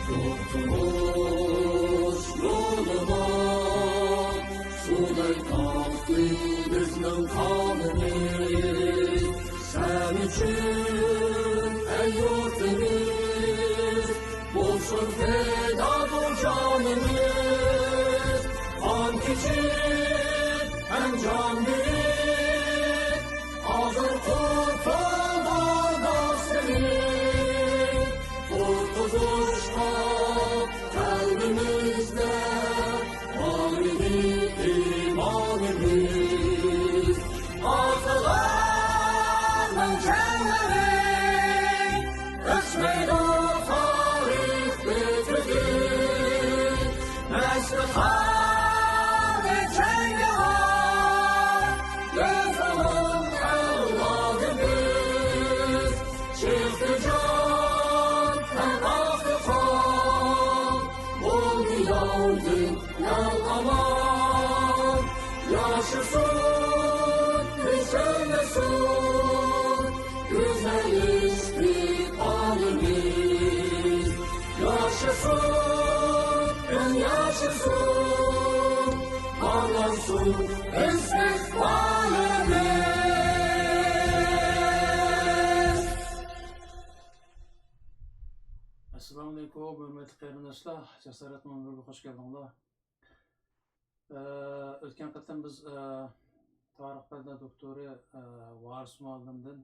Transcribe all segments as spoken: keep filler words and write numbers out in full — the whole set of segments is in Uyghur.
توختىمىش يولىدا سۇدەك ئاقتى بىزنىڭ قانىمىز. سەن ئۈچۈن، ئەي يۇرتىمىز، بولسۇن پىدا بۇ جانىمىز. قان كېچىپ ھەم جان بېرىپ، ھازىر قۇتۇلدۇق سېنى. قۇتقۇزۇشقا قەلبىمىزدە بار ئىدى ئىمانىمىز. ئاتىلارنىڭ جانلىرى ئۆچمەيدۇ تارىخ بېتىدىن. مەستخان جەڭگىۋار، بىز ئۇنىڭ ئەۋلادىمىز. چىقتى جان ھەم ئاقتى قان، بولدى ياۋدىن ئەل ئامان. ياشىسۇن، كۈچلەنسۇن گۈزەل ئىستىقبالىمىز. ياشىسۇن، ياشىسۇن، پارلانسۇن ئىستىقبالىمىز. ئەسسالامۇ ئەلەيكۇم، ھۆرمەتلىك قېرىنداشلار، جاسارەت مۇنبىرىگە خوش كەلدىڭلار. ئە، ئۆتكەن قېتىم بىز، ئە، تارىخ پەنلەر دوكتورى، ئە، ۋارىس مۇئەللىمدىن،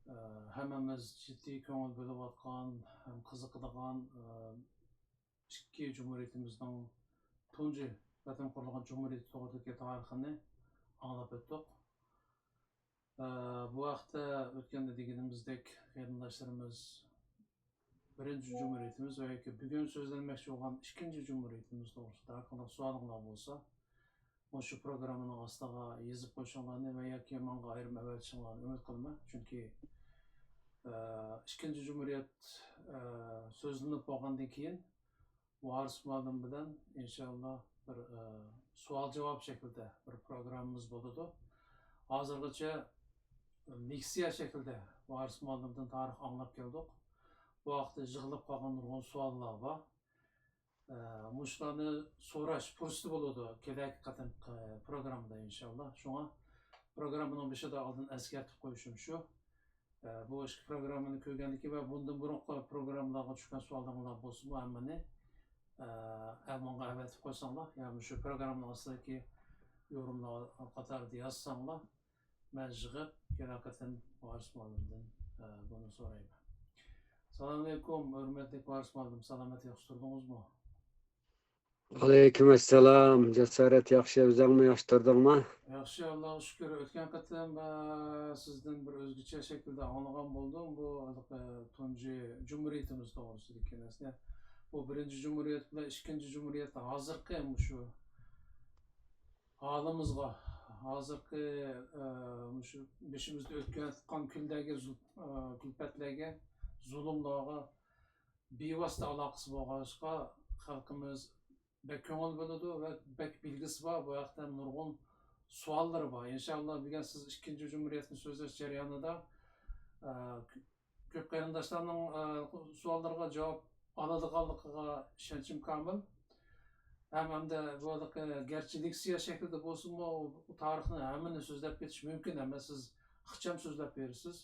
ئە، ھەممىمىز جىددىي كۆڭۈل بۆلۈۋاتقان ھەم قىزىقىدىغان، ئە، ئىككى جۇمھۇرىيىتىمىزنىڭ تۇنجى قېتىم قۇرۇلغان جۇمھۇرىيىتى توغرىدىكى تارىخىنى ئاڭلاپ ئۆتتۇق. ئە، بۇ ھەقتە ئۆتكەندە دېگىنىمىزدەك، قېرىنداشلىرىمىز بىرىنچى جۇمھۇرىيىتىمىز ۋە ياكى بۈگۈن سۆزلەنمەكچى بولغان ئىككىنچى جۇمھۇرىيىتىمىز توغرىسىدا ھەر قانداق سوئالىڭلار بولسا، مۇشۇ پروگراممىنىڭ ئاستىغا يېزىپ قويۇشۇڭلارنى ۋە ياكى ماڭا ئايرىم ئەۋەتىشىڭلارنى ئۈمىد قىلىمەن. چۈنكى، ئە، ئىككىنچى جۇمھۇرىيەت، ئە، سۆزلىنىپ بولغاندىن كېيىن، ۋارىس مۇئەللىم بىلەن ئىنشاللا بىر، ئە، سوئال-جاۋاب شەكلىدە بىر پروگراممىمىز بولىدۇ. ھازىرغىچە لېكسىيە شەكلىدە ۋارىس مۇئەللىمدىن تارىخ ئاڭلاپ كەلدۇق. بۇ ھەقتە يىغىلىپ قالغان نۇرغۇن سوئاللار بار. ئە، مۇشۇلارنى سوراش پۇرسىتى بولىدۇ كېلەركى قېتىمقى پروگراممىدا ئىنشاللا. شۇڭا پروگراممىنىڭ بېشىدا ئالدىن ئەسكەرتىپ قويۇشۇم شۇ. ئە، بۇ ئىككى پروگراممىنى كۆرگەندىن كېيىن ۋە بۇندىن بۇرۇنقى پروگراممىلارغا چۈشكەن سوئاللىرىڭلار بولسىمۇ ھەممىنى، ئە، ئەمانغا ئەۋەتىپ قويساڭلار، يا مۇشۇ پروگراممىنىڭ ئاستىدىكى يورۇملار قاتارىدا يازساڭلار، مەن يىغىپ، كېلەر قېتىم ۋارىس مۇئەللىمدىن، ئە، بۇنى سورايمەن. سالام ئەلەيكۇم، ھۆرمەتلىك ۋارىس مۇئەللىم، سالامەت، ياخشى تۇردىڭىزمۇ؟ ۋەئەلەيكۇم ئەسسالام، جاسارەت، ياخشى، ئۆزۈڭمۇ ياخشى تۇردۇڭمۇ؟ ياخشى، ئاللاغا شۈكۈر. ئۆتكەن قېتىم، ئە، سىزدىن بىر ئۆزگىچە شەكىلدە ئاڭلىغان بولدۇم. بۇ، ھېلىقى، تۇنجى جۇمھۇرىيىتىمىز توغرىسىدىكى مەسىلە. بۇ بىرىنچى جۇمھۇرىيەت بىلەن ئىككىنچى جۇمھۇرىيەت ھازىرقى مۇشۇ ھالىمىزغا، ھازىرقى، ئە، مۇشۇ بېشىمىزدا ئۆتكەن كۈنلەرگە، زۇ-، ئە، كۈلپەتلەرگە، زۇلۇملارغا بىۋاسىتە ئالاقىسى بولغاچقا، خەلقىمىز بەك كۆڭۈل بۆلىدۇ ۋە بەك بىلگۈسى بار. بۇ ھەقتە نۇرغۇن سوئاللىرى بار. ئىنشاللا، بۈگۈن سىز ئىككىنچى جۇمھۇرىيەتنى سۆزلەش جەريانىدا، ئە، كۆپ قېرىنداشلارنىڭ، ئە، سوئاللىرىغا جاۋاب ئالىدىغانلىقىغا ئىشەنچىم كامىل. ھەم، ھەمدە بۇ، گەرچە لېكسىيە شەكلىدە بولسىمۇ، تارىخنى ھەممىنى سۆزلەپ كېتىش مۇمكىن ئەمەس، سىز ئىخچام سۆزلەپ بېرىسىز.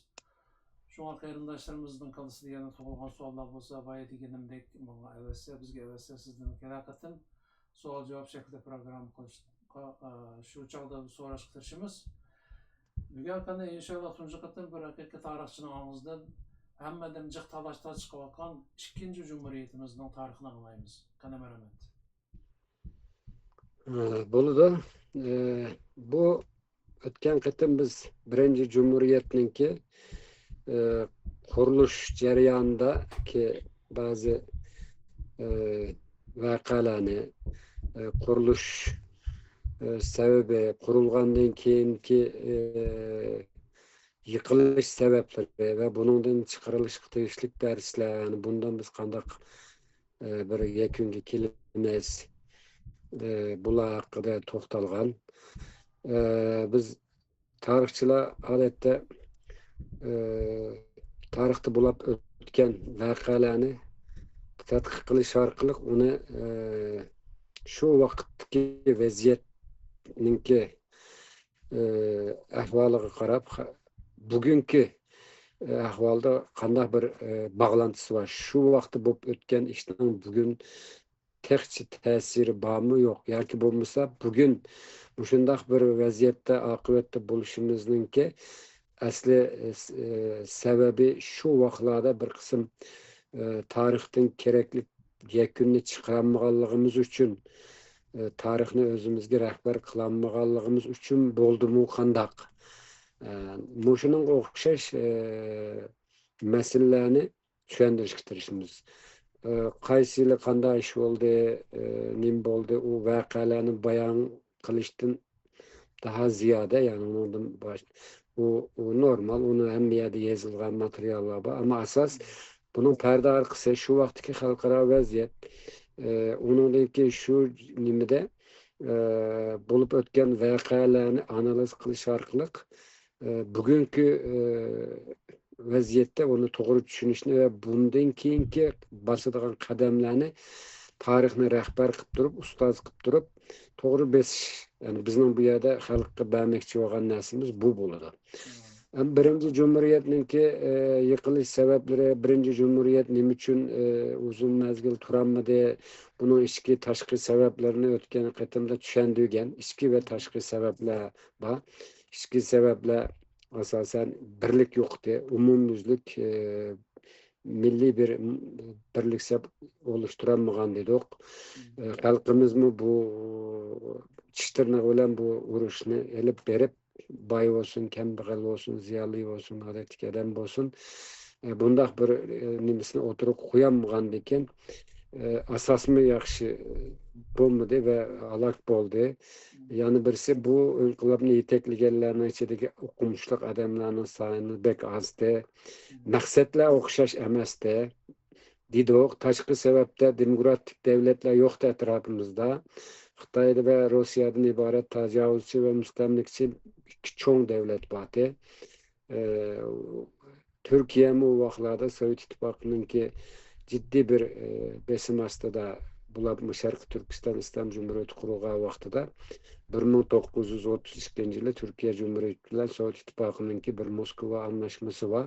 شۇڭا قېرىنداشلىرىمىزنىڭ كاللىسىدا يەنە تۇغۇلغان سوئاللار بولسا، بايا دېگىنىمدەك ماڭا ئەۋەتسە، بىزگە ئەۋەتسە، سىزدىن كېلەر قېتىم سوئال-جاۋاب شەكلىدە پروگرامما قىلىشقا، ئە، شۇ چاغدا سوراشقا تىرىشىمىز. بۈگۈنكى كۈندە ئىنشاللا تۇنجى قېتىم بىر ھەقىقىي تارىخچىنىڭ ئاغزىدىن ھەممىدىن جىق تالاش-تارتىش قىلىۋاتقان ئىككىنچى جۇمھۇرىيىتىمىزنىڭ تارىخىنى ئاڭلايمىز. قېنى، مەرھەمەت. ئە، بولىدۇ. ئە، بۇ ئۆتكەن قېتىم بىز بىرىنچى جۇمھۇرىيەتنىڭكى، ئە، قۇرۇلۇش جەريانىدىكى بەزى، ئە، ۋەقەلەرنى، ئە، قۇرۇلۇش، ئە، سەۋەبى، قۇرۇلغاندىن كېيىنكى، ئە، يىقىلىش سەۋەبلىرى ۋە بۇنىڭدىن چىقىرىلىشقا تېگىشلىك دەرسلەر، يەنى بۇندىن بىز قانداق، ئە، بىر يەكۈنگە كېلىمىز، ئە، بۇلار ھەققىدە توختالغان. ئە، بىز تارىخچىلار ئادەتتە، ئە، تارىختا بولۇپ ئۆتكەن ۋەقەلەرنى تەتقىق قىلىش ئارقىلىق ئۇنى، ئە، شۇ ۋاقىتتىكى ۋەزىيەتنىڭكى، ئە، ئەھۋالىغا قاراپ، خە-، بۈگۈنكى، ئە، ئەھۋالدا قانداق بىر، ئە، باغلانتىسى بار؟ شۇ ۋاقىتتا بولۇپ ئۆتكەن ئىشنىڭ بۈگۈن تېخىچە تەسىرى بارمۇ، يوق؟ ياكى بولمىسا بۈگۈن مۇشۇنداق بىر ۋەزىيەتتە ئاقىۋەتتە بولۇشىمىزنىڭكى ئەسلى، ئە، س-، ئە، سەۋەبى شۇ ۋاقىتلاردا بىر قىسىم، ئە، تارىختىن كېرەكلىك يەكۈننى چىقىرالمىغانلىقىمىز ئۈچۈن، ئە، تارىخنى ئۆزىمىزگە رەھبەر قىلالمىغانلىقىمىز ئۈچۈن بولدىمۇ قانداق؟ ئە، مۇشۇنىڭغا ئوخشاش، ئە، مەسىلىلەرنى چۈشەندۈرۈشكە تىرىشىمىز. ئە، قايسى يىلى قانداق ئىش بولدى، ئە، نېمە بولدى، ئۇ ۋەقەلەرنى بايان قىلىشتىن داھا زىيادە، يەنى ئۇنىڭدىن باش-، ئۇ، ئۇ نورمال، ئۇنىڭ ھەممە يەردە يېزىلغان ماتېرىياللار بار. ئەمما ئاساس بۇنىڭ پەردە ئارقىسى، شۇ ۋاقىتتىكى خەلقئارا ۋەزىيەت، ئە، ئۇنىڭدىن كېيىن شۇ نېمىدە، ئە، بولۇپ ئۆتكەن ۋەقەلەرنى ئانالىز قىلىش ئارقىلىق، ئە، بۈگۈنكى، ئە، ۋەزىيەتتە ئۇنى توغرا چۈشىنىشنى ۋە بۇندىن كېيىنكى باسىدىغان قەدەملەرنى تارىخنى رەھبەر قىلىپ تۇرۇپ، ئۇستاز قىلىپ تۇرۇپ، توغرا بېسىش، يەنى بىزنىڭ بۇ يەردە خەلققە بەرمەكچى بولغان نەرسىمىز بۇ بولىدۇ. ھەم بىرىنچى جۇمھۇرىيەتنىڭكى، ئە، يىقىلىش سەۋەبلىرى، بىرىنچى جۇمھۇرىيەت نېمە ئۈچۈن، ئە، ئۇزۇن مەزگىل تۇرالمىدى، بۇنىڭ ئىچكى، تاشقى سەۋەبلىرىنى ئۆتكەن قېتىمدا چۈشەندۈرگەن. ئىچكى ۋە تاشقى سەۋەبلەر بار. ئىچكى سەۋەبلەر ئاساسەن بىرلىك يوقتى، ئومۇميۈزلۈك، ئە، مىللىي بىر، بىرلىك سەپ ئولۇشتۇرالمىغان دېدۇق. ئە، خەلقىمىزمۇ بۇ چىش تىرنىقى بىلەن بۇ ئۇرۇشنى ئېلىپ بېرىپ، باي بولسۇن، كەمبەغەل بولسۇن، زىيالىي بولسۇن، ئادەتتىكى ئادەم بولسۇن، ئە، بۇنداق بىر، ئە، نېمىسىنى ئوتتۇرىغا قويالمىغاندىكىن، ئە، ئاساسمۇ ياخشى بولمىدى ۋە ھالاك بولدى. يەنە بىرسى، بۇ ئىنقىلابنى يېتەكلىگەنلەرنىڭ ئىچىدىكى ئوقۇمۇشلۇق ئادەملەرنىڭ سانى بەك ئازدى. مەقسەتلەر ئوخشاش ئەمەستى. دېدۇق، تاشقى سەۋەبتە دېموكراتىك دەۋلەتلەر يوقتى ئەتراپىمىزدا. خىتاي ۋە روسىيەدىن ئىبارەت تاجاۋۇزچى ۋە مۇستەملىكىچى ئىككى چوڭ دەۋلەت بارتى. ئە، تۈركىيەمۇ ئۇ ۋاقىتلاردا سوۋېت ئىتتىپاقىنىڭكى جىددىي بىر، ئە، بېسىم ئاستىدا، بولۇپمۇ شەرقىي تۈركىستان ئىسلام جۇمھۇرىيىتى قۇرۇلغان ۋاقتىدا، بىر مىڭ توققۇز يۈز ئوتتۇز ئىككىنچى يىلى تۈركىيە جۇمھۇرىيىتى بىلەن سوۋېت ئىتتىپاقىنىڭكى بىر موسكۋا ئانلاشمىسى بار.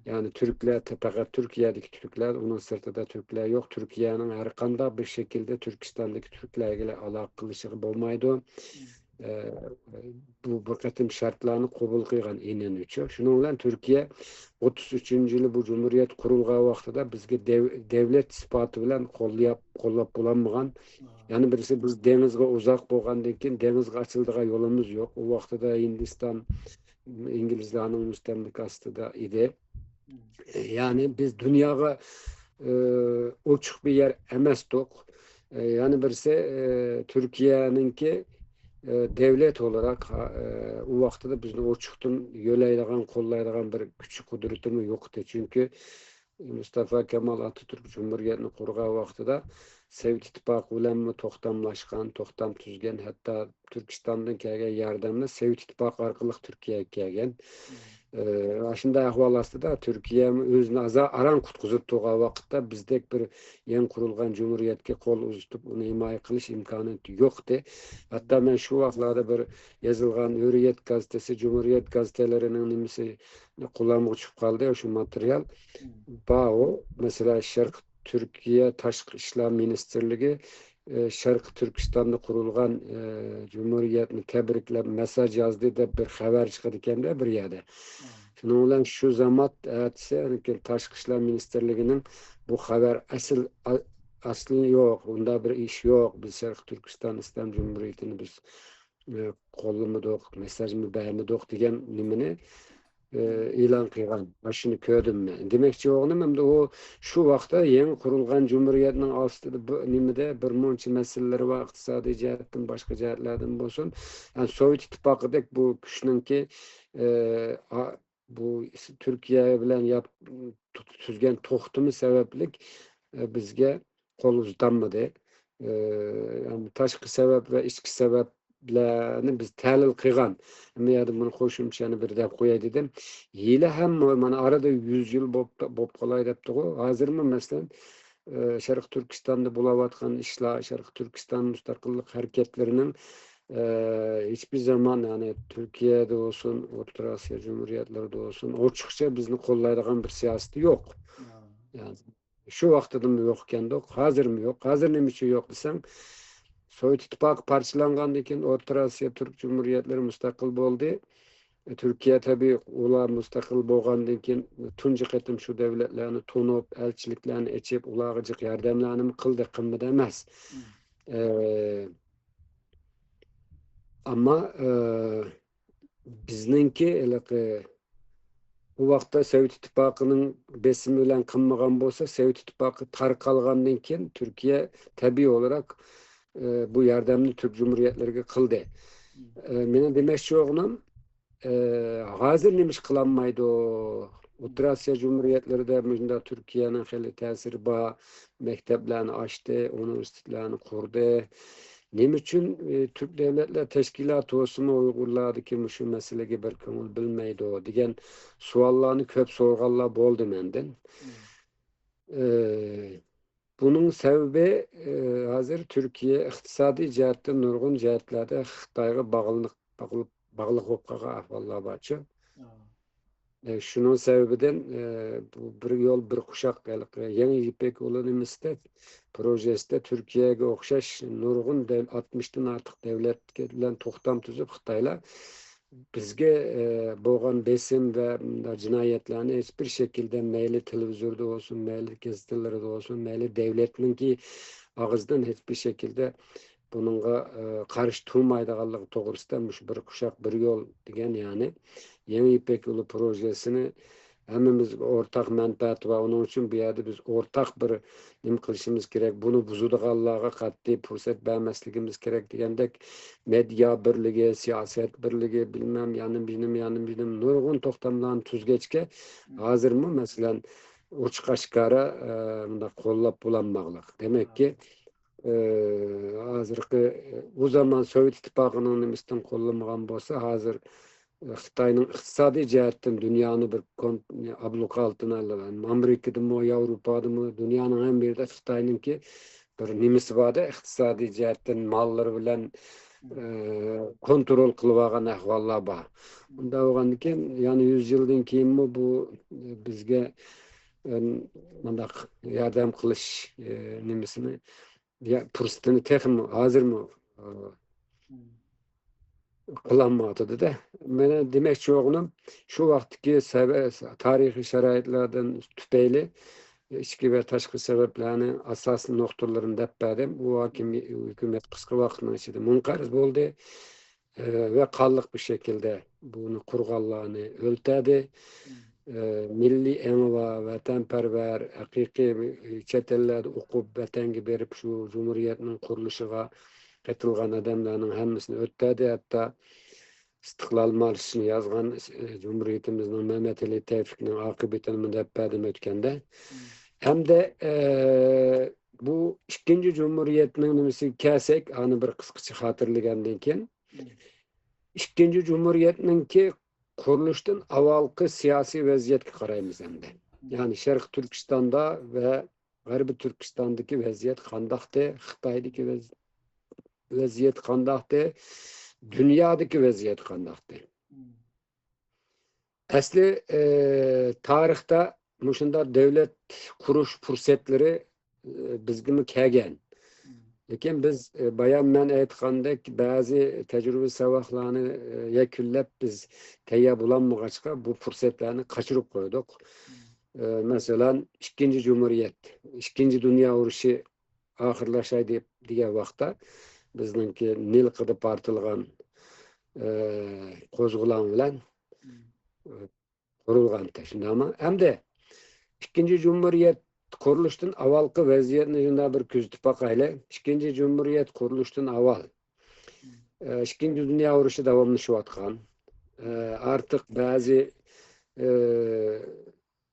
يەنى تۈركلەر، پەقەت تۈركىيەدىكى تۈركلەر، ئۇنىڭ سىرتىدا تۈركلەر يوق. تۈركىيەنىڭ ھەر قانداق بىر شەكىلدە تۈركىستاندىكى تۈركلەرگە ئالاقە قىلىشىغا بولمايدۇ. ئە، بۇ بىر قېتىم شەرتلەرنى قوبۇل قىلغان ئىنىنچۇ. شۇنىڭ بىلەن تۈركىيە ئوتتۇز ئۈچىنچى يىلى بۇ جۇمھۇرىيەت قۇرۇلغان ۋاقتىدا بىزگە دەۋ-، دەۋلەت سۈپىتى بىلەن قوللاپ، قوللاپ بولالمىغان. يەنە بىرسى، بىز دېڭىزغا ئۇزاق بولغاندىن كېيىن دېڭىزغا ئاچىلىدىغان يولىمىز يوق. ئۇ ۋاقتىدا ھىندىستان ئىنگلىزلارنىڭ مۇستەملىكە ئاستىدا ئىدى. يەنى بىز دۇنياغا، ئى، ئوچۇق بىر يەر ئەمەستۇق. ئى، يەنە بىرسى، ئى، تۈركىيەنىڭكى، ئى، دەۋلەت ئولاراق، ئى، ئۇ ۋاقتىدا بىزنى ئوچۇقتىن يۆلەيدىغان، قوللايدىغان بىر كۈچ قۇدرىتىمۇ يوق ئىدى. چۈنكى مۇستافا كامال ئاتاتۈرك جۇمھۇرىيەتنى قۇرغان ۋاقتىدا سوۋېت ئىتتىپاقى بىلەنمۇ توختاملاشقان، توختام تۈزگەن، ھەتتا تۈركىستاندىن كەلگەن ياردەملەر سوۋېت ئىتتىپاقى ئارقىلىق تۈركىيەگە كەلگەن. ئى، ئاشۇنداق ئەھۋال ئاستىدا تۈركىيەمۇ ئۆزىنى ئازا-، ئاران قۇتقۇزۇپ تۇرغان ۋاقىتتا بىزدەك بىر يېڭى قۇرۇلغان جۇمھۇرىيەتكە قول ئۇزىتىپ، ئۇنى ھىمايە قىلىش ئىمكانىيىتى يوق ئىدى. ھەتتا مەن شۇ ۋاقىتلاردا بىر يېزىلغان ھۆرىيەت گازېتىسى، جۇمھۇرىيەت گازېتىلىرىنىڭ نېمىسى قولۇمغا چۈشۈپ قالدى، شۇ ماتېرىيال. بار ئۇ. مەسىلەن، شەرقىي تۈركىيە تاشقى ئىشلار مىنىستىرلىكى، ئى، شەرقىي تۈركىستاندا قۇرۇلغان، ئى، جۇمھۇرىيەتنى تەبرىكلەپ مېسساژ يازدى دەپ بىر خەۋەر چىقىدىكەندە بىر يەردە. شۇنىڭ بىلەن شۇ زامات ئەتىسى تاشقى ئىشلار مىنىستىرلىكىنىڭ بۇ خەۋەر ئەسل، ئا-، ئەسلى يوق، ئۇنداق بىر ئىش يوق، بىز شەرقىي تۈركىستان ئىسلام جۇمھۇرىيىتىنى بىز ئى، قوللىمىدۇق، مېسساژمۇ بەرمىدۇق دېگەن نېمىنى، ئى، ئېلان قىلغان. مانا شۇنى كۆردۈم مەن. دېمەكچى بولغىنىم، ئەمدى ئۇ شۇ ۋاقىتتا يېڭى قۇرۇلغان جۇمھۇرىيەتنىڭ ئاستىدا بۇ نېمىدە بىر مۇنچە مەسىلىلىرى بار، ئىقتىسادىي جەھەتتىن، باشقا جەھەتلەردىن بولسۇن. يەنى سوۋېت ئىتتىپاقىدەك بۇ كۈچنىڭكى، ئى، ئا-، بۇ تۈركىيە بىلەن ياپ-، تۈزگەن توختىمى سەۋەبلىك، ئى، بىزگە قول ئۇزىتالمىدى. ئى، يەنى تاشقى سەۋەب ۋە ئىچكى سەۋەبلەرنى بىز تەھلىل قىلغان. ئەمما يەردە بۇنى قوشۇمچە يەنە بىر دەپ قوياي دېدىم. ھېلى ھەم مانا ئارىدا يۈز يىل بوپ، بوپ قالاي دەپتىغۇ. ھازىرمۇ مەسىلەن، ئە، شەرقىي تۈركىستاندا بولۇۋاتقان ئىشلار، شەرقىي تۈركىستان مۇستەقىللىق ھەرىكەتلىرىنىڭ، ئە، ھېچبىر زامان، يەنى تۈركىيەدە بولسۇن، ئوتتۇرا ئاسىيا جۇمھۇرىيەتلىرىدە بولسۇن، ئوچۇقچە بىزنى قوللايدىغان بىر سىياسىتى يوق. يەنى شۇ ۋاقتىدىمۇ يوق ئىكەندۇق. ھازىرمۇ يوق. ھازىر نېمە ئۈچۈن يوق دېسەڭ، سوۋېت ئىتتىپاقى پارچىلانغاندىن كېيىن ئوتتۇرا ئاسىيا تۈرك جۇمھۇرىيەتلىرى مۇستەقىل بولدى. تۈركىيە تەبىئىي ئۇلار مۇستەقىل بولغاندىن كېيىن تۇنجى قېتىم شۇ دەۋلەتلەرنى تونۇپ، ئەلچىلىكلەرنى ئېچىپ، ئۇلارغا جىق ياردەملەرنىمۇ قىلدى، قىلمىدى ئەمەس. ئە، ئەمما، ئە، بىزنىڭكى ھېلىقى بۇ ۋاقىتتا سوۋېت ئىتتىپاقىنىڭ بېسىمى بىلەن قىلمىغان بولسا، سوۋېت ئىتتىپاقى تارقالغاندىن كېيىن تۈركىيە تەبىئىي ئولاراق، ئە، بۇ ياردەمنى تۈرك جۇمھۇرىيەتلىرىگە قىلدى. ئە، مېنىڭ دېمەكچى بولغىنىم، ئە، ھازىر نېمە ئىش قىلالمايدۇ؟ ئوتتۇرا ئاسىيا جۇمھۇرىيەتلىرىدە مۇشۇنداق تۈركىيەنىڭ خېلى تەسىرى بار، مەكتەپلەرنى ئاچتى، ئۇنىۋېرسىتېتلارنى قۇردى. نېمە ئۈچۈن، ئى، تۈرك دۆلەتلەر تەشكىلاتى بولسىمۇ ئۇيغۇرلاردىكى مۇشۇ مەسىلىگە بىر كۆڭۈل بۆلمەيدۇ دېگەن سوئاللارنى كۆپ سورىغانلار بولدى مەندىن. ئى، بۇنىڭ سەۋەبى، ئى، ھازىر تۈركىيە ئىقتىسادىي جەھەتتىن نۇرغۇن جەھەتلەردە خىتايغا باغلىنىپ، باغلىق، باغلىق بولۇپ قالغان ئەھۋاللار بارچۇ. ئە، شۇنىڭ سەۋەبىدىن، ئە، بۇ بىر يول، بىر قوشاق ھېلىقى يېڭى يىپەك يولى نېمىسىدە، پروژېسىدە تۈركىيەگە ئوخشاش نۇرغۇن دەل-، ئاتمىشتىن ئارتۇق دۆلەت بىلەن توختام تۈزۈپ، خىتايلار بىزگە، ئە، بولغان بېسىم ۋە مۇنداق جىنايەتلەرنى ھېچ بىر شەكىلدە مەيلى تېلېۋىزوردا بولسۇن، مەيلى گېزىتلىرىدا بولسۇن، مەيلى دۆلەتنىڭكى ئاغزىدىن ھېچ بىر شەكىلدە بۇنىڭغا، ئە، قارشى تۇرمايدىغانلىقى توغرىسىدا مۇشۇ بىر قوشاق، بىر يول دېگەن، يەنى يېڭى يىپەك يولى پروژېسىنى ھەممىمىزگە ئورتاق مەنپەئەتى بار. ئۇنىڭ ئۈچۈن بۇ يەردە بىز ئورتاق بىر نېمە قىلىشىمىز كېرەك، بۇنى بۇزىدىغانلارغا قەتئىي پۇرسەت بەرمەسلىكىمىز كېرەك دېگەندەك مەدىيا بىرلىكى، سىياسەت بىرلىكى، بىلمەم، يانىم بىنىم، يانىم بىنىم، نۇرغۇن توختاملارنى تۈزگەچكە، ھازىرمۇ، مەسىلەن، ئوچۇق ئاشكارا، ئە، مۇنداق قوللاپ بولالماقلىق. دېمەككى، ئى، ھازىرقى، ئۇ زامان سوۋېت ئىتتىپاقىنىڭ نېمىسىدىن قوللىمىغان بولسا، ھازىر، ئى، خىتاينىڭ ئىقتىسادىي جەھەتتىن دۇنيانى بىر كون-، ئابلىقى ئالتىنا ئالغان. ئامېرىكىدىمۇ، ياۋروپادىمۇ، دۇنيانىڭ ھەممە يېرىدە خىتاينىڭكى بىر نېمىسى بار-دە، ئىقتىسادىي جەھەتتىن ماللىرى بىلەن، ئى، كونترول قىلىۋالغان ئەھۋاللار بار. ئۇنداق بولغاندىكىن، يەنە يۈز يىلدىن كېيىنمۇ بۇ، ئى، بىزگە، ئى، مۇنداق ياردەم قىلىش، ئى، نېمىسىنى يا پۇرسىتىنى تېخىمۇ، ھازىرمۇ، ئى، قىلالمايۋاتىدۇ-دە. مېنىڭ دېمەكچى بولغىنىم، شۇ ۋاقىتتىكى سەۋە-، تارىخىي شارائىتلاردىن تۈپەيلى، ئىچكى ۋە تاشقى سەۋەبلەرنى ئاساسىي نۇقتىلىرىنى دەپ بەردىم. ئۇ ھاكىم-، ھۆكۈمەت قىسقا ۋاقىتنىڭ ئىچىدە مۇنقەرز بولدى. ئى، ۋە قانلىق بىر شەكىلدە بۇنى قۇرغانلارنى ئۆلتۈردى. ئى، مىللىي ئېڭى بار، ۋەتەنپەرۋەر، ھەقىقىي چەت ئەللەردە ئوقۇپ، ۋەتەنگە بېرىپ، شۇ جۇمھۇرىيەتنىڭ قۇرۇلۇشىغا قېتىلغان ئادەملەرنىڭ ھەممىسىنى ئۆلتۈردى. ھەتتا ئىستىقلال مارشىنى يازغان، ئى، جۇمھۇرىيىتىمىزنىڭ مەمەتئېلى تەۋپىقنىڭ ئاقىۋىتىنىمۇ دەپ بەردىم ئۆتكەندە. ھەمدە، ئى، بۇ ئىككىنچى جۇمھۇرىيەتنىڭ نېمىسىگە كەلسەك، ئانى بىر قىسقىچە خاتىرىلىگەندىن كېيىن، ئىككىنچى جۇمھۇرىيەتنىڭكى قۇرۇلۇشتىن ئاۋۋالقى سىياسىي ۋەزىيەتكە قارايمىز ئەمدى. يەنى شەرقىي تۈركىستاندا ۋە غەربىي تۈركىستاندىكى ۋەزىيەت قانداقتى، خىتايدىكى ۋەز-، ۋەزىيەت قانداقتى، دۇنيادىكى ۋەزىيەت قانداقتى. ئەسلى، ئى، تارىختا مۇشۇنداق دۆلەت قۇرۇش پۇرسەتلىرى، ئى، بىزگىمۇ كەلگەن. لېكىن بىز، ئى، بايام مەن ئېيتقاندەك، بەزى تەجرىبە ساۋاقلارنى، ئى، يەكۈنلەپ، بىز تەييار بولالمىغاچقا، بۇ پۇرسەتلەرنى قاچۇرۇپ قويدۇق. ئى، مەسىلەن، ئىككىنچى جۇمھۇرىيەت، ئىككىنچى دۇنيا ئۇرۇشى ئاخىرلاشاي دەپ دېگەن ۋاقىتتا، بىزنىڭكى نىل قىدى پارتلىغان، ئى، قوزغىلاڭ بىلەن، ئى، قۇرۇلغانتى، شۇنداقمۇ؟ ئەمدى ئىككىنچى جۇمھۇرىيەت قۇرۇلۇشتىن ئاۋۋالقى ۋەزىيەتنى شۇنداق بىر كۆزىتىپ باقايلى. ئىككىنچى جۇمھۇرىيەت قۇرۇلۇشتىن ئاۋۋال، ئى، ئىككىنچى دۇنيا ئۇرۇشى داۋاملىشىۋاتقان. ئى، ئارتۇق بەزى، ئى،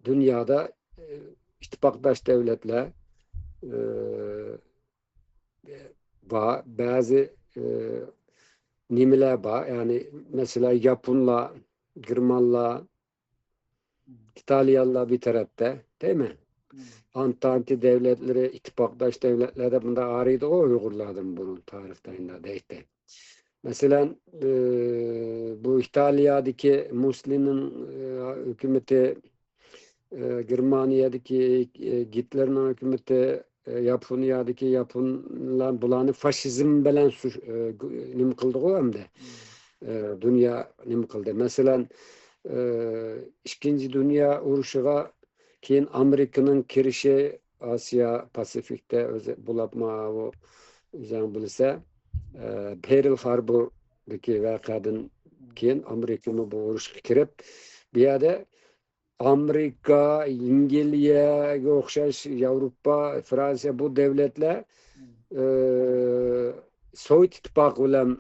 دۇنيادا، ئى، ئىتتىپاقداش دۆلەتلەر، ئى، بار، بەزى، ئى، نېمىلەر بار، يەنى، مەسىلەن، ياپونلار، گېرمانلار، ئىتالىيانلار بىر تەرەپتە، دەيمەن. ئانتانتى دەۋلەتلىرى، ئىتتىپاقداش دەۋلەتلەر دەپ مۇنداق ئايرىيدىغۇ ئۇيغۇرلاردىن بۇرۇن تارىختا ئەمدى دەيتتى. مەسىلەن، ئى، بۇ ئىتالىيەدىكى مۇسسولىنىنىڭ، ئى، ھۆكۈمىتى، ئى، گېرمانىيەدىكى، ئى، گىتلېرنىڭ ھۆكۈمىتى، ئى، ياپونىيەدىكى ياپونلار بۇلارنى فاشىزم بىلەن سۇ-، ئى، گۇ-، نېمە قىلدىغۇ ئەمدى؟ ئى، دۇنيا نېمە قىلدى؟ مەسىلەن، ئى، ئىككىنچى دۇنيا ئۇرۇشىغا كېيىن ئامېرىكىنىڭ كىرىشى ئاسىيا پاسىفىكتا ئۆزى بولۇپمۇ ئۇ ئۆزۈڭ بىلسە، ئە، پېرل ھاربوردىكى ۋەقەدىن كېيىن ئامېرىكىمۇ بۇ ئۇرۇشقا كىرىپ، بۇ يەردە ئامېرىكا، ئەنگلىيەگە ئوخشاش ياۋروپا، فرانسىيە بۇ دەۋلەتلەر، ئە، سوۋېت ئىتتىپاقى بىلەن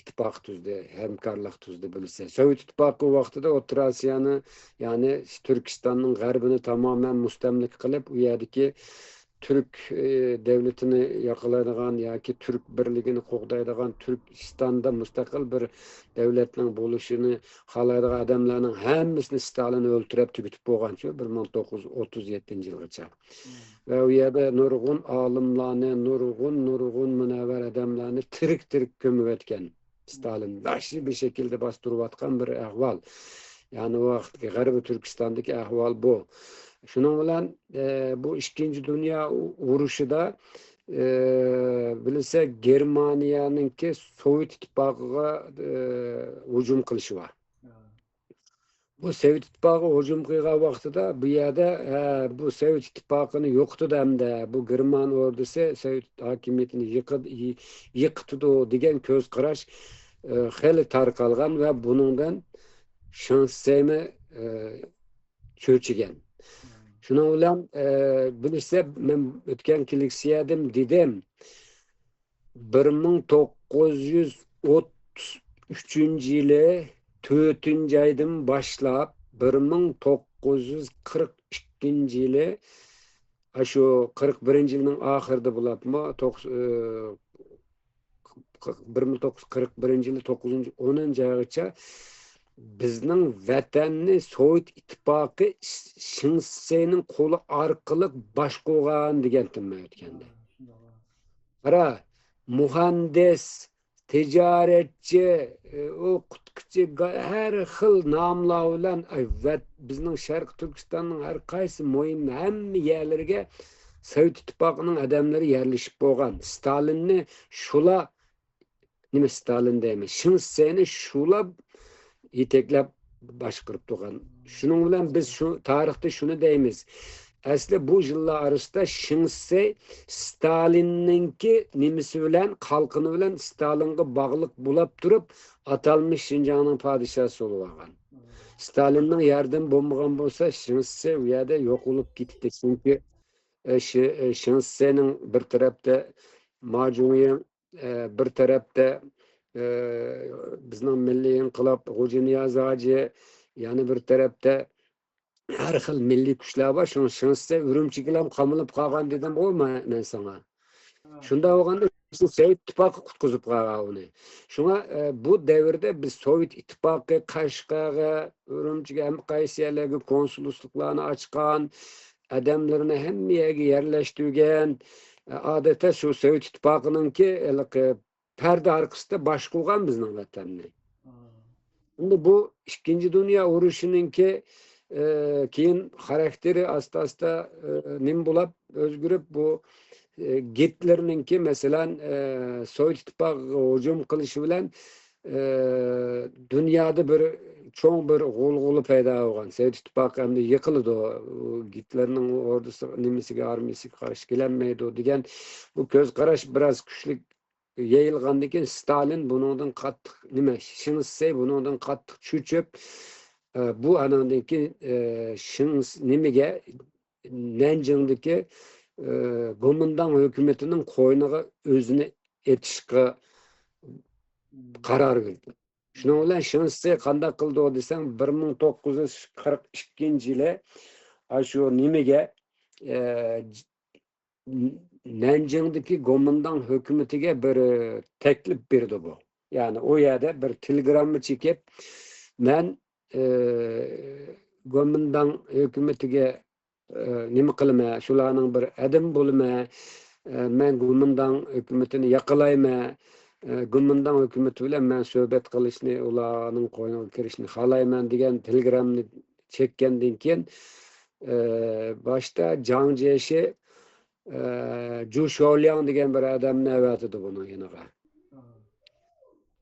ئىتتىپاق تۈزدى، ھەمكارلىق تۈزدى بىلسە. سوۋېت ئىتتىپاقى ۋاقتىدا ئوتتۇرا ئاسىيانى، يەنى تۈركىستاننىڭ غەربىنى تامامەن مۇستەملىكە قىلىپ، ئۇ يەردىكى تۈرك، ئى، دەۋلىتىنى ياقلايدىغان ياكى تۈرك بىرلىكىنى قوغدايدىغان، تۈركىستاندا مۇستەقىل بىر دەۋلەتنىڭ بولۇشىنى خالايدىغان ئادەملەرنىڭ ھەممىسىنى ستالىن ئۆلتۈرۈپ تۈگىتىپ بولغانچۇ، بىر مىڭ توققۇز يۈز ئوتتۇز يەتتىنچى يىلغىچە. ۋە ئۇ يەردە نۇرغۇن ئالىملارنى، نۇرغۇن، نۇرغۇن مۇنەۋۋەر ئادەملەرنى تىرىك-تىرىك كۆمۈۋەتكەن. ستالىن ۋەھشىي بىر شەكىلدە باستۇرۇۋاتقان بىر ئەھۋال. يەنى ئۇ ۋاقىتتىكى غەربىي تۈركىستاندىكى ئەھۋال بۇ. شۇنىڭ بىلەن، ئە، بۇ ئىككىنچى دۇنيا ئۇ-، ئۇرۇشىدا، ئە، بىلسە گېرمانىيەنىڭكى سوۋېت ئىتتىپاقىغا، ئە، ھۇجۇم قىلىشى بار. بۇ سوۋېت ئىتتىپاقى ھۇجۇم قىلغان ۋاقتىدا بۇ يەردە، ھە، بۇ سوۋېت ئىتتىپاقىنى يوقىتىدۇ ئەمدى. بۇ گېرمان ئوردىسى سوۋېت ھاكىمىيىتىنى يىقىد-، يىقىتىدۇ دېگەن كۆز قاراش، ئە، خېلى تارقالغان ۋە بۇنىڭدىن شېڭ شىسەيمۇ، ئە، چۆچۈگەن. شۇنىڭ بىلەن، ئە، بىلسە، مەن ئۆتكەن لېكسىيەدىمۇ دېدىم، بىر مىڭ توققۇز يۈز ئوتتۇز ئۈچىنچى يىلى تۆتىنچى ئايدىن باشلاپ، بىر مىڭ توققۇز يۈز قىرىق ئىككىنچى يىلى، ئاشۇ قىرىق بىرىنچى يىلنىڭ ئاخىرىدا بولۇپمۇ، توقس-، ئى، بىر مىڭ توققۇز يۈز قىرىق بىرىنچى يىلى توققۇزىنچى، ئونىنچى ئايغىچە بىزنىڭ ۋەتەننى سوۋېت ئىتتىپاقى شېڭ شىسەينىڭ قولى ئارقىلىق باشقۇرغان دېگەنتىم مەن ئۆتكەندە. قارا، مۇھەندىس، تىجارەتچى، ئوقۇتقۇچى، گا-، ھەر خىل ناملار بىلەن، ئاي، ۋەت-، بىزنىڭ شەرقىي تۈركىستاننىڭ ھەر قايسى مۇھىم ھەممە يەرلىرىگە سوۋېت ئىتتىپاقىنىڭ ئادەملىرى يەرلىشىپ بولغان. ستالىننى شۇلار، نېمە، ستالىن دەيمەن، شېڭ شىسەينى شۇلار يېتەكلەپ باشقۇرۇپ تۇرغان. شۇنىڭ بىلەن بىز شۇ تارىختا شۇنى دەيمىز. ئەسلى بۇ يىللار ئارىسىدا شېڭ شىسەي ستالىننىڭكى نېمىسى بىلەن، قالقىنى بىلەن ستالىنغا باغلىق بولاپ تۇرۇپ، ئاتالمىش شىنجاڭنىڭ پادىشاھسى بولۇپ ئالغان. ستالىننىڭ ياردىمى بولمىغان بولسا، شېڭ شىسەي ئۇ يەردە يوق بولۇپ كېتىتتى. چۈنكى، ئە، شى-، ئە، شېڭ شىسەينىڭ بىر تەرەپتە ما جۇڭيىڭ، ئە، بىر تەرەپتە، ئە، بىزنىڭ مىللىي ئىنقىلاب غوجا نىياز ھاجى، يەنە بىر تەرەپتە ھەر خىل مىللىي كۈچلەر بار. شۇڭا شېڭ شىسەي ئۈرۈمچىگىلا قامىلىپ قالغان دېدىمغۇ مەن، مەن ساڭا. شۇنداق بولغاندا شۇ سوۋېت ئىتتىپاقى قۇتقۇزۇپ قالغان ئۇنى. شۇڭا، ئە، بۇ دەۋردە بىز سوۋېت ئىتتىپاقى قەشقەرگە، ئۈرۈمچىگە، ھەممە قايسى يەرلەرگە كونسۇللۇقلارنى ئاچقان، ئادەملىرىنى ھەممە يەرگە يەرلەشتۈرگەن، ئادەتتە شۇ سوۋېت ئىتتىپاقىنىڭكى ھېلىقى پەردە ئارقىسىدا باشقۇرغان بىزنىڭ ۋەتەننى. ئەمدى بۇ ئىككىنچى دۇنيا ئۇرۇشىنىڭكى، ئە، كېيىن خاراكتېرى ئاستا-ئاستا، ئە، نېمە بولاپ ئۆزگىرىپ، بۇ، ئە، گىتلېرنىڭكى، مەسىلەن، ئە، سوۋېت ئىتتىپاقىغا ھۇجۇم قىلىشى بىلەن، ئە، دۇنيادا بىر چوڭ بىر غۇلغۇلا پەيدا بولغان. سوۋېت ئىتتىپاقى ئەمدى يىقىلىدۇ، گىتلېرنىڭ ئوردىسى، نېمىسىگە، ئارمىيىسىگە قارشى كېلەلمەيدۇ دېگەن بۇ كۆز قاراش بىراز كۈچلۈك يېيىلغاندىن كېيىن، ستالىن بۇنىڭدىن قاتتىق، نېمە، شېڭ شىسەي بۇنىڭدىن قاتتىق چۆچۈپ، ئە، بۇ ئانىڭدىن كېيىن، ئە، شېڭ، نېمىگە، نەنجىڭدىكى، ئە، گومىنداڭ ھۆكۈمىتىنىڭ قوينىغا ئۆزىنى ئېتىشقا قارار بېرىدۇ. شۇنىڭ بىلەن شېڭ شىسەي قانداق قىلىدۇ دېسەڭ، بىر مىڭ توققۇز يۈز قىرىق ئىككىنچى يىلى، ئاشۇ نېمىگە، ئە، نەنجىڭدىكى گومىنداڭ ھۆكۈمىتىگە بىر، ئە، تەكلىپ بېرىدۇ بۇ. يەنى ئۇ يەردە بىر تېلېگرامما چېكىپ، مەن، ئە، گومىنداڭ ھۆكۈمىتىگە ئە، نېمە قىلىمەن، شۇلارنىڭ بىر ئادىمى بولىمەن، ئە، مەن گومىنداڭ ھۆكۈمىتىنى ياقىلايمەن، ئە، گومىنداڭ ھۆكۈمىتى بىلەن مەن سۆھبەت قىلىشنى، ئۇلارنىڭ قوينىغا كىرىشنى خالايمەن دېگەن تېلېگراممىنى چەككەندىن كېيىن، ئە، باشتا جاڭ جيېشى، ئە، جۇ شيولياڭ دېگەن بىر ئادەمنى ئەۋەتىدۇ بۇنىڭ يېنىغا.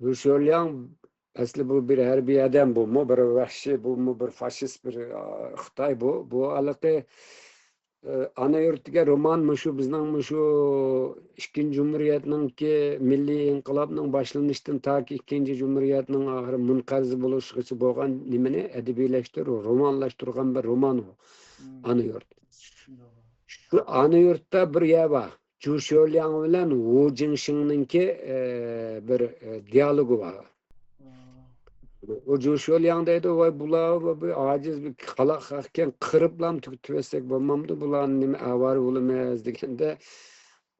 جۇ شيولياڭ ئەسلى بۇ بىر ھەربىي ئادەم، بۇمۇ بىر ۋەھشىي، بۇمۇ بىر فاشىست، بىر، ئا، خىتاي بۇ. بۇ ھېلىقى، ئە، ئانا يۇرتىغا رومان مۇشۇ بىزنىڭ مۇشۇ ئىككىنچى جۇمھۇرىيەتنىڭكى مىللىي ئىنقىلابنىڭ باشلىنىشتىن تاكى ئىككىنچى جۇمھۇرىيەتنىڭ ئاخىرى مۇنقەرز بولۇشىغىچە بولغان نېمىنى ئەدەبىيلەشتۈر-، رومانلاشتۇرغان بىر رومان ئۇ. ئانا يۇرت. شۇ ئانا يۇرتتا بىر يەر بار. جۇ شيولياڭ بىلەن ۋۇ جىڭشىڭنىڭكى، ئە، بىر، ئە، دىيالوگى بار. ئۇ جۇ شيولياڭ دەيدۇ، ۋاي، بۇلار بۇ، بۇ ئاجىز بىر قالاق خەقكەن، قىرىپلام تۈگىتىۋەتسەك بولمامدۇ؟ بۇلارنى نېمە ئاۋارە بولىمىز دېگەندە،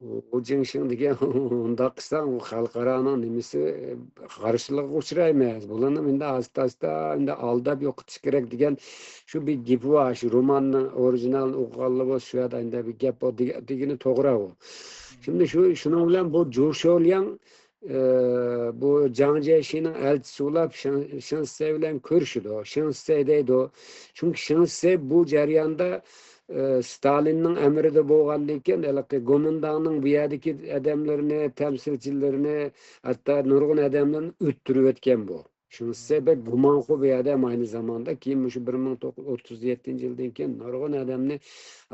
ۋۇ جىڭشىڭ دېگەن، ئۇنداق قىلساڭ، ئۇ خەلقئارانىڭ نېمىسى، قارشىلىقىغا ئۇچرايمىز. بۇلارنى ئەمدى ئاستا-ئاستا ئەمدى ئالداپ يوقىتىش كېرەك دېگەن شۇ بىر گېپى بار. شۇ روماننىڭ ئورىگىنالىنى ئوقۇغانلار بولسا، شۇ يەردە ئەمدى بىر گەپ بار دېگە-، دېگىنى توغرا ئۇ. شۇنداق شۇ، شۇنىڭ بىلەن بۇ جۇ شيولياڭ، ئە، بۇ جاڭ جيېشىنىڭ ئەلچىسى بولاپ شېڭ-، شېڭ شىسەي بىلەن كۆرۈشىدۇ. شېڭ شىسەي دەيدۇ. چۈنكى شېڭ شىسەي بۇ جەرياندا، ئە، ستالىننىڭ ئەمرىدە بولغاندىن كېيىن، ھېلىقى گومىنداڭنىڭ بۇ يەردىكى ئادەملىرىنى، تەمسىلچىلىرىنى، ھەتتا نۇرغۇن ئادەملىرىنى ئۆلتۈرۈۋەتكەن بۇ. شېڭ شىسەي بەك گۇمانخور بىر ئادەم ئاينى زاماندا. كېيىن مۇشۇ بىر مىڭ توققۇز يۈز ئوتتۇز يەتتىنچى يىلدىن كېيىن نۇرغۇن ئادەمنى،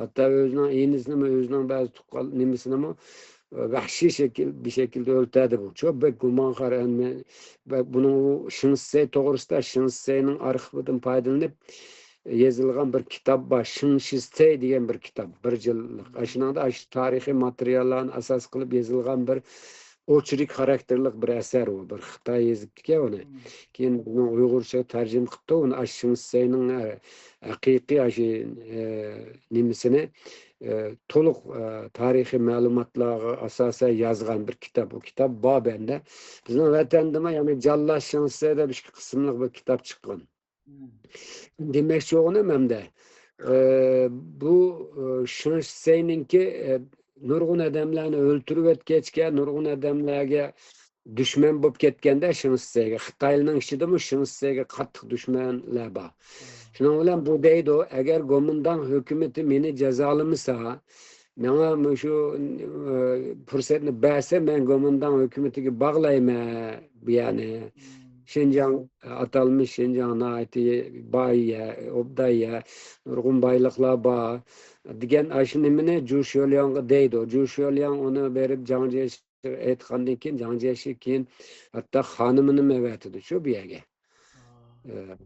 ھەتتا ئۆزىنىڭ ئىنىسىنىمۇ، ئۆزىنىڭ بەزى تۇغقان نېمىسىنىمۇ، ئە، ۋەھشىي شەكىل، بىر شەكىلدە ئۆلتۈردى بۇ. چوق بەك گۇمانخور ئەمدى. بۇنىڭ ئۇ شېڭ شىسەي توغرىسىدا، شېڭ شىسەينىڭ ئارخىپىدىن پايدىلىنىپ، يېزىلغان بىر كىتاب بار، شېڭ شىسەي دېگەن بىر كىتاب، بىر جىلدلىق. ئاشۇنىڭدا ئاشۇ تارىخىي ماتېرىياللارنى ئاساس قىلىپ يېزىلغان بىر ئوچېرك خاراكتېرلىك بىر ئەسەر ئۇ، بىر خىتاي يېزىپتىكەن ئۇنى. كېيىن بۇنىڭ ئۇيغۇرچە تەرجىمە قىپتۇ ئۇنى، ئاشۇ شېڭ شىسەينىڭ، ئە، ھەقىقىي ئاشۇ، ئە، نېمىسىنى، ئە، تولۇق، ئە، تارىخىي مەلۇماتلارغا ئاساسەن يازغان بىر كىتاب. ئۇ كىتاب بار بەندە. بىزنىڭ ۋەتەندىمۇ يەنى جانلاش شېڭ شىسەي دەپ ئىككى قىسىملىق بىر كىتاب چىققان. دېمەكچى بولغىنىم ئەمدى، ئە، بۇ، ئە، شېڭ شىسەينىڭكى، ئە، نۇرغۇن ئادەملەرنى ئۆلتۈرۈۋەتكەچكە، نۇرغۇن ئادەملەرگە دۈشمەن بولۇپ كەتكەندە شېڭ شىسەيگە، خىتايلارنىڭ ئىچىدىمۇ شېڭ شىسەيگە قاتتىق دۈشمەنلەر بار. شۇنىڭ بىلەن بۇ دەيدۇ، ئەگەر گومىنداڭ ھۆكۈمىتى مېنى جازالىمىسا، ماڭا مۇشۇ، ئە، پۇرسەتنى بەرسە، مەن گومىنداڭ ھۆكۈمىتىگە باغلايمەن بۇ يەرنى. شىنجاڭ، ئاتالمىش شىنجاڭ ناھايىتى باي يەر، ئوبدان يەر، نۇرغۇن بايلىقلار بار، دېگەن ئاشۇ نېمىنى جۇ شيولياڭغا دەيدۇ. جۇ شيولياڭ ئۇنى بېرىپ جاڭ جيېشىغا ئېيتقاندىن كېيىن، جاڭ جيېشى كېيىن ھەتتا خانىمىنىمۇ ئەۋەتىدۇ شۇ بۇ يەرگە. ئە،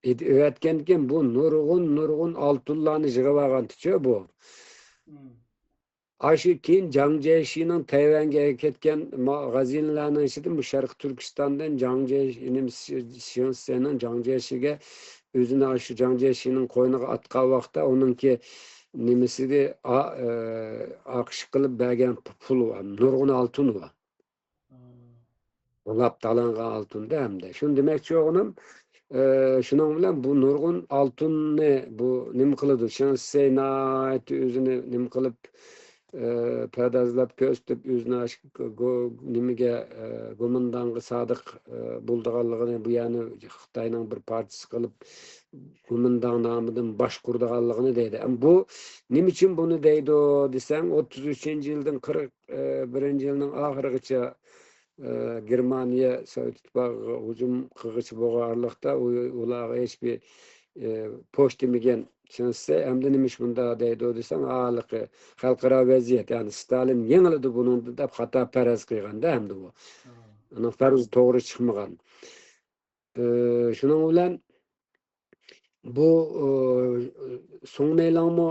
ئېتىۋەتكەنكىن، بۇ نۇرغۇن، نۇرغۇن ئالتۇنلارنى يىغىۋالغانتىچۇ بۇ. ئاشۇ كېيىن جاڭ جيېشىنىڭ تەيۋەنگە كەتكەن ما-، غەزىنىلەرنىڭ ئىچىدە بۇ شەرقىي تۈركىستاندىن جاڭ جيېشى، نېمە، شىنسەننىڭ جاڭ جيېشىگە ئۆزىنى ئاشۇ جاڭ جيېشىنىڭ قوينىغا ئاتقان ۋاقىتتا ئۇنىڭكى نېمىسىگە ئا-، ئە، ئاقىش قىلىپ بەرگەن پۇ-، پۇل بار، نۇرغۇن ئالتۇن بار. غىلاپ تالانغان ئالتۇندا ھەمدە. شۇنى دېمەكچى بولغىنىم، ئە، شۇنىڭ بىلەن بۇ نۇرغۇن ئالتۇننى بۇ نېمە قىلىدۇ؟ شېڭ شىسەي ناھايىتى ئۆزىنى نېمە قىلىپ، ئە، پەردازلاپ كۆرسىتىپ، ئۆزىنى ئاشۇ گو-، نېمىگە، ئە، گومىنداڭغا سادىق، ئە، بولىدىغانلىقىنى، بۇ يەرنى خىتاينىڭ بىر پارچىسى قىلىپ، گومىنداڭ نامىدىن باشقۇرىدىغانلىقىنى دەيدۇ. ئەمما بۇ نېمە ئۈچۈن بۇنى دەيدۇ دېسەڭ، ئوتتۇز ئۈچىنچى يىلدىن قىرىق بىرىنچى يىلنىڭ ئاخىرىغىچە، ئە، گېرمانىيە سوۋېت ئىتتىپاقىغا ھۇجۇم قىلغۇچى بولغان ئارىلىقتا ئۇ، ئۇلارغا ھېچبىر، ئە، پوش دېمىگەن شېڭ شىسەي. ئەمدى نېمە ئىش بۇنداق دەيدۇ دېسەڭ، ھېلىقى خەلقئارا ۋەزىيەت، يەنى ستالىن يېڭىلىدۇ بۇنىڭدا دەپ خاتا پەرەز قىلغاندا ئەمدى بۇ. ئۇنىڭ پەرىزى توغرا چىقمىغان. ئە، شۇنىڭ بىلەن بۇ، ئۇ، سۇڭ نېيلىڭمۇ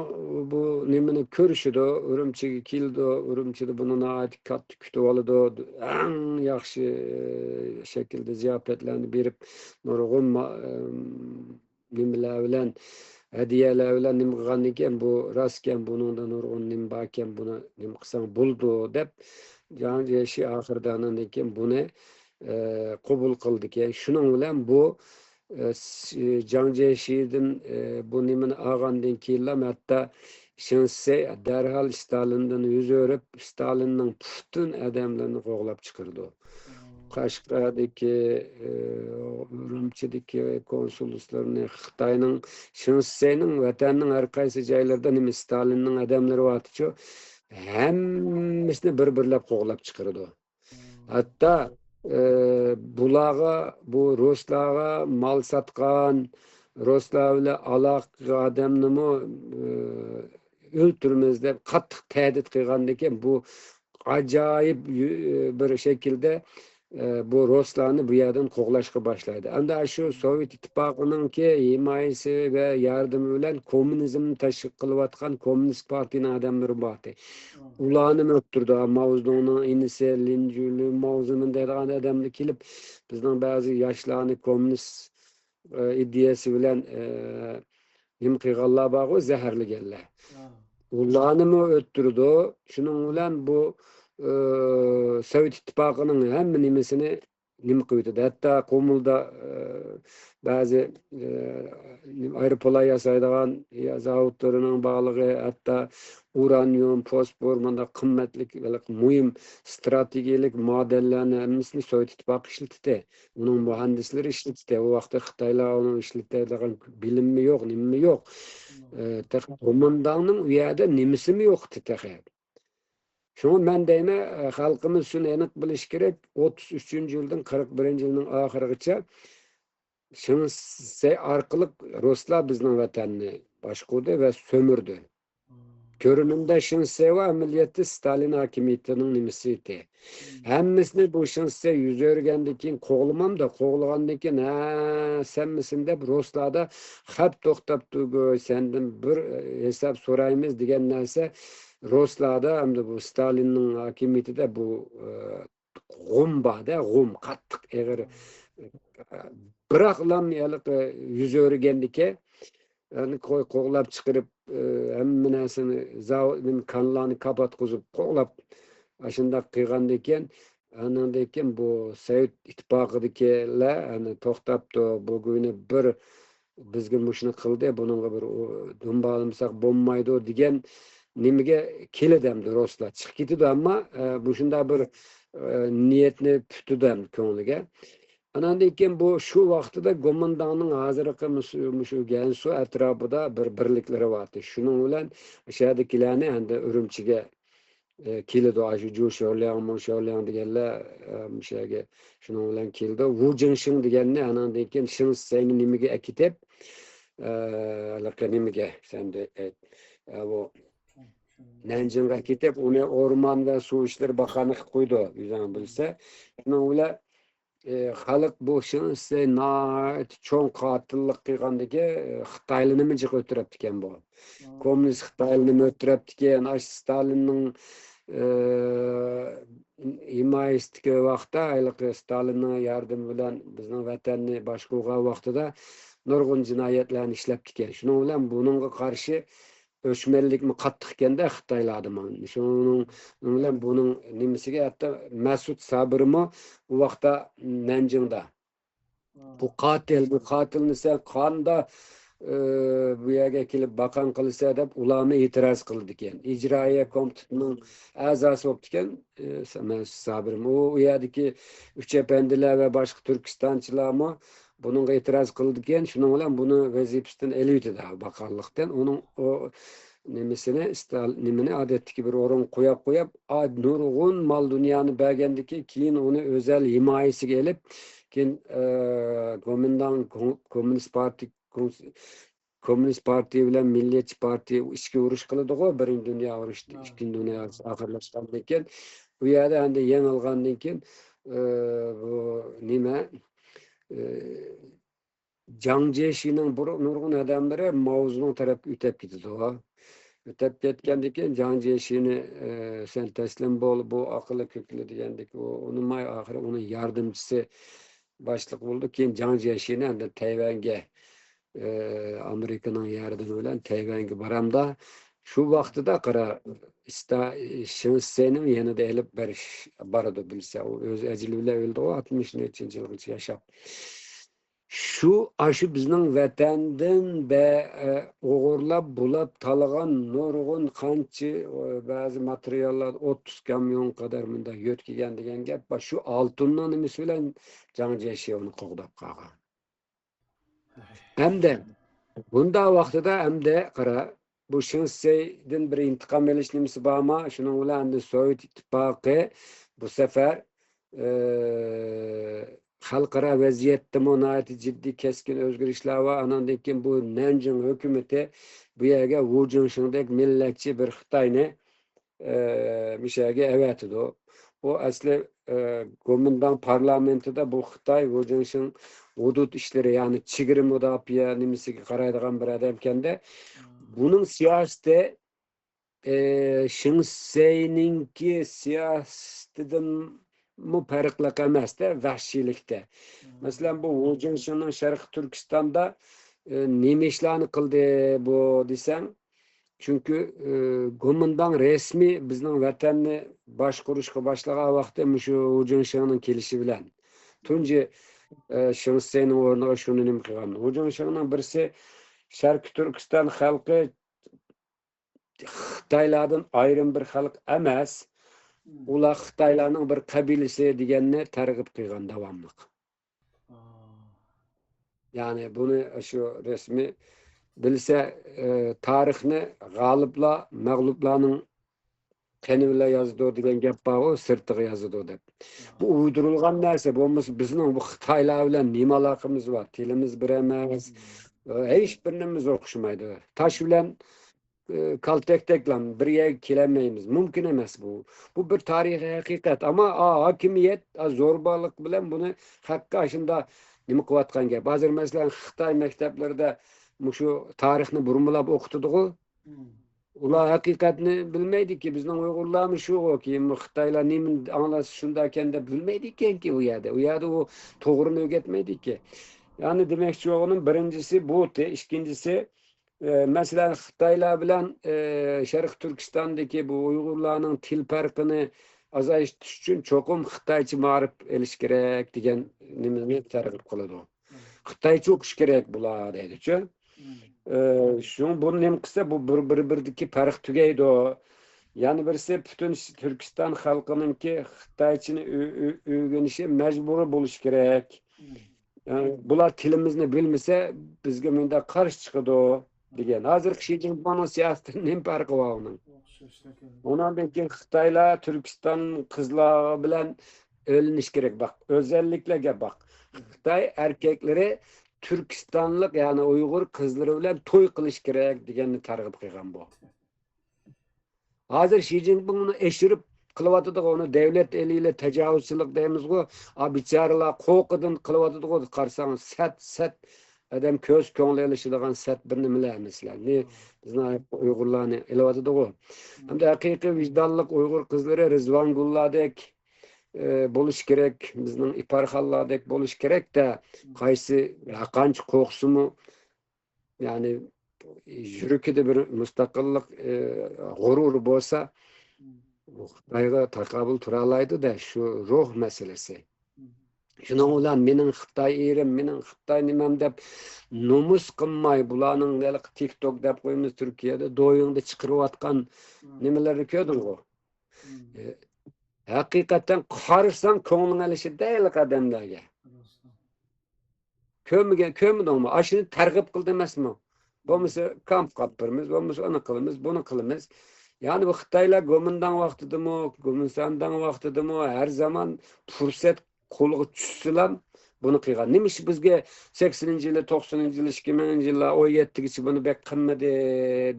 بۇ نېمىنى كۆرۈشىدۇ، ئۈرۈمچىگە كېلىدۇ، ئۈرۈمچىدە بۇنى ناھايىتى كاتتا كۈتۈۋالىدۇ، ئەڭ ياخشى، ئە، شەكىلدە زىياپەتلەرنى بېرىپ، نۇرغۇن ما-، ئەم، نېمىلەر بىلەن، ھەدىيەلەر بىلەن نېمە قىلغاندىكىن، بۇ راستكەن، بۇنىڭدا نۇرغۇن نېمە باركەن، بۇنى نېمە قىلساڭ بولىدۇ، دەپ، جاڭ جيېشى ئاخىرىدا ئاندىن كېيىن بۇنى، ئە، قوبۇل قىلىدىكەن. شۇنىڭ بىلەن بۇ ئە، س-، جاڭ جيېشىدىن، ئە، بۇ نېمىنى ئالغاندىن كېيىنلا ھەتتا شېڭ شىسەي دەرھال ستالىندىن يۈز ئۆرۈپ، ستالىننىڭ پۈتۈن ئادەملىرىنى قوغلاپ چىقىرىدۇ. قەشقەردىكى، ئە، ئۈرۈمچىدىكى كونسۇللۇقلىرىنى خىتاينىڭ، شېڭ شىسەينىڭ ۋەتەننىڭ ھەر قايسى جايلىرىدا نېمە ستالىننىڭ ئادەملىرى بارتىچۇ، ھەممىسىنى بىر-بىرلەپ قوغلاپ چىقىرىدۇ. ھەتتا، ئە، بۇلارغا، بۇ رۇسلارغا مال ساتقان، رۇسلار بىلەن ئالاقە قىلغان ئادەمنىمۇ، ئە، ئۆلتۈرىمىز دەپ قاتتىق تەھدىت قىلغاندىكىن، بۇ ئاجايىپ يۈ-، بىر شەكىلدە، ئە، بۇ رۇسلارنى بۇ يەردىن قوغلاشقا باشلايدۇ. ئەمدى شۇ سوۋېت ئىتتىپاقىنىڭكى ھىمايىسى ۋە ياردىمى بىلەن كوممۇنىزمنى تەشۋىق قىلىۋاتقان كوممۇنىست پارتىيىنىڭ ئادەملىرى بارتى. ئۇلارنى ئۆلتۈردى. ماۋزېدۇڭنىڭ ئىنىسى لىن جۈلۈ، ماۋزېمىن دەيدىغان ئادەملەر كېلىپ، بىزنىڭ بەزى ياشلارنى كوممۇنىست، ئە، ئىدىيەسى بىلەن، ئە، نېمە قىلغانلار بارغۇ، زەھەرلىگەنلەر. ئۇلارنىمۇ ئۆلتۈرىدۇ. شۇنىڭ بىلەن بۇ، ئە، سوۋېت ئىتتىپاقىنىڭ ھەممە نېمىسىنى نېمە قىلىۋېتىدۇ. ھەتتا قۇمۇلدا، ئە، بەزى، ئە، نېمە، ئايروپىلان ياسايدىغان يا زاۋۇتلىرىنىڭ بارلىقى، ھەتتا ئۇرانىيۇم، فوسفور، مۇنداق قىممەتلىك، مۇھىم ستراتېگىيەلىك مادەنلەرنى ھەممىسىنى سوۋېت ئىتتىپاقى ئىشلىتتى. ئۇنىڭ مۇھەندىسلىرى ئىشلىتتى. ئۇ ۋاقىتتا خىتايلار ئۇنى ئىشلىتەلىگەن بىلىممۇ يوق، نېمىمۇ يوق. ئە، تېخى قومانداننىڭ ئۇ يەردە نېمىسىمۇ يوق ئىدى تېخى. شۇڭا مەن دەيمەن، ئە، خەلقىمىز شۇنى ئېنىق بىلىشى كېرەك، ئوتتۇز ئۈچىنچى يىلدىن قىرىق بىرىنچى يىلنىڭ ئاخىرىغىچە شېڭ شىسەي ئارقىلىق رۇسلار بىزنىڭ ۋەتەننى باشقۇردى ۋە سۆمۈردى. كۆرۈنۈمدە شېڭ شىسەي ئەمەلىيەتتە ستالىن ھاكىمىيىتىنىڭ نېمىسى ئىدى. ھەممىسىنى بۇ شېڭ شىسەي يۈز ئۆرۈگەندىن كېيىن قوغلىمامدا، قوغلىغاندىن كېيىن، ھە، سەنمىسەن دەپ رۇسلاردا خەپ توختاپ تۇرغۇ، سەندىن بىر، ئە، ھېساب سورايمىز دېگەن نەرسە رۇسلاردا، ئەمدى بۇ ستالىننىڭ ھاكىمىيىتىدە بۇ، ئە، غۇم بار-دە، غۇم، قاتتىق ئېغىر. بىراقلام ھېلىقى يۈز ئۆرۈگەندىكى، يەنى قوي-، قوغلاپ چىقىرىپ، ئە، ھەممە نەرسىنى، زاۋۇت، نېمە، كانلارنى كاپاتقۇزۇپ، قوغلاپ، ئاشۇنداق قىلغاندىكىن، ئاناندىن كېيىن بۇ سوۋېت ئىتتىپاقىدىكىلەر، ئەنە، توختاپ تۇر، بۇ گۇينى بىر بىزگە مۇشۇنى قىلدى، بۇنىڭغا بىر، ئۇ، دۇمبالىمىساق بولمايدۇ دېگەن نېمىگە كېلىدۇ ئەمدى رۇسلار. چىقىپ كېتىدۇ، ئەمما، ئە، مۇشۇنداق بىر، ئە، نىيەتنى پۈتىدۇ ئەمدى كۆڭلىگە. ئاناندىن كېيىن بۇ شۇ ۋاقتىدا گومىنداڭنىڭ ھازىرقى مۇشۇ، مۇشۇ گەنسۇ ئەتراپىدا بىر بىرلىكلىرى بارتى. شۇنىڭ بىلەن شەھەردىكىلەرنى ئەمدى ئۈرۈمچىگە، ئە، كېلىدۇ. ئاشۇ جۇ شياۋلياڭ، مۇ شياۋلياڭ دېگەنلەر، ئە، مۇشۇ يەرگە شۇنىڭ بىلەن كېلىدۇ. ۋۇ جىڭشىڭ دېگەننى ئاناندىن كېيىن شېڭ شىسەينى نېمىگە ئەكېتىپ، ئە، ھېلىقى نېمىگە، سەن دە-، ئە، ئە، بۇ نەنجىڭغا ئەكېتىپ، ئۇنى ئورمان ۋە سۇ ئىشلىرى باققانلىق قىلىپ قويىدۇ، ئۆزۈڭ بىلسە. شۇنىڭ بىلەن، ئە، خەلق بۇ شېڭ شىسەي ناھايىتى چوڭ قاتىللىق قىلغاندىكى، ئە، خىتايلىنىمۇ جىق ئۆلتۈرۈپتىكەن بۇ. كوممۇنىست خىتايلىنىمۇ ئۆلتۈرۈپتىكەن. ئاشۇ ستالىننىڭ، ئە، ھىمايىسىدىكى ۋاقىتتا، ھېلىقى ستالىننىڭ ياردىمى بىلەن بىزنىڭ ۋەتەننى باشقۇرغان ۋاقتىدا نۇرغۇن جىنايەتلەرنى ئىشلەپتىكەن. شۇنىڭ بىلەن بۇنىڭغا قارشى ئۆچمەنلىكمۇ قاتتىق ئىكەن-دە خىتايلاردا مانا. شۇنىڭ بىلەن بۇنىڭ نېمىسىگە ھەتتا مەسۇت سابىرمۇ ئۇ ۋاقىتتا نەنجىڭدا. بۇ قاتىل، بۇ قاتىلنى سەن قاندا، ئى، بۇ يەرگە كېلىپ باققان قىلىسەن دەپ ئۇلارمۇ ئېتىراز قىلىدىكەن. ئىجرائىيە كومىتېتىنىڭ ئەزاسى بوپتىكەن، ئى، مەسۇت سابىرمۇ. ئۇ، ئۇ يەردىكى ئۈچ ئەپەندىلەر ۋە باشقا تۈركىستانچىلارمۇ بۇنىڭغا ئېتىراز قىلىدىكەن، شۇنىڭ بىلەن بۇنى ۋەزىپىسىدىن ئېلىۋېتىدۇ باققانلىقتىن. ئۇنىڭ ئۇ نېمىسىنى، ئىستال-، نېمىنى ئادەتتىكى بىر ئورۇنغا قويۇپ قويۇپ، ئا، نۇرغۇن مال دۇنيانى بەرگەندىكىن، كېيىن ئۇنى ئۆزەل ھىمايىسىگە ئېلىپ، كېيىن، ئە، گومىنداڭ كوم-، كوممۇنىست پارتىيە، كوم-، كوممۇنىست پارتىيە بىلەن مىللەتچى پارتىيە ئىچكى ئۇرۇش قىلىدىغۇ، بىرىنچى دۇنيا ئۇرۇشى، ئىككىنچى دۇنيا ئۇرۇشى ئاخىرلاشقاندىن كېيىن، ئۇ يەردە ئەمدى يېڭىلغاندىن كېيىن، ئە، بۇ نېمە، ئە، جاڭ جيېشىنىڭ بۇ نۇرغۇن ئادەملىرى ماۋزېدۇڭ تەرەپكە ئۆتۈپ كېتىدۇ. ئۆتۈپ كەتكەندىن كېيىن جاڭ جيېشىنى، ئە، سەن تەسلىم بول، بۇ ئاقىلى كۆكلى دېگەندىكى ئۇ ئۇنىماي، ئاخىرى ئۇنىڭ ياردەمچىسى باشلىق بولىدۇ. كېيىن جاڭ جيېشىنى ئەمدى تەيۋەنگە، ئە، ئامېرىكىنىڭ ياردىمى بىلەن تەيۋەنگە بارامدا، شۇ ۋاقتىدا قارا، ئىستا-، شېڭ شىسەينىڭ يېنىدا ئېلىپ بېرىش بارىدۇ بىلسە. ئۇ ئۆز ئەجىلى بىلەن ئۆلدىغۇ، ئاتمىش نەچچىنچى يىلغىچە ياشاپ. شۇ، ئاشۇ بىزنىڭ ۋەتەندىن بە-، ئە، ئوغرىلاپ، بۇلاپ، تالىغان نۇرغۇن قانچە، ئە، بەزى ماتېرىياللار ئوتتۇز كاميون قەدەر مۇنداق يۆتكىگەن دېگەن گەپ بار. شۇ ئالتۇننىڭ نېمىسى بىلەن جاڭ جيېشى ئۇنى قوغداپ قالغان. ئەمدى بۇنداق ۋاقتىدا ئەمدى قارا، بۇ شېڭ شىسەيدىن بىر ئىنتىقام ئېلىش نېمىسى بارمۇ؟ شۇنىڭ بىلەن ئەمدى سوۋېت ئىتتىپاقى بۇ سەپەر، ئى، خەلقئارا ۋەزىيەتتىمۇ ناھايىتى جىددىي كەسكىن ئۆزگىرىشلەر بار. ئاناندىن كېيىن بۇ نەنجىڭ ھۆكۈمىتى بۇ يەرگە ۋۇ جىڭشېڭدەك مىللەتچى بىر خىتاينى ئى، مۇشۇ يەرگە ئەۋەتىدۇ. ئۇ ئەسلى، ئى، گومىنداڭ پارلامېنتىدا بۇ خىتاي ۋۇ جىڭشېڭ ھۇدۇد ئىشلىرى، يەنى چېگرا مۇداپىئە نېمىسىگە قارايدىغان بىر ئادەمكەندە، بۇنىڭ سىياسىتى، ئى، شېڭ شىسەينىڭكى سىياسىتىدىنمۇ پەرقلىق ئەمەستە، ۋەھشىيلىكتە. مەسىلەن، بۇ ۋۇ جىڭشېڭنىڭ شەرقىي تۈركىستاندا، ئى، نېمە ئىشلارنى قىلدى بۇ دېسەڭ، چۈنكى، ئى، گومىنداڭ رەسمىي بىزنىڭ ۋەتەننى باشقۇرۇشقا باشلىغان ۋاقتى مۇشۇ ھۇ جىڭشېڭنىڭ كېلىشى بىلەن. تۇنجى، ئى، شېڭ شىسەينىڭ ئورنىغا شۇنى نېمە قىلغان؟ ھۇ جىڭشېڭنىڭ بىرسى شەرقىي تۈركىستان خەلقى خىتايلاردىن ئايرىم بىر خەلق ئەمەس، ئۇلار خىتايلارنىڭ بىر قەبىلىسى دېگەننى تەرغىب قىلغان داۋاملىق. يەنى بۇنى شۇ رەسمىي بىلسە، ئى، تارىخنى غالىبلار مەغلۇپلارنىڭ قېنى بىلەن يازىدۇ دېگەن گەپ بارغۇ، سىرتىغا يازىدۇ دەپ. بۇ ئۇيدۇرۇلغان نەرسە، بولمىسا بىزنىڭ بۇ خىتايلار بىلەن نېمە ئالاقىمىز بار؟ تىلىمىز بىر ئەمەس، ھېچ بىر نېمىمىز ئوخشىمايدۇ. تاش بىلەن ئى، كالتەكتەكلەم بىر يەرگە كېلەلمەيمىز. مۇمكىن ئەمەس بۇ. بۇ بىر تارىخىي ھەقىقەت. ئەمما، ئا، ھاكىمىيەت، ئا، زوربالىق بىلەن بۇنى ھەققە ئاشۇندا نېمە قىلىۋاتقان گەپ. ھازىر، مەسىلەن، خىتاي مەكتەپلىرىدە مۇشۇ تارىخنى بۇرمىلاپ ئوقۇتىدىغۇ. ئۇلار ھەقىقەتنى بىلمەيدىكى، بىزنىڭ ئۇيغۇرلارمۇ شۇغۇ، كېيىن بۇ خىتايلار نېمىنى ئاڭلاتسا شۇنداكەن دەپ بىلمەيدىكەنكى ئۇ يەردە. ئۇ يەردە ئۇ توغرىنى ئۆگەتمەيدىكى. يەنى دېمەكچى بولغىنىم بىرىنچىسى بۇ، ئىككىنچىسى، ئى، مەسىلەن، خىتايلار بىلەن، ئى، شەرقىي تۈركىستاندىكى بۇ ئۇيغۇرلارنىڭ تىل پەرقىنى ئازايتىش ئۈچۈن چوقۇم خىتايچە مائارىپ ئېلىش كېرەك دېگەن نېمىنى تەرغىب قىلىدۇ. خىتايچە ئوقۇش كېرەك بۇلار دەيدىچۇ. ئى، شۇڭا بۇ نېمە قىلسا، بۇ بىر، بىر، بىردىكى پەرق تۈگەيدۇ. يەنە بىرسى، پۈتۈن تۈركىستان خەلقىنىڭكى خىتايچىنى ئۆ-، ئۆ-، ئۆگىنىشى مەجبۇرىي بولۇشى كېرەك. يەنى بۇلار تىلىمىزنى بىلمىسە، بىزگە مۇنداق قارشى چىقىدۇ، دېگەن. ھازىر شى جىنپىڭنىڭ سىياسىتىدىن نېمە پەرقى بار ئۇنىڭ؟ ئۇنىڭدىن كېيىن خىتايلار تۈركىستان قىزلار بىلەن ئۆيلىنىش كېرەك. باق، ئۆزەللىكلەرگە باق. خىتاي ئەركەكلىرى تۈركىستانلىق، يەنى ئۇيغۇر قىزلىرى بىلەن توي قىلىش كېرەك، دېگەننى تەرغىب قىلغان بۇ. ھازىر شى جىنپىڭ ئۇنى ئېشىرىپ قىلىۋاتىدىغۇ، ئۇنى دەۋلەت ئېلى ئىلى تاجاۋۇزچىلىق دەيمىزغۇ، ئا، بىچارىلار قورقۇدىن قىلىۋاتىدىغۇ، قارىساڭ سەت، سەت، ئادەم كۆز كۆڭلى ئېلىشىدىغان سەت بىر نېمىلەر ئەمەسلەر. نى-، بىزنىڭ ئۇيغۇرلارنى ئېلىۋاتىدىغۇ. ھەمدە ھەقىقىي ۋىجدانلىق ئۇيغۇر قىزلىرى رىزۋانگۈللاردەك، ئى، بولۇش كېرەك، بىزنىڭ ئىپارخانلاردەك بولۇش كېرەك-دە، قايسى، ھەرقانچە قورقسىمۇ، يەنى يۈرىكىدە بىر مۇستەقىللىق، ئى، غۇرۇرى بولسا، خىتايغا تاقابىل تۇرالايدۇ-دە، شۇ روھ مەسىلىسى. شۇنىڭ بىلەن مېنىڭ خىتاي ئېرىم، مېنىڭ خىتاي نېمەم دەپ نومۇس قىلماي، بۇلارنىڭ ھېلىقى تىك توك دەپ قويىمىز تۈركىيەدە، دويىڭدا چىقىرىۋاتقان نېمىلەرنى كۆردۈڭغۇ؟ ئى، ھەقىقەتەن قارىساڭ كۆڭلۈڭ ئېلىشىدۇ ھېلىقى ئادەملەرگە. كۆرمىگەن، كۆرمىدىڭمۇ؟ ئاشۇنى تەرغىب قىلدى ئەمەسمۇ؟ بولمىسا كامپ قاپتۇرىمىز، بولمىسا ئۇنى قىلىمىز، بۇنى قىلىمىز. يەنى بۇ خىتايلار گومىنداڭ ۋاقتىدىمۇ، گومىنداڭ ۋاقتىدىمۇ ھەر زامان پۇرسەت قولىغا چۈشسىلا بۇنى قىلغان. نېمە ئىش بىزگە سەكسىنىنچى يىلى، توقسىنىنچى يىلى، ئىككى مىڭىنچى يىللار، ئون يەتتىگىچە بۇنى بەك قىلمىدى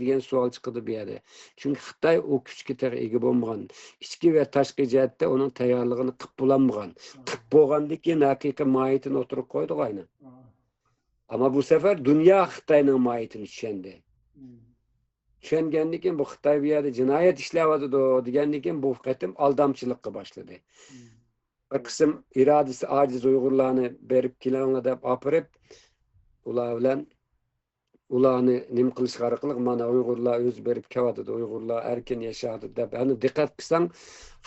دېگەن سوئال چىقىدۇ بۇ يەردە. چۈنكى خىتاي ئۇ كۈچكە تېخى ئىگە بولمىغان. ئىچكى ۋە تاشقى جەھەتتە ئۇنىڭ تەييارلىقىنى قىلىپ بولالمىغان. قىلىپ بولغاندىن كېيىن ھەقىقىي ماھىيىتىنى ئوتتۇرىغا قويدۇق ئاينى. ئەمما بۇ سەپەر دۇنيا خىتاينىڭ ماھىيىتىنى چۈشەندى. چۈشەنگەندىن كېيىن بۇ خىتاي بۇ يەردە جىنايەت ئىشلەۋاتىدۇ دېگەندىن كېيىن بۇ قېتىم ئالدامچىلىققا باشلىدى. بىر قىسىم ئىرادىسى ئاجىز ئۇيغۇرلارنى بېرىپ كېلىڭلار دەپ ئاپىرىپ، ئۇلار بىلەن ئۇلارنى نېمە قىلىش ئارقىلىق مانا ئۇيغۇرلار ئۆزى بېرىپ كېلىۋاتىدۇ، ئۇيغۇرلار ئەركىن ياشاۋاتىدۇ دەپ. ئەنە دىققەت قىلساڭ،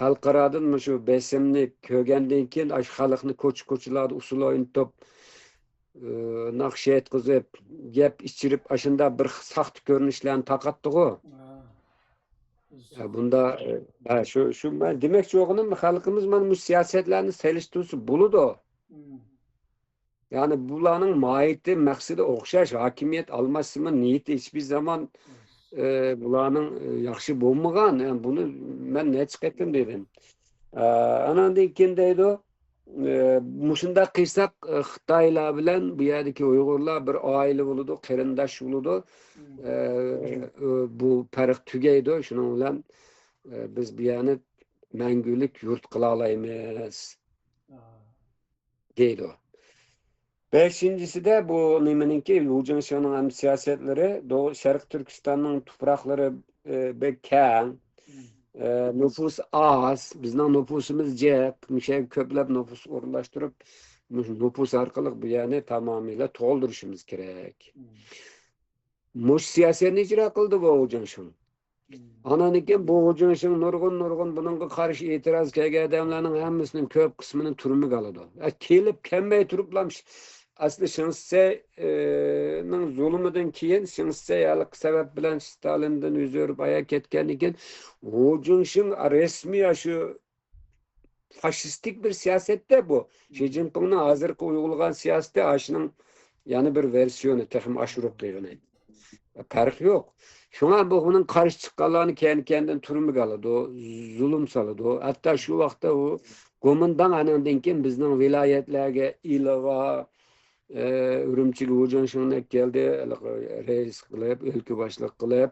خەلقئارادىن مۇشۇ بېسىمنى كۆرگەندىن كېيىن ئاشۇ خەلقنى كوچا-كوچىلاردا ئۇسسۇل ئوينىتىپ، ئى، ناخشا ئېيتقۇزۇپ، يەپ ئىچۈرۈپ، ئاشۇنداق بىر ساختا كۆرۈنۈشلەرنى تارقاتتىغۇ. ھە. يا، بۇندا، ئى، ھە، شۇ، شۇ مەن دېمەكچى بولغىنىم، خەلقىمىز مانا مۇشۇ سىياسەتلەرنى سېلىشتۇرسا بولىدۇ. مم. يەنى بۇلارنىڭ ماھىيىتى، مەقسىتى ئوخشاش، ھاكىمىيەت ئالماشسىمۇ نىيىتى ھېچبىر زامان، ئى، بۇلارنىڭ، ئى، ياخشى بولمىغان. يەنى بۇنى مەن نەچچە قېتىم دېدىم. ئە، ئاناندىن كېيىن دەيدۇ، ئى، مۇشۇنداق قىلساق، ئى، خىتايلار بىلەن بۇ يەردىكى ئۇيغۇرلار بىر ئائىلە بولىدۇ، قېرىنداش بولىدۇ. ئى، ئى، بۇ پەرق تۈگەيدۇ. شۇنىڭ بىلەن، ئى، بىز بۇ يەرنى مەڭگۈلۈك يۇرت قىلالايمىز. دەيدۇ. بەشىنچىسىدە بۇ نېمىنىڭكى، ھۇ جىڭشىڭنىڭ ھەم سىياسەتلىرى، دو-، شەرقىي تۈركىستاننىڭ تۇپراقلىرى، ئى، بەك كەڭ، ئى، نوپۇس ئاز، بىزنىڭ نوپۇسىمىز جىق، مۇشۇ يەرگە كۆپلەپ نوپۇس ئورۇنلاشتۇرۇپ، مۇشۇ نوپۇس ئارقىلىق بۇ يەرنى تامامىيلا تولدۇرۇشىمىز كېرەك. مۇشۇ سىياسەتنى ئىجرا قىلدى بۇ ھۇ جىڭشىڭ. ئاناندىن كېيىن بۇ ھۇ جىڭشىڭ نۇرغۇن، نۇرغۇن بۇنىڭغا قارشى ئېتىراز كەلگەن ئادەملەرنىڭ ھەممىسىنىڭ كۆپ قىسمىنى تۈرمىگە ئالىدۇ. ئە، كېلىپ كەلمەي تۇرۇپلا ئەسلى شېڭ شىسەي، ئى، نىڭ زۇلۇمىدىن كېيىن، شېڭ شىسەي ھېلىقى سەۋەب بىلەن ستالىندىن يۈز ئۆرۈپ ئايا كەتكەندىن كېيىن، ھۇ جىڭشىڭ رەسمىي شۇ فاشىستىك بىر سىياسەتتە بۇ. شى جىنپىڭنىڭ ھازىرقى ئۇيغۇلغان سىياسىتى ئاشۇنىڭ يەنە بىر ۋېرسىيونى، تېخىمۇ ئاشۇرۇپ قىلغىنى. پەرق يوق. شۇڭا بۇ ئۇنىڭ قارشى چىققانلارنى كەينى-كەينىدىن تۈرمىگە ئالىدۇ، زۇلۇم سالىدۇ. ھەتتا شۇ ۋاقىتتا ئۇ گومىنداڭ ئانىڭدىن كېيىن بىزنىڭ ۋىلايەتلەرگە ئىلىغا، ئى، ئۈرۈمچىگە ھۇ جىڭشىڭ كەلدى، رەئىس قىلىپ، ئۆلكە باشلىق قىلىپ،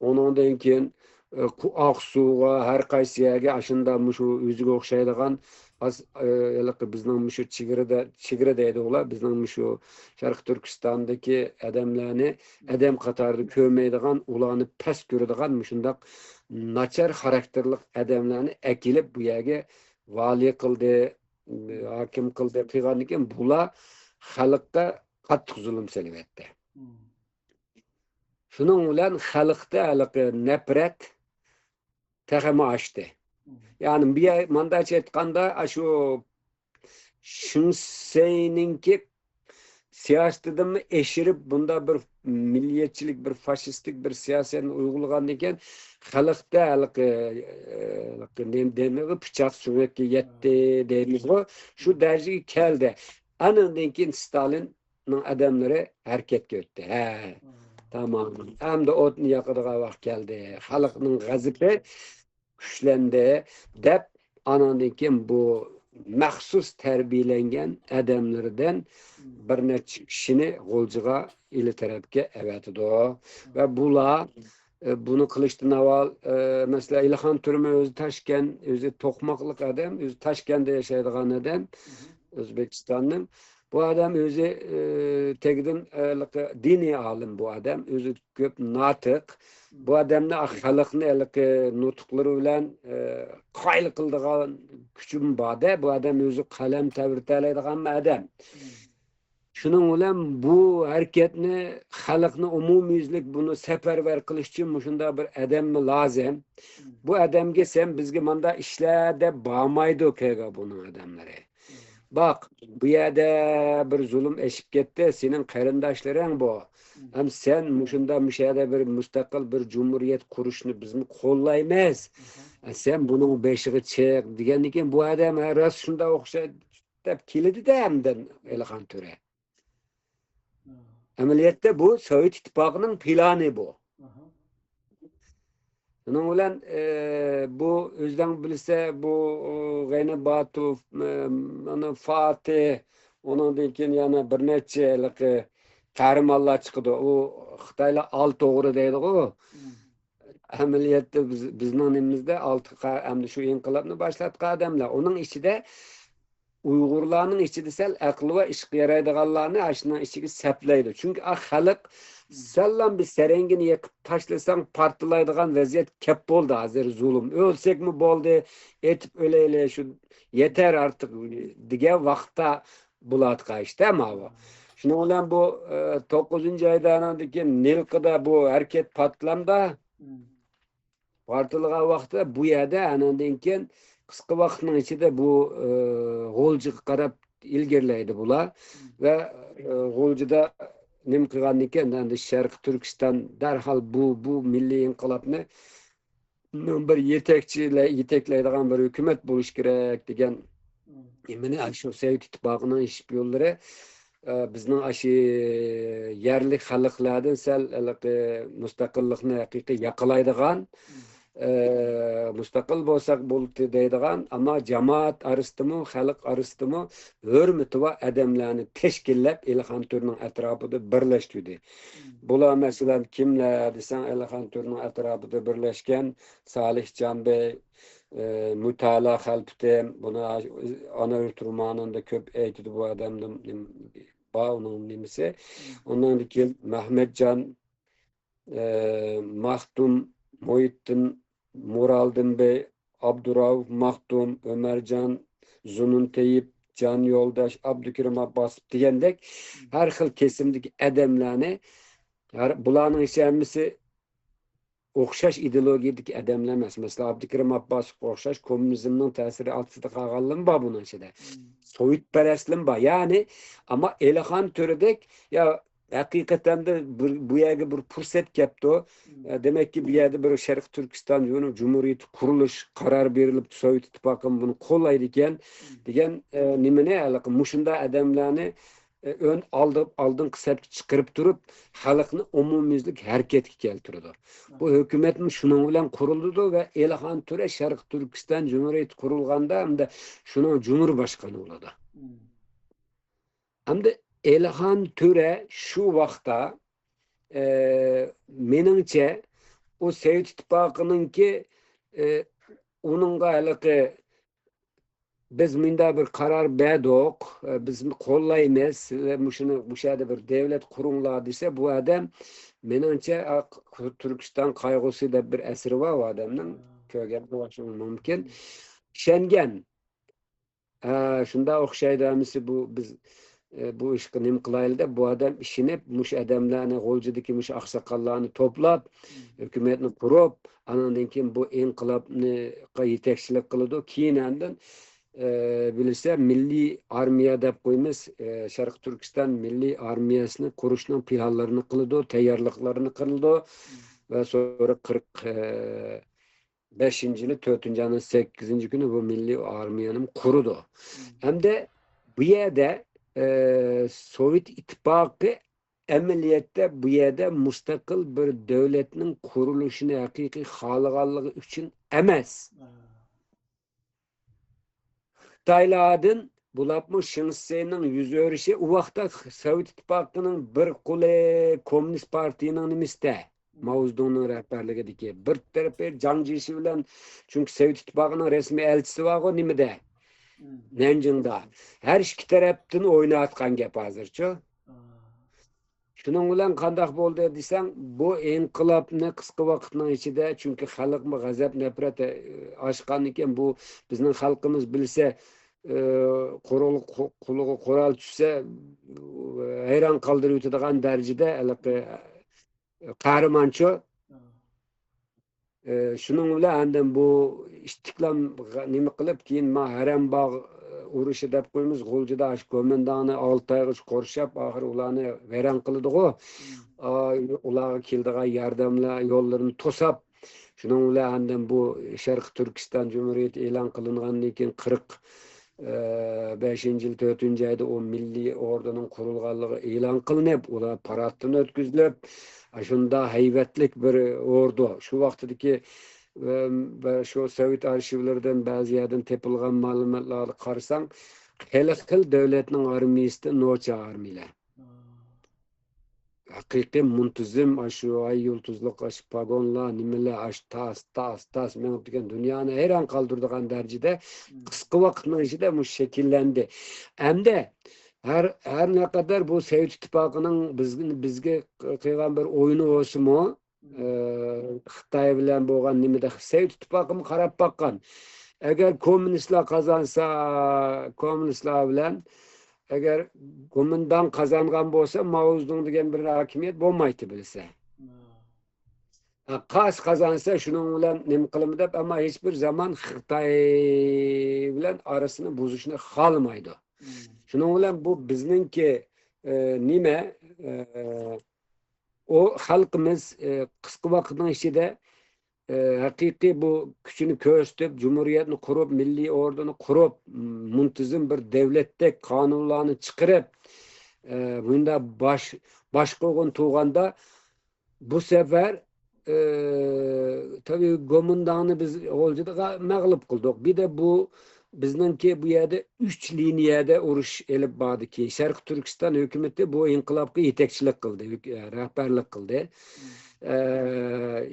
ئۇنىڭدىن كېيىن، ئى، قۇ-، ئاقسۇغا، ھەر قايسى يەرگە ئاشۇنداق مۇشۇ ئۆزىگە ئوخشايدىغان، ئاز-، ئى، ھېلىقى بىزنىڭ مۇشۇ چېگرىدا، چېگرا دەيدىغۇلار، بىزنىڭ مۇشۇ شەرقىي تۈركىستاندىكى ئادەملەرنى ئادەم قاتارىدا كۆرمەيدىغان، ئۇلارنى پەس كۆرىدىغان مۇشۇنداق ناچار خاراكتېرلىق ئادەملەرنى ئەكېلىپ بۇ يەرگە ۋالىي قىلدى، ھاكىم قىلدى، قىلغاندىن كېيىن بۇلار خەلققە قاتتىق زۇلۇم سېلىۋەتتى. شۇنىڭ بىلەن خەلقتە ھېلىقى نەپرەت تېخىمۇ ئاشتى. يەنى بۇ يەر، مانداچە ئېيتقاندا، ئاشۇ شېڭ شىسەينىڭكى سىياسىتىدىنمۇ ئېشىرىپ، بۇنداق بىر مىللىيەتچىلىك، بىر فاشىستىك بىر سىياسەتنى ئۇيغۇلىغاندىن كېيىن، خەلقتە ھېلىقى، ھېلىقى نېمە دەيمىز، پىچاق سۆڭەككە يەتتى دەيمىزغۇ، شۇ دەرىجىگە كەلدى. ئانىڭدىن كېيىن ستالىننىڭ ئادەملىرى ھەرىكەتكە ئۆتتى. ھە، تامام. ئەمدى ئوتنى ياقىدىغان ۋاقىت كەلدى. خەلقنىڭ غەزىپى كۈچلەندى، دەپ، ئانىڭدىن كېيىن بۇ مەخسۇس تەربىيەلەنگەن ئادەملىرىدىن بىر نەچچە كىشىنى غۇلجىغا ئىلى تەرەپكە ئەۋەتىدۇ. ۋە بۇلار، ئە، بۇنى قىلىشتىن ئاۋۋال، ئە، مەسىلەن، ئىلىخان تۈرمە ئۆزى تاشكەنت، ئۆزى توقماقلىق ئادەم، ئۆزى تاشكەنتتە ياشايدىغان ئادەم، ئۆزبېكىستاننىڭ. بۇ ئادەم ئۆزى، ئى، تېگىدىن، ئى، دىنىي ئالىم بۇ ئادەم. ئۆزى كۆپ ناتىق. بۇ ئادەمنى خەلقنى ھېلىقى نۇتۇقلىرى بىلەن، ئى، قايىل قىلىدىغان كۈچىمۇ بار-دە. بۇ ئادەم ئۆزى قەلەم تەۋرىتەلەيدىغان ئادەم. شۇنىڭ بىلەن بۇ ھەرىكەتنى، خەلقنى ئومۇميۈزلۈك بۇنى سەپەرۋەر قىلىش ئۈچۈن مۇشۇنداق بىر ئادەممۇ لازىم. بۇ ئادەمگە سەن بىزگە ماندا ئىشلە دەپ بارمايدۇ كەيگە بۇنىڭ ئادەملىرى. باق، بۇ يەردە بىر زۇلۇم ئېشىپ كەتتى، سېنىڭ قېرىنداشلىرىڭ بۇ. ھەم سەن مۇشۇندا، مۇشۇ يەردە بىر مۇستەقىل بىر جۇمھۇرىيەت قۇرۇشنى بىزمۇ قوللايمىز. سەن بۇنىڭ بېشىغا چىق، دېگەندىن كېيىن بۇ ئادەم، ھە، راست شۇنداق ئوخشايدۇ دەپ كېلىدىدە ئەمدى ئىلىخان تۆرە. ئەمەلىيەتتە بۇ سوۋېت ئىتتىپاقىنىڭ پىلانى بۇ. شۇنىڭ بىلەن، ئى، بۇ ئۆزۈڭ بىلسە، بۇ، ئۇ، غېنى باتوف، ئى، مانا فاتىھ، ئۇنىڭدىن كېيىن يەنە بىر نەچچە ھېلىقى قەھرىمانلار چىقىدۇ. ئۇ خىتايلار ئالتە ئوغرى دەيدىغۇ. ئەمەلىيەتتە بىز، بىزنىڭ نېمىمىزدە ئالتە قە-، ئەمدى شۇ ئىنقىلابنى باشلاتقان ئادەملەر. ئۇنىڭ ئىچىدە ئۇيغۇرلارنىڭ ئىچىدە سەل ئەقلى بار، ئىشقا يارايدىغانلارنى ئاشۇنىڭ ئىچىگە سەپلەيدۇ. چۈنكى ئا خەلق سەللا بىر سەرەڭگىنى يېقىپ تاشلىساڭ پارتلايدىغان ۋەزىيەت كەپ بولدى ھازىر زۇلۇم. ئۆلسەكمۇ بولدى، ئېتىپ ئۆلەيلى، شۇ يېتەر ئارتۇق دېگەن ۋاقىتتا بولاتقان ئىشتا ماۋۇ. شۇنىڭ بىلەن بۇ، ئە، توققۇزىنچى ئايدا ئاناندىن كېيىن نىلقىدا بۇ ھەرىكەت پارتلامدا. پارتلىغان ۋاقىتتا بۇ يەردە ئاناندىن كېيىن قىسقا ۋاقىتنىڭ ئىچىدە بۇ، ئى، غۇلجىغا قاراپ ئىلگىرىلەيدۇ بۇلار. ۋە، ئە، غۇلجىدا نېمە قىلغاندىكىن، ئەمدى شەرقىي تۈركىستان دەرھال بۇ، بۇ مىللىي ئىنقىلابنى بىر يېتەكچىلەر، يېتەكلەيدىغان بىر ھۆكۈمەت بولۇش كېرەك دېگەن نېمىنى، ئاشۇ سوۋېت ئىتتىپاقىنىڭ ئىشىپ يوللىرى، ئە، بىزنىڭ ئاشۇ يەرلىك خەلقلەردىن سەل ھېلىقى مۇستەقىللىقنى ھەقىقىي ياقىلايدىغان، ئە، مۇستەقىل بولساق بولدى دەيدىغان، ئەمما جامائەت ئارىسىدىمۇ، خەلق ئارىسىدىمۇ ھۆرمىتى بار ئادەملەرنى تەشكىللەپ، ئېلىخان تۆرىنىڭ ئەتراپىدا بىرلەشتۈردى. بۇلار، مەسىلەن، كىملەر دېسەڭ، ئېلىخان تۆرىنىڭ ئەتراپىدا بىرلەشكەن سالىھجان بەي، ئى، مۇتەئاللا خەلپىتىم، بۇنى ئانا يۇرت رومانىندا كۆپ ئېيتىدۇ بۇ ئادەمنىڭ، بار ئۇنىڭ نېمىسى. ئۇنىڭدىن كېيىن مەھمەتجان، ئى، مەختۇم، مۇھىتتىن، مۇرالدىن بەي، ئابدۇرائۇف مەختۇم، ئۆمەرجان، زۇنۇن تەيىپ، جان يولداش، ئابدۇكېرىم ئابباسوف دېگەندەك ھەر خىل كېسىمدىكى ئادەملەرنى، ھەر، بۇلارنىڭ ھېچ ھەممىسى ئوخشاش ئىدېئولوگىيەدىكى ئادەملەر ئەمەس. مەسىلەن، ئابدۇكېرىم ئابباسوفقا ئوخشاش كوممۇنىزمنىڭ تەسىرى ئالتىسىدا قالغانلىرىمۇ بار بۇنىڭ ئىچىدە. سوۋېت پەرەسلىرىمۇ بار. يەنى، ئەمما ئېلىخان تۆرىدەك، يا، ھەقىقەتەن دە بىر، بۇ يەرگە بىر پۇرسەت كەپتۇ. ئە، دېمەككى، بۇ يەردە بىر شەرقىي تۈركىستان جۇمھۇرىيىتى قۇرۇلۇش قارار بېرىلىپ، سوۋېت ئىتتىپاقىمۇ بۇنى قوللايدىكەن، دېگەن، ئە، نېمىنى، ھېلىقى مۇشۇنداق ئادەملەرنى، ئە، ئۆن ئالدى، ئالدىنقى سەپكە چىقىرىپ تۇرۇپ، خەلقنى ئومۇميۈزلۈك ھەرىكەتكە كەلتۈرىدۇ. بۇ ھۆكۈمەتمۇ شۇنىڭ بىلەن قۇرۇلىدۇ ۋە ئېلىخان تۆرە شەرقىي تۈركىستان جۇمھۇرىيىتى قۇرۇلغاندا ھەمدە شۇنىڭ جۇمھۇر باشقانى بولىدۇ. ئەمدى ئېلىخان تۆرە شۇ ۋاقىتتا، ئە، مېنىڭچە، ئۇ سوۋېت ئىتتىپاقىنىڭكى، ئە، ئۇنىڭغا ھېلىقى، بىز مۇنداق بىر قارار بەردۇق، ئە، بىز قوللايمىز، سىلەر مۇشۇنى، مۇشۇ يەردە بىر دۆلەت قۇرۇڭلار دېسە، بۇ ئادەم، مېنىڭچە، ئا، تۈركىستان قايغۇسى دەپ بىر ئەسىرى بار ئۇ ئادەمنىڭ، كۆرگەن بولۇشىڭىز مۇمكىن. ئىشەنگەن. ھە، شۇنداق ئوخشايدۇ ھەممىسى، بۇ بىز، ئە، بۇ ئىشقا نېمە قىلايلى دەپ، بۇ ئادەم ئىشىنىپ، مۇشۇ ئادەملەرنى، غۇلجىدىكى مۇشۇ ئاقساقاللارنى توپلاپ، ھۆكۈمەتنى قۇرۇپ، ئانىڭدىن كېيىن بۇ ئىنقىلابنى يېتەكچىلىك قىلىدۇ. كېيىن ئاندىن، ئە، بىلسە، مىللىي ئارمىيە دەپ قويىمىز، ئە، شەرقىي تۈركىستان مىللىي ئارمىيەسىنى قۇرۇشنىڭ پىلانلىرىنى قىلىدۇ، تەييارلىقلارنى قىلىدۇ ۋە سورا قىرىق، ئە، بەشىنچى يىلى، تۆتىنچى ئاينىڭ سەككىزىنچى كۈنى بۇ مىللىي ئارمىيەنى قۇرىدۇ. ھەمدە بۇ يەردە، ئە، سوۋېت ئىتتىپاقى ئەمەلىيەتتە بۇ يەردە مۇستەقىل بىر دۆلەتنىڭ قۇرۇلۇشىنى ھەقىقىي خالىغانلىقى ئۈچۈن ئەمەس. خىتايلاردىن بولۇپمۇ شېڭ شىسەينىڭ يۈز ئۆرۈشى، ئۇ ۋاقىتتا سوۋېت ئىتتىپاقىنىڭ بىر قولى كوممۇنىست پارتىيىنىڭ نېمىسىدە، ماۋزېدۇڭنىڭ رەھبەرلىكىدىكى، بىر تەرىپى جاڭ جيېشى بىلەن، چۈنكى سوۋېت ئىتتىپاقىنىڭ رەسمىي ئەلچىسى بارغۇ نېمىدە؟ نەنجىڭدا. ھەر ئىككى تەرەپتىن ئويناۋاتقان گەپ ھازىرچۇ. شۇنىڭ بىلەن قانداق بولدى دېسەڭ، بۇ ئىنقىلابنى قىسقا ۋاقىتنىڭ ئىچىدە، چۈنكى خەلقمۇ غەزەپ، نەپرەت، ئە، ئاشقاندىن كېيىن، بۇ بىزنىڭ خەلقىمىز بىلسە، ئە، قورال-، قو-، قولىغا قورال چۈشسە، ھەيران قالدۇرۇۋېتىدىغان دەرىجىدە ھېلىقى، ئە، قەھرىمانچۇ. ئى، شۇنىڭ بىلەن ئاندىن بۇ ئىتتىكلام غ-، نېمە قىلىپ، كېيىن ما ھەرەمباغ، ئى، ئۇرۇشى دەپ قويىمىز، غۇلجىدا شۇ گومىنداڭنى ئالتە ئايغىچە قورشاپ، ئاخىرى ئۇلارنى ۋەيران قىلىدىغۇ. ئا، ئۇلارغا كېلىدىغان ياردەملەر يوللىرىنى توساپ، شۇنىڭ بىلەن ئاندىن بۇ شەرقىي تۈركىستان جۇمھۇرىيىتى ئېلان قىلىنغاندىن كېيىن قىرىق، ئى، بەشىنچى يىل تۆتىنچى ئايدا ئۇ مىللىي ئوردىنىڭ قۇرۇلغانلىقى ئېلان قىلىنىپ، ئۇلار پاراتتىن ئۆتكۈزۈلۈپ، ئاشۇنداق ھەيۋەتلىك بىر ئوردۇ. شۇ ۋاقتىدىكى، ئە، بە-، شۇ سوۋېت ئارخىۋلىرىدىن بەزى يەردىن تېپىلغان مەلۇماتلارغا قارىساڭ، خېلى خىل دۆلەتنىڭ ئارمىيىسىدىن نوچە ئارمىيەلەر. ھەقىقىي مۇنتىزىم، ئاشۇ ئاي يۇلتۇزلۇق، ئاشۇ پاگونلار، نېمىلەر، ئاشۇ تاس، تاس، تاس مېڭىپ دېگەن دۇنيانى ھەيران قالدۇرىدىغان دەرىجىدە قىسقا ۋاقىتنىڭ ئىچىدە مۇشۇ شەكىللەندى. ئەمدى ھەر، ھەر نەقەدەر بۇ سوۋېت ئىتتىپاقىنىڭ بىز، بىزگە قىلغان بىر ئويۇنى بولسىمۇ، ئى، خىتاي بىلەن بولغان نېمىدە سوۋېت ئىتتىپاقىمۇ قاراپ باققان. ئەگەر كوممۇنىستلار قازانسا، كوممۇنىستلار بىلەن، ئەگەر گومىنداڭ قازانغان بولسا، ماۋزېدۇڭ دېگەن بىر ھاكىمىيەت بولمايتتى بىلسە. ھە، قاس قازانسا، شۇنىڭ بىلەن نېمە قىلىمىز دەپ، ئەمما ھېچبىر زامان خىتاي بىلەن ئارىسىنى بۇزۇشنى خالىمايدۇ. شۇنىڭ بىلەن بۇ بىزنىڭكى، ئە، نېمە، ئە، ئۇ خەلقىمىز، ئە، قىسقا ۋاقىتنىڭ ئىچىدە، ئە، ھەقىقىي بۇ كۈچىنى كۆرسىتىپ، جۇمھۇرىيەتنى قۇرۇپ، مىللىي ئوردىنى قۇرۇپ، مۇنتىزىم بىر دۆلەتتەك قانۇنلارنى چىقىرىپ، ئە، بۇنداق باش، باشقۇرغۇن تۇغاندا، بۇ سەپەر، ئە، تەبىئىي گومىنداڭنى بىز غۇلجىدا مەغلۇپ قىلدۇق. بىر دە بۇ بىزنىڭكى بۇ يەردە ئۈچ لىنىيەدە ئۇرۇش ئېلىپ باردىكى، شەرقىي تۈركىستان ھۆكۈمىتى بۇ ئىنقىلابقا يېتەكچىلىك قىلدى، ھۆك-، رەھبەرلىك قىلدى. ئە،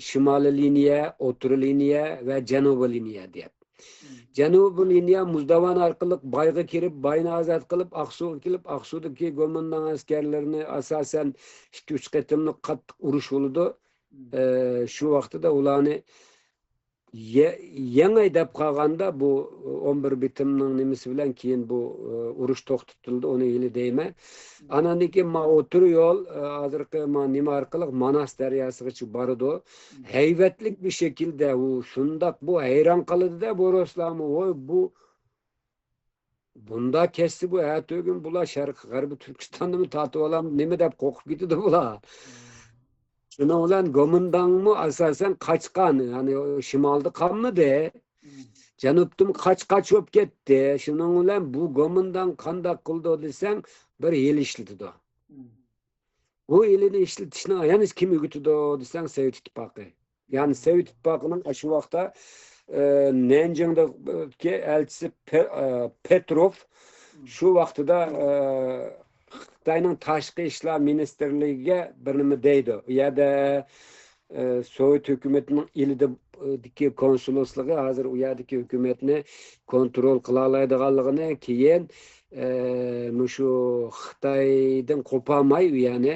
شىمالىي لىنىيە، ئوتتۇرا لىنىيە ۋە جەنۇبىي لىنىيە دەپ. جەنۇبىي لىنىيە مۇزداۋان ئارقىلىق بايغا كىرىپ، باينى ئازاد قىلىپ، ئاقسۇغا كېلىپ، ئاقسۇدىكى گومىنداڭ ئەسكەرلىرىنى ئاساسەن ئىككى، ئۈچ قېتىملىق قاتتىق ئۇرۇش بولىدۇ. ئە، شۇ ۋاقتىدا ئۇلارنى يە-، يەڭەي دەپ قالغاندا، بۇ ئون بىر بىتىمنىڭ نېمىسى بىلەن كېيىن بۇ، ئە، ئۇرۇش توختىتىلدى، ئۇنى ھېلى دەيمەن. ئاناندىن كېيىن ما ئوتتۇرا يول، ئە، ھازىرقى ما نېمە ئارقىلىق ماناس دەرياسىغىچە بارىدۇ. ھەيۋەتلىك بىر شەكىلدە ئۇ شۇنداق بۇ ھەيران قالىدۇ-دە، بۇ رۇسلارمۇ، ۋوي، بۇ بۇنداق كەتسە بۇ ئەتىگۈن بۇلار شەرقىي غەربىي تۈركىستاننىمۇ تارتىۋالامدۇ نېمە دەپ قورقۇپ كېتىدۇ بۇلار. شۇنىڭ بىلەن گومىنداڭمۇ ئاساسەن قاچقان، يەنى شىمالدا قالمىدى. جەنۇبتىمۇ قاچ-قاچ بولۇپ كەتتى. شۇنىڭ بىلەن بۇ گومىنداڭ قانداق قىلىدۇ دېسەڭ، بىر ھىيلە ئىشلىتىدۇ. بۇ ھىيلىنى ئىشلىتىشنى يەنە كىم ئۆگىتىدۇ دېسەڭ، سوۋېت ئىتتىپاقى. يەنى سوۋېت ئىتتىپاقىنىڭ شۇ ۋاقىتتا، ئە، نەنجىڭدىكى ئەلچىسى پې-، ئە، پېتروف شۇ ۋاقتىدا، ئە، خىتاينىڭ تاشقى ئىشلار مىنىستىرلىكىگە بىر نېمە دەيدۇ. ئۇ يەردە، ئە، سوۋېت ھۆكۈمىتىنىڭ ئىلىدىكى كونسۇللۇقى ھازىر ئۇ يەردىكى ھۆكۈمەتنى كونترول قىلالايدىغانلىقىنى، كېيىن، ئە، مۇشۇ خىتايدىن قوپالماي، يەنى،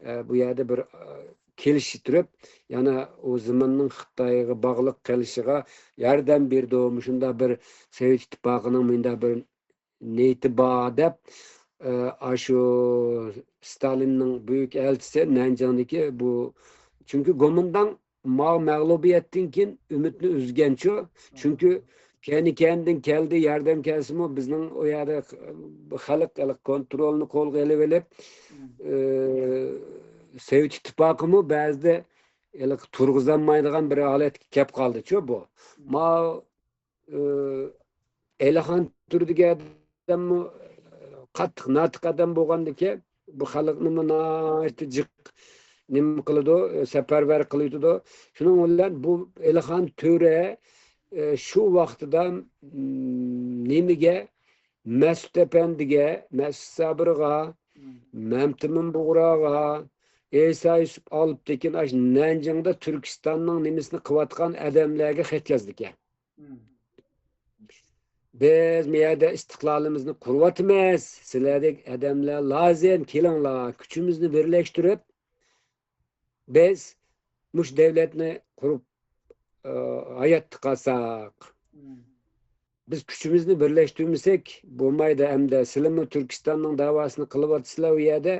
ئە، بۇ يەردە بىر، ئە، كېلىشتۈرۈپ، يەنە ئۇ زېمىننىڭ خىتايغا باغلىق قېلىشىغا ياردەم بېرىدۇ. مۇشۇنداق بىر سوۋېت ئىتتىپاقىنىڭ مۇنداق بىر نىيىتى بار دەپ، ئە، ئاشۇ ستالىننىڭ بۈيۈك ئەلچىسى نەنجىڭدىكى بۇ، چۈنكى گومىنداڭ ما مەغلۇبىيەتتىن كېيىن ئۈمىدنى ئۈزگەنچۇ. چۈنكى كەينى-كەينىدىن كەلدى، ياردەم كەلسىمۇ، بىزنىڭ ئۇ يەردە خەلق ھېلىقى كونترولنى قولغا ئېلىۋېلىپ، ئى، سوۋېت ئىتتىپاقىمۇ بەزىدە ھېلىقى تۇرغۇزالمايدىغان بىر ھالەتكە كەپ قالدىچۇ بۇ. ما ئى، ئەلىخان تۈرى دېگەن ئادەممۇ قاتتىق ناتىق ئادەم بولغاندىكىن، بۇ خەلقنىمۇ ناھايىتى جىق نېمە قىلىدۇ، سەپەرۋەر قىلىۋېتىدۇ. شۇنىڭ بىلەن بۇ ئەلىخان تۈرى، ئى، شۇ ۋاقتىدا، م، نېمىگە، مەسئۇد ئەپەندىگە، مەسئۇد سابىرغا، مەمتىمىن بۇغراغا، ئەيسا يۈسۈپ ئالپتېكىن ئاشۇ نەنجىڭدا تۈركىستاننىڭ نېمىسىنى قىلىۋاتقان ئادەملەرگە خەت يازىدىكەن. بىز بۇ يەردە ئىستىقلالىمىزنى قۇرۇۋاتىمىز. سىلەردەك ئادەملەر لازىم. كېلىڭلار، كۈچىمىزنى بىرلەشتۈرۈپ، بىز مۇشۇ دۆلەتنى قۇرۇپ، ئە، ھاياتتا قالساق. بىز كۈچىمىزنى بىرلەشتۈرمىسەك بولمايدۇ ئەمدى. سىلەرمۇ تۈركىستاننىڭ داۋاسىنى قىلىۋاتىسىلەر ئۇ يەردە.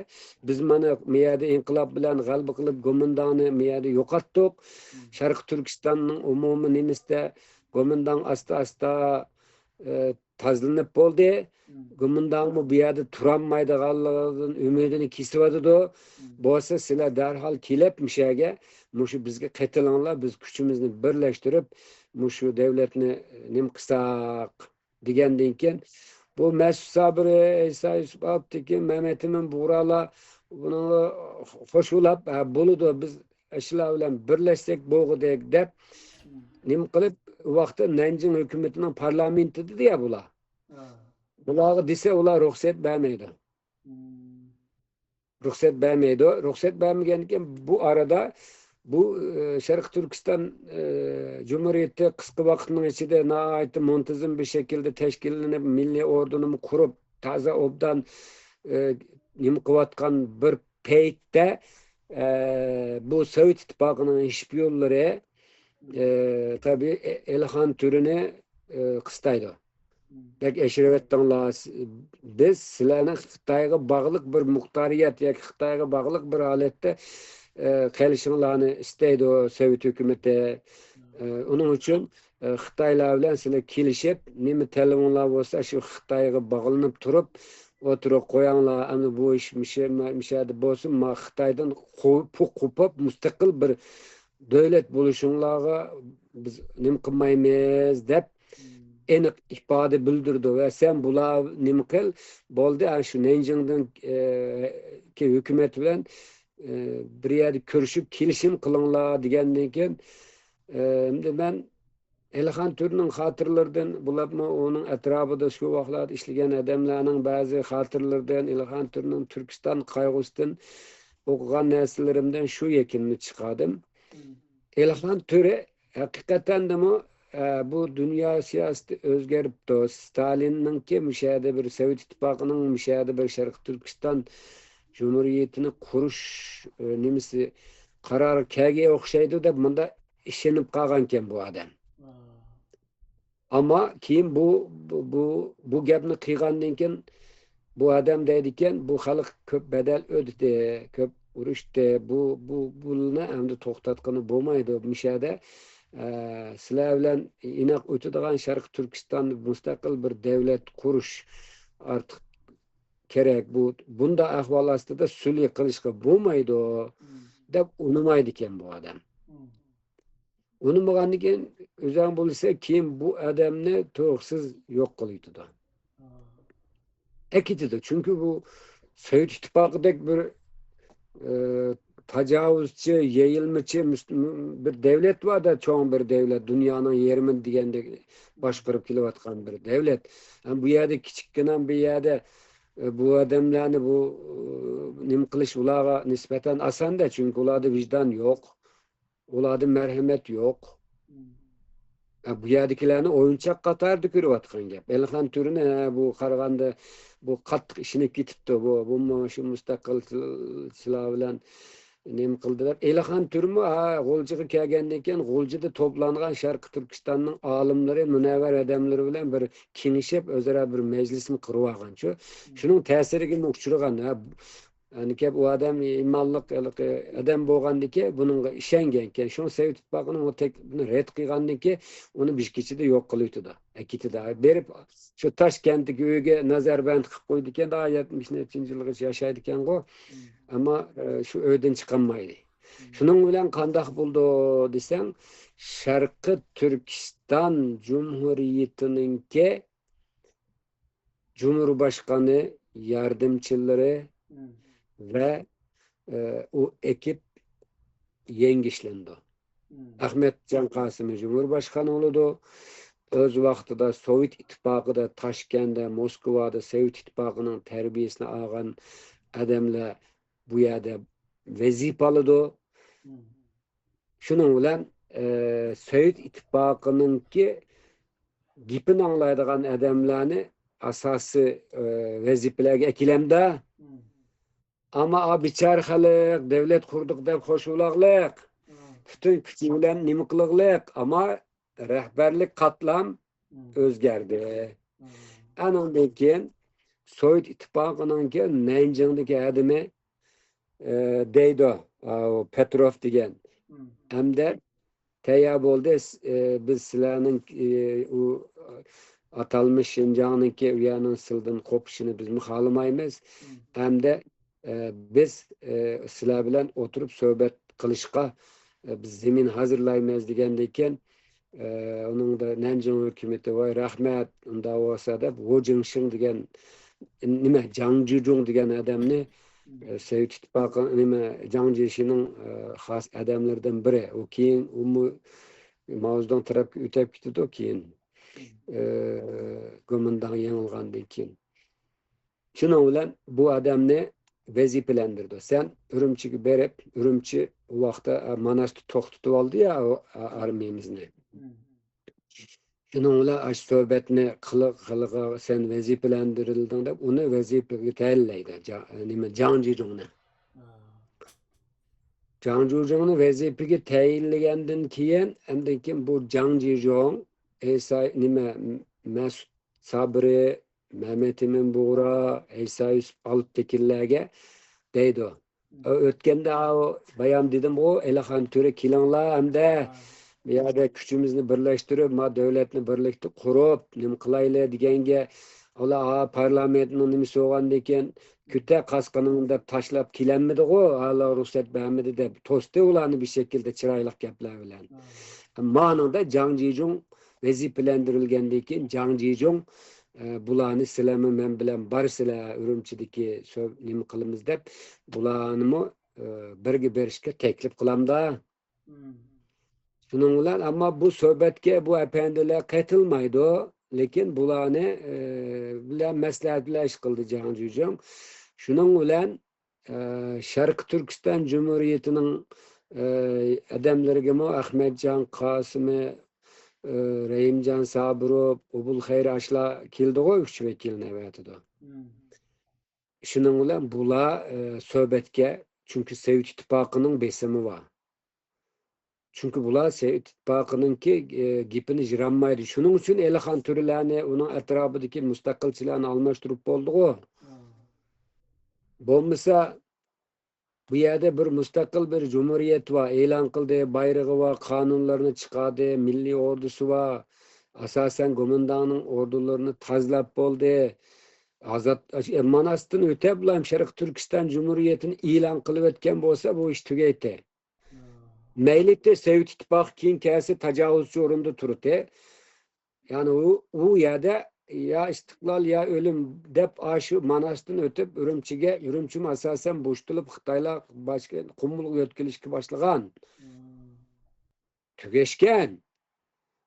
بىز مانا بۇ يەردە ئىنقىلاب بىلەن غەلىبە قىلىپ گومىنداڭنى بۇ يەردە يوقاتتۇق. شەرقىي تۈركىستاننىڭ ئومۇمىي نېمىسىدە گومىنداڭ ئاستا-ئاستا، ئى، تازىلىنىپ بولدى. گومىنداڭمۇ بۇ يەردە تۇرالمايدىغانلىقىدىن ئۈمىدىنى كېسىۋاتىدۇ. بولسا سىلەر دەرھال كېلىپ مۇشۇ يەرگە، مۇشۇ بىزگە قېتىلىڭلار، بىز كۈچىمىزنى بىرلەشتۈرۈپ، مۇشۇ دۆلەتنى نېمە قىلساق دېگەندىن كېيىن، بۇ مەسئۇد سابىرى، ئەيسا يۈسۈپ ئالپتېكىن، مەمەتئىمىن بۇغرالار بۇنىڭغا خوش بولاپ، ھە، بولىدۇ، بىز ئاشۇلار بىلەن بىرلەشسەك بولغۇدەك دەپ، نېمە قىلىپ، ئۇ ۋاقىتتا نەنجىڭ ھۆكۈمىتىنىڭ پارلامېنتى دېدى يا بۇلار. بۇلارغا دېسە، ئۇلار رۇخسەت بەرمەيدۇ. رۇخسەت بەرمەيدۇ. رۇخسەت بەرمىگەندىكىن، بۇ ئارىدا بۇ، ئى، شەرقىي تۈركىستان، ئى، جۇمھۇرىيىتى قىسقا ۋاقىتنىڭ ئىچىدە ناھايىتى مۇنتىزىم بىر شەكىلدە تەشكىللىنىپ، مىللىي ئوردىنىمۇ قۇرۇپ، تازا ئوبدان، ئى، نېمە قىلىۋاتقان بىر پەيتتە، ئى، بۇ سوۋېت ئىتتىپاقىنىڭ شپىيونلىرى، ئى، تەبىئىي، ئە-، ئەلىخان تۈرىنى، ئى، قىستايدۇ. بەك ئەشىرىۋەتتىڭلار. بىز سىلەرنىڭ خىتايغا باغلىق بىر مۇختارىيەت ياكى خىتايغا باغلىق بىر ھالەتتە، ئە، قېلىشىڭلارنى ئىستەيدۇ سوۋېت ھۆكۈمىتى. ئە، ئۇنىڭ ئۈچۈن، ئە، خىتايلار بىلەن سىلەر كېلىشىپ، نېمە تەلىپىڭلار بولسا، شۇ خىتايغا باغلىنىپ تۇرۇپ، ئوتتۇرىغا قوياڭلار، ئەمدى بۇ ئىش مۇشۇ، مۇشۇ يەردە بولسۇن، ما خىتايدىن قو-، پۇ-، قوپۇپ، مۇستەقىل بىر دۆلەت بولۇشۇڭلارغا بىز نېمە قىلمايمىز، دەپ ئېنىق ئىپادە بىلدۈردى. ۋە سەن بۇلار نېمە قىل، بولدى، ئە، شۇ نەنجىڭدىن، ئە، كى ھۆكۈمەت بىلەن، ئە، بىر يەردە كۆرۈشۈپ كېلىشىم قىلىڭلار، دېگەندىن كېيىن، ئە، ئەمدى مەن ئېلىخان تۆرىنىڭ خاتىرىلىرىدىن، بولۇپمۇ ئۇنىڭ ئەتراپىدا شۇ ۋاقىتلاردا ئىشلىگەن ئادەملەرنىڭ بەزى خاتىرىلىرىدىن، ئېلىخان تۆرىنىڭ تۈركىستان قايغۇسىدىن ئوقۇغان نەرسىلىرىمدىن شۇ يەكۈننى چىقاردىم. ئېلىخان تۆرى ھەقىقەتەندىمۇ، ئە، بۇ دۇنيا سىياسىتى ئۆزگەرىپتۇ. ستالىننىڭكى مۇشۇ يەردە بىر سوۋېت ئىتتىپاقىنىڭ مۇشۇ يەردە بىر شەرقىي تۈركىستان جۇمھۇرىيىتىنى قۇرۇش، ئە، نېمىسى قارارى كەلگەن ئوخشايدۇ دەپ مۇنداق ئىشىنىپ قالغانكەن بۇ ئادەم. ئەمما كېيىن بۇ، بۇ، بۇ، بۇ گەپنى قىلغاندىن كېيىن بۇ ئادەم دەيدىكەن، بۇ خەلق كۆپ بەدەل ئۆدىدى، كۆپ ئۇرۇشتى، بۇ، بۇ، بۇنى ئەمدى توختاتقىلى بولمايدۇ. مۇشۇ يەردە، ئە، سىلەر بىلەن ئىناق ئۆتىدىغان شەرقىي تۈركىستاندا مۇستەقىل بىر دەۋلەت قۇرۇش ئارتۇق كېرەك. بۇ، بۇنداق ئەھۋال ئاستىدا سۈلھى قىلىشقا بولمايدۇ، دەپ ئۇنىمايدىكەن بۇ ئادەم. ئۇنىمىغاندىن كېيىن، ئۆزۈڭ بولسا، كېيىن بۇ ئادەمنى تۇيۇقسىز يوق قىلىۋېتىدۇ. ئەكېتىدۇ. چۈنكى بۇ سوۋېت ئىتتىپاقىدەك بىر، ئە، تاجاۋۇزچى، يېيىلمىچى مۇس-، بىر دەۋلەت بار-دە، چوڭ بىر دەۋلەت، دۇنيانىڭ يېرىمىنى دېگەندەك باشقۇرۇپ كېلىۋاتقان بىر دەۋلەت. ھەم بۇ يەردە كىچىككىنە بىر يەردە، ئە، بۇ ئادەملەرنى بۇ، ئە، نېمە قىلىش ئۇلارغا نىسبەتەن ئاسان-دە، چۈنكى ئۇلاردا ۋىجدان يوق. ئۇلاردا مەرھەمەت يوق. ھە، بۇ يەردىكىلەرنى ئويۇنچۇق قاتارىدا كۆرۈۋاتقان گەپ. ئېلىخان تۆرىنى، ھە، بۇ قارىغاندا، بۇ قاتتىق ئىشىنىپ كېتىپتۇ. بۇ، بۇمۇ شۇ مۇستەقىلچىلار بىلەن نېمە قىلدى دەپ. ئېلىخان تۆرىمۇ، ھە، غۇلجىغا كەلگەندىن كېيىن، غۇلجىدا توپلانغان شەرقىي تۈركىستاننىڭ ئالىملىرى، مۇنەۋۋەر ئادەملىرى بىلەن بىر كېڭىشىپ، ئۆزئارا بىر مەجلىسمۇ قۇرۇۋالغانچۇ. شۇنىڭ تەسىرىگىمۇ ئۇچرىغان، ھە. يەنى كەپ ئۇ ئادەم ئىمانلىق ھېلىقى ئادەم بولغاندىكى بۇنىڭغا ئىشەنگەنكەن. شۇڭا سوۋېت ئىتتىپاقىنىڭ ئۇ تەكلىپىنى رەت قىلغاندىن كېيىن ئۇنى بىر كېچىدە يوق قىلىۋېتىدۇ. ئەكېتىدۇ. بېرىپ شۇ تاشكەنتتىكى ئۆيىگە نەزەربەند قىلىپ قويىدىكەن، دا يەتمىش نەچچىنچى يىلغىچە ياشايدىكەنغۇ. ئەمما، ئە، شۇ ئۆيدىن چىقالمايدۇ. شۇنىڭ بىلەن قانداق بولىدۇ دېسەڭ، شەرقىي تۈركىستان جۇمھۇرىيىتىنىڭكى جۇمھۇرباشقانى ياردەمچىلىرى ۋە، ئە، ئۇ ئېكىپ يەڭگۈشلىنىدۇ. ئەخمەتجان قاسىمى جۇمھۇرباشقانى بولىدۇ. ئۆز ۋاقتىدا سوۋېت ئىتتىپاقىدا، تاشكەندتە، موسكۋادا سوۋېت ئىتتىپاقىنىڭ تەربىيەسىنى ئالغان ئادەملەر بۇ يەردە ۋەزىپە ئالىدۇ. شۇنىڭ بىلەن، ئە، سوۋېت ئىتتىپاقىنىڭكى گېپىنى ئاڭلايدىغان ئادەملەرنى ئاساسىي، ئە، ۋەزىپىلەرگە ئەكېلەمدۇ. ئەمما ئا بىچارە خەلق، دۆلەت قۇردۇق دەپ خوش بولاغلىق، پۈتۈن كۈچى بىلەن نېمە قىلىغلىق، ئەمما رەھبەرلىك قاتلام ئۆزگەردى. ئانىڭدىن كېيىن سوۋېت ئىتتىپاقىنىڭكى نەنجىڭدىكى ئادىمى، ئە، دەيدۇ، ئاۋۇ پېتروف دېگەن. ئەمدى تەييار بولدى، س-، ئە، بىز سىلەرنىڭ، ئە، ئۇ ئاتالمىش شىنجاڭنىڭكى ئۇ يەرنىڭ سىلىدىن قوپۇشىنى بىزمۇ خالىمايمىز. ئەمدى، ئە، بىز، ئە، سىلەر بىلەن ئولتۇرۇپ سۆھبەت قىلىشقا، ئە، بىز زېمىن ھازىرلايمىز دېگەندىن كېيىن، ئە، ئۇنىڭدا نەنجىڭ ھۆكۈمىتى، ۋاي رەھمەت، ئۇنداق بولسا دەپ، ۋۇ جىڭشىڭ دېگەن، نېمە، جاڭ جىجۇڭ دېگەن ئادەمنى، ئە، سوۋېت ئىتتىپاقى، نېمە، جاڭ جيېشىنىڭ، ئە، خاس ئادەملىرىدىن بىرى. ئۇ كېيىن، ئۇمۇ ماۋزېدۇڭ تەرەپكە ئۆتۈپ كېتىدۇ كېيىن. ئە، گومىنداڭ يېڭىلغاندىن كېيىن. شۇنىڭ بىلەن بۇ ئادەمنى ۋەزىپىلەندۈرىدۇ. سەن ئۈرۈمچىگە بېرىپ، ئۈرۈمچى ئۇ ۋاقىتتا، ئە، ماناستا توختىتىۋالدى يا، ئۇ، ئە، ئارمىيىمىزنى. شۇنىڭ بىلەن ئاشۇ سۆھبەتنى قىلىغ-، قىلىغا سەن ۋەزىپىلەندۈرۈلدۈڭ دەپ، ئۇنى ۋەزىپىگە تەيىنلەيدۇ. جا-، نېمە، جاڭ جىجۇڭنى. جاڭ جىجۇڭنى ۋەزىپىگە تەيىنلىگەندىن كېيىن، ئاندىن كېيىن بۇ جاڭ جىجۇڭ، ئېساي، نېمە، مەسۇت سابىرى، مەمەت ئىمىن بۇغرا، ئەيسا يۈسۈپ ئالپتېكىنلەرگە دەيدۇ. ئۆتكەندە ئاۋۇ بايام دېدىمغۇ، ئېلىخان تۆرە كېلىڭلار، ئەمدى بۇ يەردە كۈچىمىزنى بىرلەشتۈرۈپ، ما دۆلەتنى بىرلىكتە قۇرۇپ، نېمە قىلايلى دېگەنگە، ئۇلار، ھا، پارلامېنتنىڭ نېمىسى بولغاندىن كېيىن، كۆتە قاسقىنىڭ دەپ تاشلاپ كېلەلمىدىغۇ، ھالا رۇخسەت بەرمىدى دەپ توستى ئۇلارنى بىر شەكىلدە چىرايلىق گەپلەر بىلەن. مانىڭدا جاڭ جىجۇڭ ۋەزىپىلەندۈرۈلگەندىن كېيىن، جاڭ جىجۇڭ، ئە، بۇلارنى سىلەرمۇ مەن بىلەن بارسىلەر، ئۈرۈمچىدىكى سۆ-، نېمە قىلىمىز دەپ، بۇلارنىمۇ، ئە، بىرگە بېرىشكە تەكلىپ قىلامدا. شۇنىڭ بىلەن، ئەمما بۇ سۆھبەتكە بۇ ئەپەندىلەر قېتىلمايدۇ، لېكىن بۇلارنى، ئە، بىلەن مەسلىھەت بىلەن ئىش قىلدى جاڭ جىجۇڭ. شۇنىڭ بىلەن، ئە، شەرقىي تۈركىستان جۇمھۇرىيىتىنىڭ، ئە، ئادەملىرىگىمۇ ئەخمەتجان قاسىمى، ئە، رەھىمجان سابىروف، ئوبۇلخەير ئاشۇلار كېلىدىغۇ، ئۈچ ۋەكىل نۆۋەتىدە. شۇنىڭ بىلەن بۇلار، ئە، سۆھبەتكە، چۈنكى سوۋېت ئىتتىپاقىنىڭ بېسىمى بار. چۈنكى بۇلار سوۋېت ئىتتىپاقىنىڭكى، ئە، گېپىنى يىرالمايدۇ. شۇنىڭ ئۈچۈن ئېلىخان تۈرىلەرنى، ئۇنىڭ ئەتراپىدىكى مۇستەقىلچىلارنى ئالماشتۇرۇپ بولدىغۇ. بولمىسا، بۇ يەردە بىر مۇستەقىل بىر جۇمھۇرىيەت بار، ئېلان قىلدى، بايرىقى بار، قانۇنلىرىنى چىقاردى، مىللىي ئوردىسى بار. ئاساسەن گومىنداڭنىڭ ئوردىلىرىنى تازىلاپ بولدى. ئازاد، ماناستىن ئۆتەپلا شەرقىي تۈركىستان جۇمھۇرىيىتىنى ئېلان قىلىۋەتكەن بولسا، بۇ ئىش تۈگەيتتى. مەيلى سوۋېت ئىتتىپاقى كېيىن كەلسە، تاجاۋۇزچى ئورۇندا تۇرۇتى. يەنى ئۇ، ئۇ يەردە يا ئىستىقلال، يا ئۆلۈم دەپ، ئاشۇ ماناستىن ئۆتۈپ، ئۈرۈمچىگە، ئۈرۈمچىمۇ ئاساسەن بوشىتىلىپ، خىتايلار باش-، قۇمۇلغا يۆتكىلىشكە باشلىغان. تۈگەشكەن.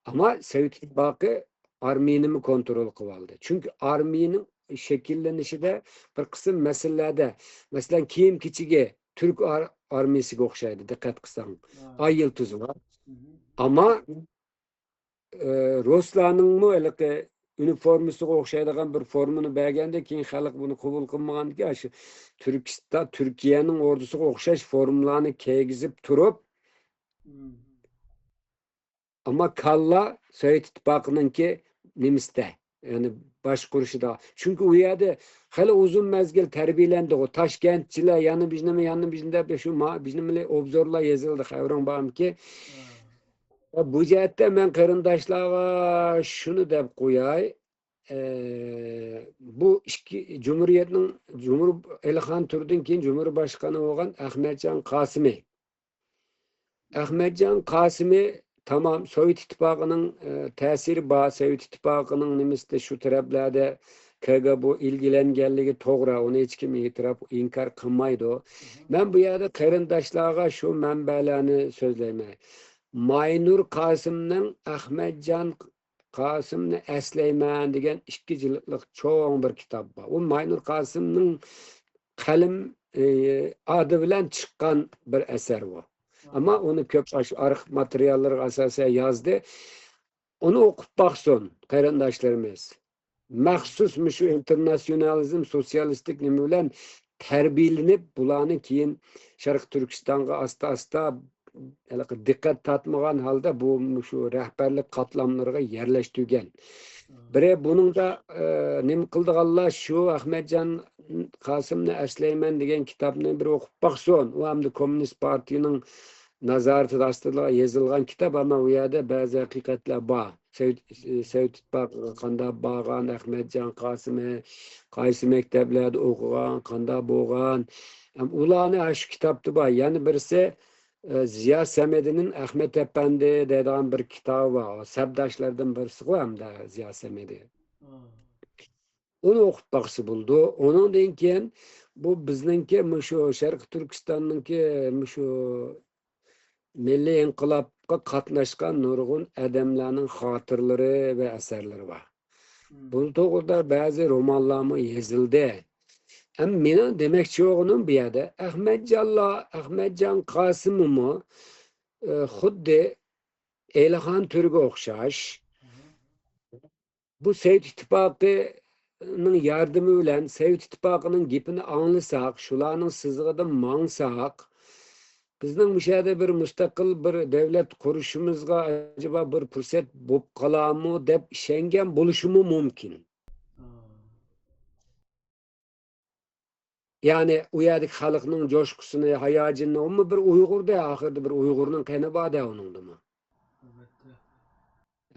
ئەمما سوۋېت ئىتتىپاقى ئارمىيىنىمۇ كونترول قىلىۋالدى. چۈنكى ئارمىيىنىڭ شەكىللىنىشىدە بىر قىسىم مەسىلىلەردە، مەسىلەن، كىيىم-كېچىكى تۈرك ئار-، ئارمىيىسىگە ئوخشايدۇ، دىققەت قىلساڭ. ئاي يىلتىزى بار. ئەمما، ئە، رۇسلارنىڭمۇ ھېلىقى ئۇنىفورمىسىغا ئوخشايدىغان بىر فورمىنى بەرگەندە، كېيىن خەلق بۇنى قوبۇل قىلمىغاندىكىن، شۇ تۈركىستا-، تۈركىيەنىڭ ئوردىسىغا ئوخشاش فورمىلارنى كىيگۈزۈپ تۇرۇپ، ئەمما كاللا سوۋېت ئىتتىپاقىنىڭكى نېمىسىدە، يەنى باشقۇرۇشىدا. چۈنكى ئۇ يەردە خېلى ئۇزۇن مەزگىل تەربىيەلەندىغۇ. تاشكەنتچىلەر، يەنە بىزنىمۇ، يەنە بىزنى دەپ شۇ ما-، بىزنىمۇ ئوبزورلار يېزىلدى، خەۋىرىڭ بارمىكى؟ بۇ جەھەتتە مەن قېرىنداشلارغا شۇنى دەپ قوياي. ئە، بۇ ئىككى جۇمھۇرىيەتنىڭ جۇمھۇر-، ئېلىخان تۈردىن كېيىن جۇمھۇر باشقانى بولغان ئەخمەتجان قاسىمى. ئەخمەتجان قاسىمى، تامام، سوۋېت ئىتتىپاقىنىڭ، ئە، تەسىرى بار، سوۋېت ئىتتىپاقىنىڭ نېمىسىدە شۇ تەرەپلەردە كىگبۇ ئىلگىلەنگەنلىكى توغرا، ئۇنى ھېچكىم ئېتىراپ، ئىنكار قىلمايدۇ. مەن بۇ يەردە قېرىنداشلارغا شۇ مەنبەلەرنى سۆزلەيمەن. ماينۇر قاسىمنىڭ ئەخمەتجان قاسىمنى ئەسلەيمەن دېگەن ئىككى جىلدلىق چوڭ بىر كىتاب بار. ئۇ ماينۇر قاسىمنىڭ قەلىم، ئى، ئادى بىلەن چىققان بىر ئەسەر بۇ. ئەمما ئۇنى كۆپ ئاشۇ ئارخىپ ماتېرىياللىرىغا ئاساسەن يازدى. ئۇنى ئوقۇپ باقسۇن قېرىنداشلىرىمىز. مەخسۇس مۇشۇ ئىنتېرناتسىيونالىزم، سوتسىيالىستىك نېمە بىلەن تەربىيەلىنىپ، بۇلارنى كېيىن شەرقىي تۈركىستانغا ئاستا-ئاستا ھېلىقى دىققەت تارتمىغان ھالدا بۇ مۇشۇ رەھبەرلىك قاتلاملىرىغا يەرلەشتۈرگەن. بىرى بۇنىڭدا، ئە، نېمە قىلىدىغانلار شۇ ئەخمەتجان قاسىمنى ئەسلەيمەن دېگەن كىتابنى بىر ئوقۇپ باقسۇن. ئۇ ئەمدى كوممۇنىست پارتىيىنىڭ نازارىتى ئاستىدا يېزىلغان كىتاب، ئەمما ئۇ يەردە بەزى ھەقىقەتلەر بار. سوۋېت، سوۋېت ئىتتىپاقىغا قانداق بارغان، ئەخمەتجان قاسىمى قايسى مەكتەپلەردە ئوقۇغان، قانداق بولغان. ھەم ئۇلارنى ئاشۇ كىتابتا بار. يەنە بىرسى، ئە، زىيا سەمىدىنىڭ ئەخمەت ئەپەندى دەيدىغان بىر كىتابى بار. سەپداشلاردىن بىرسىغۇ ھەمدە زىيا سەمىدى. ئۇنى ئوقۇپ باقسا بولىدۇ. ئۇنىڭدىن كېيىن بۇ بىزنىڭكى مۇشۇ شەرقىي تۈركىستاننىڭكى مۇشۇ مىللىي ئىنقىلابقا قاتناشقان نۇرغۇن ئادەملەرنىڭ خاتىرىلىرى ۋە ئەسەرلىرى بار. بۇ توغرىدا بەزى رومانلارمۇ يېزىلدى. ئەمما مېنىڭ دېمەكچى بولغىنىم بۇ يەردە ئەخمەتجانلار، ئەخمەتجان قاسىمىمۇ، ئە، خۇددى ئېلىخان تۈرگە ئوخشاش، بۇ سوۋېت ئىتتىپاقىنىڭ ياردىمى بىلەن سوۋېت ئىتتىپاقىنىڭ گېپىنى ئاڭلىساق، شۇلارنىڭ سىزىقىدا ماڭساق، بىزنىڭ مۇشۇ يەردە بىر مۇستەقىل بىر دۆلەت قۇرۇشىمىزغا ئەجەبا بىر پۇرسەت بولۇپ قالارمۇ دەپ ئىشەنگەن بولۇشىمۇ مۇمكىن. يەنى ئۇ يەردىكى خەلقنىڭ جوشقۇسىنى، ھاياجىنىنى، ئۇمۇ بىر ئۇيغۇردە، ئاخىرىدا بىر ئۇيغۇرنىڭ قېنى بار-دە ئۇنىڭدىمۇ.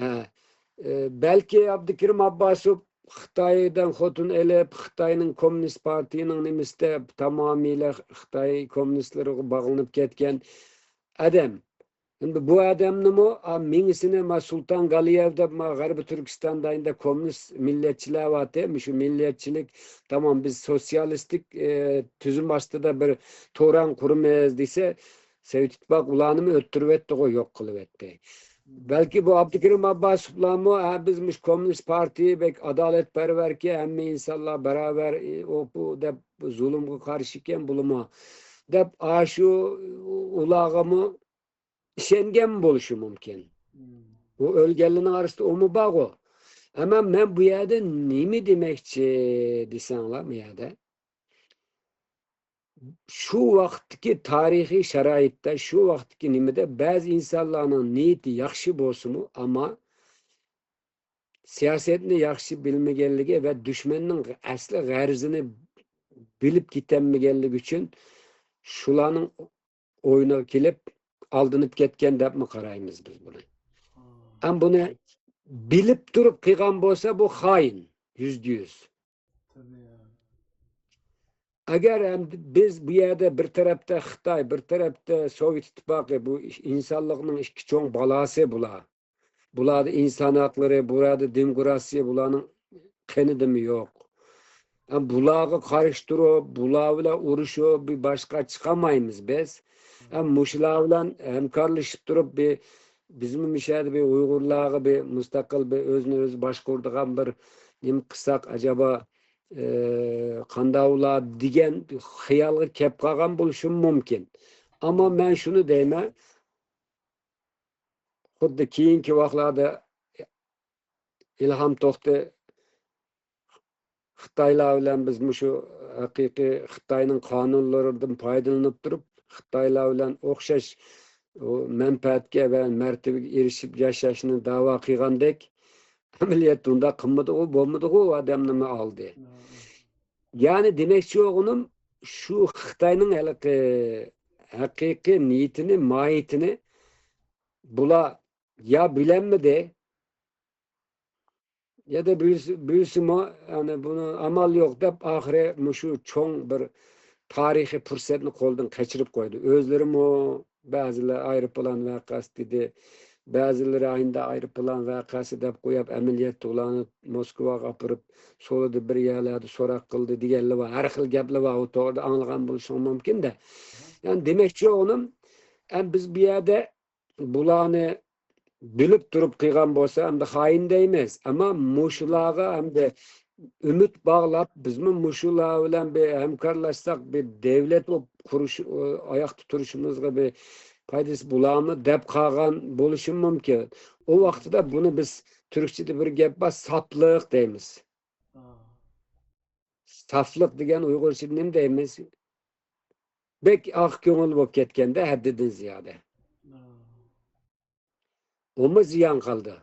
ھە. ئى، بەلكى ئابدۇكېرىم ئابباسوف خىتايدىن خوتۇن ئېلىپ، خىتاينىڭ كوممۇنىست پارتىيىنىڭ نېمىسىدە تامامىيلا خىتاي كوممۇنىستلىرىغا باغلىنىپ كەتكەن ئادەم. ئەمدى بۇ ئادەمنىمۇ، ئا، مېڭىسىنى ما سۇلتان گالىيېۋ دەپ، ما غەربىي تۈركىستاندا ئەمدى كوممۇنىست مىللەتچىلەر بارتى. مۇشۇ مىللەتچىلىك، تامام بىز سوتسىيالىستىك، ئە، تۈزۈم ئاستىدا بىر تۆرەڭ قۇرىمىز دېسە، سوۋېت ئىتتىپاقى ئۇلارنىمۇ ئۆلتۈرۈۋەتتىغۇ، يوق قىلىۋەتتى. بەلكى بۇ ئابدۇكېرىم ئابباسوفلارمۇ، ھە، بىز مۇشۇ كوممۇنىست پارتىيە بەك ئادالەتپەرۋەركەن، ھەممە ئىنسانلار باراۋەر، ئۇ، بۇ دەپ زۇلۇمغا قارشىكەن بۇلىمۇ دەپ، ئاشۇ ئۇلارغىمۇ ئىشەنگەن بولۇشى مۇمكىن. ئۇ ئۆلگەنلەرنىڭ ئارىسىدا ئۇمۇ بارغۇ. ئەمما مەن بۇ يەردە نېمە دېمەكچى دېسەڭلار، بۇ يەردە شۇ ۋاقىتتىكى تارىخىي شارائىتتا، شۇ ۋاقىتتىكى نېمىدە بەزى ئىنسانلارنىڭ نىيىتى ياخشى بولسىمۇ، ئەمما سىياسەتنى ياخشى بىلمىگەنلىكى ۋە دۈشمەننىڭ ئەسلى غەرىزىنى بىلىپ كېتەلمىگەنلىكى ئۈچۈن شۇلارنىڭ ئويۇنىغا كېلىپ ئالدىنىپ كەتكەن دەپمۇ قارايمىز بىز بۇنى. ھەم بۇنى بىلىپ تۇرۇپ قىلغان بولسا، بۇ خائىن، يۈزدە يۈز. ئەگەر ھەم بىز بۇ يەردە بىر تەرەپتە خىتاي، بىر تەرەپتە سوۋېت ئىتتىپاقى، بۇ ئىنسانلىقنىڭ ئىككى چوڭ بالاسى بۇلار. بۇلاردا ئىنسان ھەقلىرى، بۇلاردا دېموكراتىيە، بۇلارنىڭ قېنىدىمۇ يوق. ھەم بۇلارغا قارشى تۇرۇپ، بۇلار بىلەن ئۇرۇشۇپ، بىر باشقا چىقالمايمىز بىز. ھەم مۇشۇلار بىلەن ھەمكارلىشىپ تۇرۇپ، بىر بىزمۇ مۇشۇ يەردە بىر ئۇيغۇرلارغا بىر مۇستەقىل، بىر ئۆزىنى ئۆزى باشقۇرىدىغان بىر نېمە قىلساق ئەجەبا، ئى، قانداق بولا دېگەن خىيالغا كەپ قالغان بولۇشۇم مۇمكىن. ئەمما مەن شۇنى دەيمەن، خۇددى كېيىنكى ۋاقىتلاردا ئىلھام توختى خىتايلار بىلەن بىز مۇشۇ ھەقىقىي خىتاينىڭ قانۇنلىرىدىن پايدىلىنىپ تۇرۇپ، خىتايلار بىلەن ئوخشاش، ئۇ، مەنپەئەتكە ۋە مەرتىۋىگە ئېرىشىپ ياشاشنى دەۋا قىلغاندەك، ئەمەلىيەتتە ئۇنداق قىلمىدىغۇ، بولمىدىغۇ، ئۇ ئادەمنىمۇ ئالدى. يەنى دېمەكچى بولغىنىم، شۇ خىتاينىڭ ھېلىقى ھەقىقىي نىيىتىنى، ماھىيىتىنى بۇلار يا بىلەلمىدى، يا دا بىلسە-، بىلسىمۇ، يەنى بۇنى ئامال يوق دەپ، ئاخىرى مۇشۇ چوڭ بىر تارىخىي پۇرسەتنى قولدىن قەچۈرۈپ قويدى. ئۆزلىرىمۇ بەزىلەر ئايروپىلان ۋەقەسى دېدى، بەزىلىرى ئاينىدا ئايروپىلان ۋەقەسى دەپ قويۇپ، ئەمەلىيەتتە ئۇلارنى موسكۋاغا ئاپىرىپ، سولىدى، بىر يەرلەردە سوراق قىلدى دېگەنلەر بار. ھەر خىل گەپلەر بار. ئۇ توغرىدا ئاڭلىغان بولۇشۇڭ مۇمكىن-دە. يەنى دېمەكچى بولغىنىم، ئەم، بىز بۇ يەردە بۇلارنى بىلىپ تۇرۇپ قىلغان بولسا، ئەمدى خائىن دەيمىز. ئەمما مۇشۇلارغا ئەمدى ئۈمىد باغلاپ، بىزمۇ مۇشۇلار بىلەن بىر ھەمكارلاشساق، بىر دەۋلەت بولۇپ قۇرۇش، ئاياقتا تۇرۇشىمىزغا بىر پايدىسى بولارمۇ دەپ قالغان بولۇشى مۇمكىن. ئۇ ۋاقتىدا بۇنى بىز، تۈركچىدە بىر گەپ بار، ساپلىق دەيمىز. ساپلىق دېگەن ئۇيغۇرچىدا نېمە دەيمىز؟ بەك ئاق كۆڭۈل بولۇپ كەتكەندە، ھەددىدىن زىيادە. ئۇمۇ زىيان قىلدى.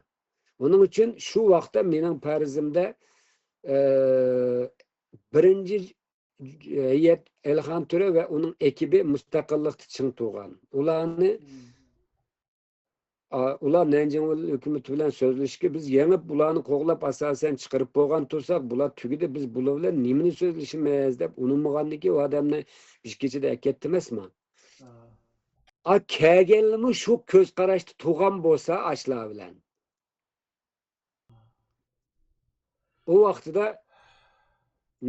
ئۇنىڭ ئۈچۈن شۇ ۋاقىتتا مېنىڭ پەرىزىمدە، ئە، بىرىنچى ھەيئەت ئەلىخان تۆرە ۋە ئۇنىڭ ئېكىپى مۇستەقىللىقتا چىڭ تۇرغان. ئۇلارنى، ئا، ئۇلار نەنجىڭ ھۆكۈمىتى بىلەن سۆزلىشىشكە، بىز يېڭىپ بۇلارنى قوغلاپ، ئاساسەن چىقىرىپ بولغان تۇرساق، بۇلار تۈگىدى، بىز بۇلار بىلەن نېمىنى سۆزلىشىمىز دەپ ئۇنىمىغاندىكى ئۇ ئادەمنى بىر كېچىدە ئەكەتتى ئەمەسمۇ؟ ئا، كەلگەنلىمۇ شۇ كۆز قاراشتا تۇرغان بولسا ئاشلار بىلەن. ئۇ ۋاقتىدا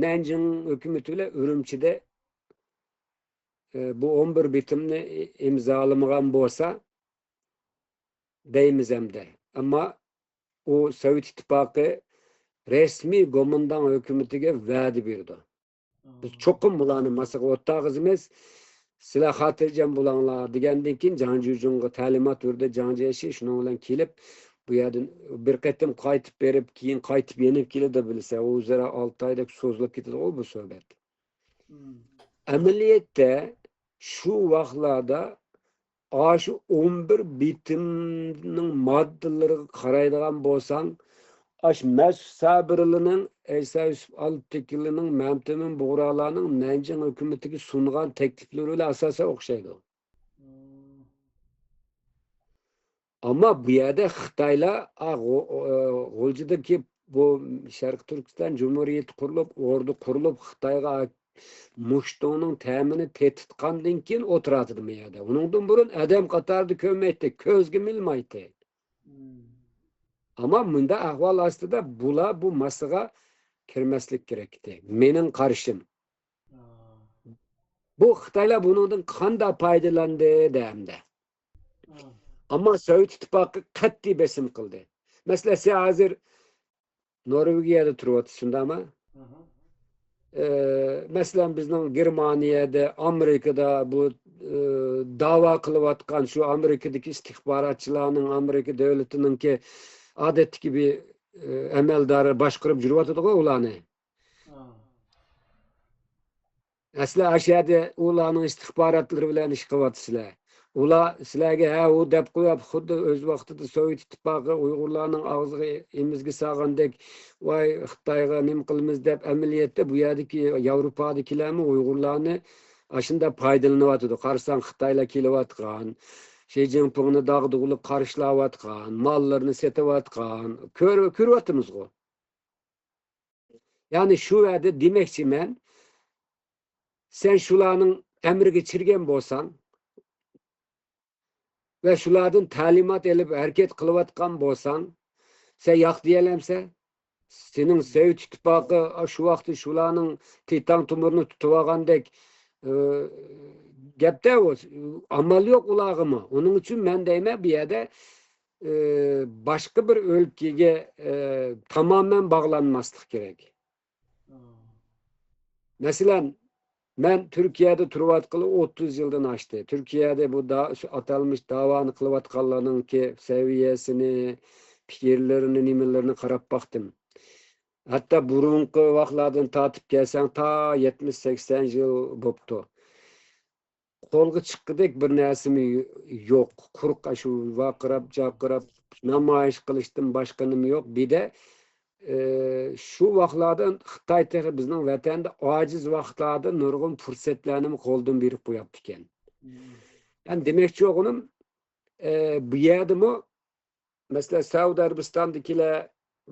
نەنجىڭ ھۆكۈمىتى بىلەن ئۈرۈمچىدە، ئە، بۇ ئون بىر بېتىمنى ئىمزالىمىغان بولسا دەيمىز ئەمدى. ئەمما ئۇ سوۋېت ئىتتىپاقى رەسمىي گومىنداڭ ھۆكۈمىتىگە ۋەدە بېرىدۇ. بىز چوقۇم بۇلارنى ماسىغا ئولتۇرغۇزىمىز. سىلەر خاتىرجەم بولۇڭلار دېگەندىن كېيىن جاڭ جيۇجۇڭغا تەلىمات بېرىدۇ. جاڭ جيەشى شۇنىڭ بىلەن كېلىپ، بۇ يەردىن بىر قېتىم قايتىپ بېرىپ، كېيىن قايتىپ يېنىپ كېلىدۇ بىلسە، ئۇ ئۆزئارا ئالتە ئايدەك سوزۇلۇپ كېتىدىغۇ بۇ سۆھبەت. ئەمەلىيەتتە شۇ ۋاقىتلاردا ئاشۇ ئون بىر بېتىمنىڭ ماددىلىرىغا قارايدىغان بولساڭ، ئاشۇ مەسۇت سابىرلىنىڭ، ئەيسا يۈسۈپ ئالپتېكىنلىنىڭ، مەمتىمىن بۇغرالارنىڭ نەنجىڭ ھۆكۈمىتىگە سۇنغان تەكلىپلىرى بىلەن ئاساسەن ئوخشايدۇ. ئەمما بۇ يەردە خىتايلار، ئا، غۇ-، ئە، غۇلجىدىكى بۇ شەرقىي تۈركىستان جۇمھۇرىيىتى قۇرۇلۇپ، ئوردا قۇرۇلۇپ، خىتايغا مۇشتۇڭنىڭ تەمىنى تېتىتقاندىن كېيىن ئولتۇراتىدۇ بۇ يەردە. ئۇنىڭدىن بۇرۇن ئادەم قاتارىدا كۆرمەيتتى، كۆزگىمۇ ئىلمايتتى. ئەمما مۇنداق ئەھۋال ئاستىدا بۇلار بۇ ماسىغا كىرمەسلىك كېرەك ئىدى. مېنىڭ قارىشىم. بۇ خىتايلار بۇنىڭدىن قانداق پايدىلاندى دەمدە. ئەمما سوۋېت ئىتتىپاقى قەتئىي بېسىم قىلدى. مەسىلەن، سىز ھازىر نورۋېگىيەدە تۇرۇۋاتىسىز، شۇنداقمۇ؟ ئە، مەسىلەن، بىزنىڭ گېرمانىيەدە، ئامېرىكىدا بۇ، ئە، داۋا قىلىۋاتقان شۇ ئامېرىكىدىكى ئىستىخباراتچىلارنىڭ، ئامېرىكا دۆلىتىنىڭكى ئادەتتىكى بىر، ئە، ئەمەلدارى باشقۇرۇپ يۈرۈۋاتىدىغۇ ئۇلارنى. ئەسلى ئاشۇ يەردە ئۇلارنىڭ ئىستىخباراتلىرى بىلەن ئىش قىلىۋاتىسىلەر. ئۇلار سىلەرگە ھە، ئۇ دەپ قويۇپ، خۇددى ئۆز ۋاقتىدا سوۋېت ئىتتىپاقى ئۇيغۇرلارنىڭ ئاغزىغا ئېمىزگە سالغاندەك، ۋاي، خىتايغا نېمە قىلىمىز دەپ، ئەمەلىيەتتە بۇ يەردىكى ياۋروپادىكىلەرمۇ ئۇيغۇرلارنى ئاشۇنداق پايدىلىنىۋاتىدۇ. قارىساڭ، خىتايلار كېلىۋاتقان، شى جىنپىڭنى داغدۇغىلىق قارشىلاۋاتقان، ماللىرىنى سېتىۋاتقان، كۆر-، كۆرۈۋاتىمىزغۇ. يەنى شۇ يەردە دېمەكچىمەن، سەن شۇلارنىڭ ئەمرىگە چىرگەن بولساڭ ۋە شۇلاردىن تەلىمات ئېلىپ ھەرىكەت قىلىۋاتقان بولساڭ، سەن ياق دېيەلەمسەن؟ سېنىڭ سوۋېت ئىتتىپاقى شۇ ۋاقىتتا شۇلارنىڭ تىتاڭ تومۇرىنى تۇتۇۋالغاندەك، ئى، گەپتە ئۇ، ئامال يوق ئۇلارغىمۇ. ئۇنىڭ ئۈچۈن مەن دەيمەن، بۇ يەردە، ئى، باشقا بىر ئۆلكىگە، ئى، تامامەن باغلانماسلىق كېرەك. مەسىلەن، مەن تۈركىيەدە تۇرۇۋاتقىلى ئوتتۇز يىلدىن ئاشتى. تۈركىيەدە بۇ دا-، شۇ ئاتالمىش داۋانى قىلىۋاتقانلارنىڭكى سەۋىيەسىنى، پىكىرلىرىنى، نېمىلىرىنى قاراپ باقتىم. ھەتتا بۇرۇنقى ۋاقىتلاردىن تارتىپ كەلسەڭ، تا يەتمىش، سەكسەن يىل بوپتۇ. قولغا چىققۇدەك بىر نەرسىمۇ يوق. قۇرۇق ئاشۇ ۋارقىراپ، جارقىراپ نامايىش قىلىشتىن باشقا نېمە يوق. بىدە، ئى، شۇ ۋاقىتلاردا خىتاي تېخى بىزنىڭ ۋەتەندە ئاجىز ۋاقىتلاردا نۇرغۇن پۇرسەتلەرنىمۇ قولدىن بېرىپ قويۇپتىكەن. يەنى دېمەكچى بولغىنىم، ئى، بۇ يەردىمۇ مەسىلەن، سەئۇدى ئەرەبىستاندىكىلەر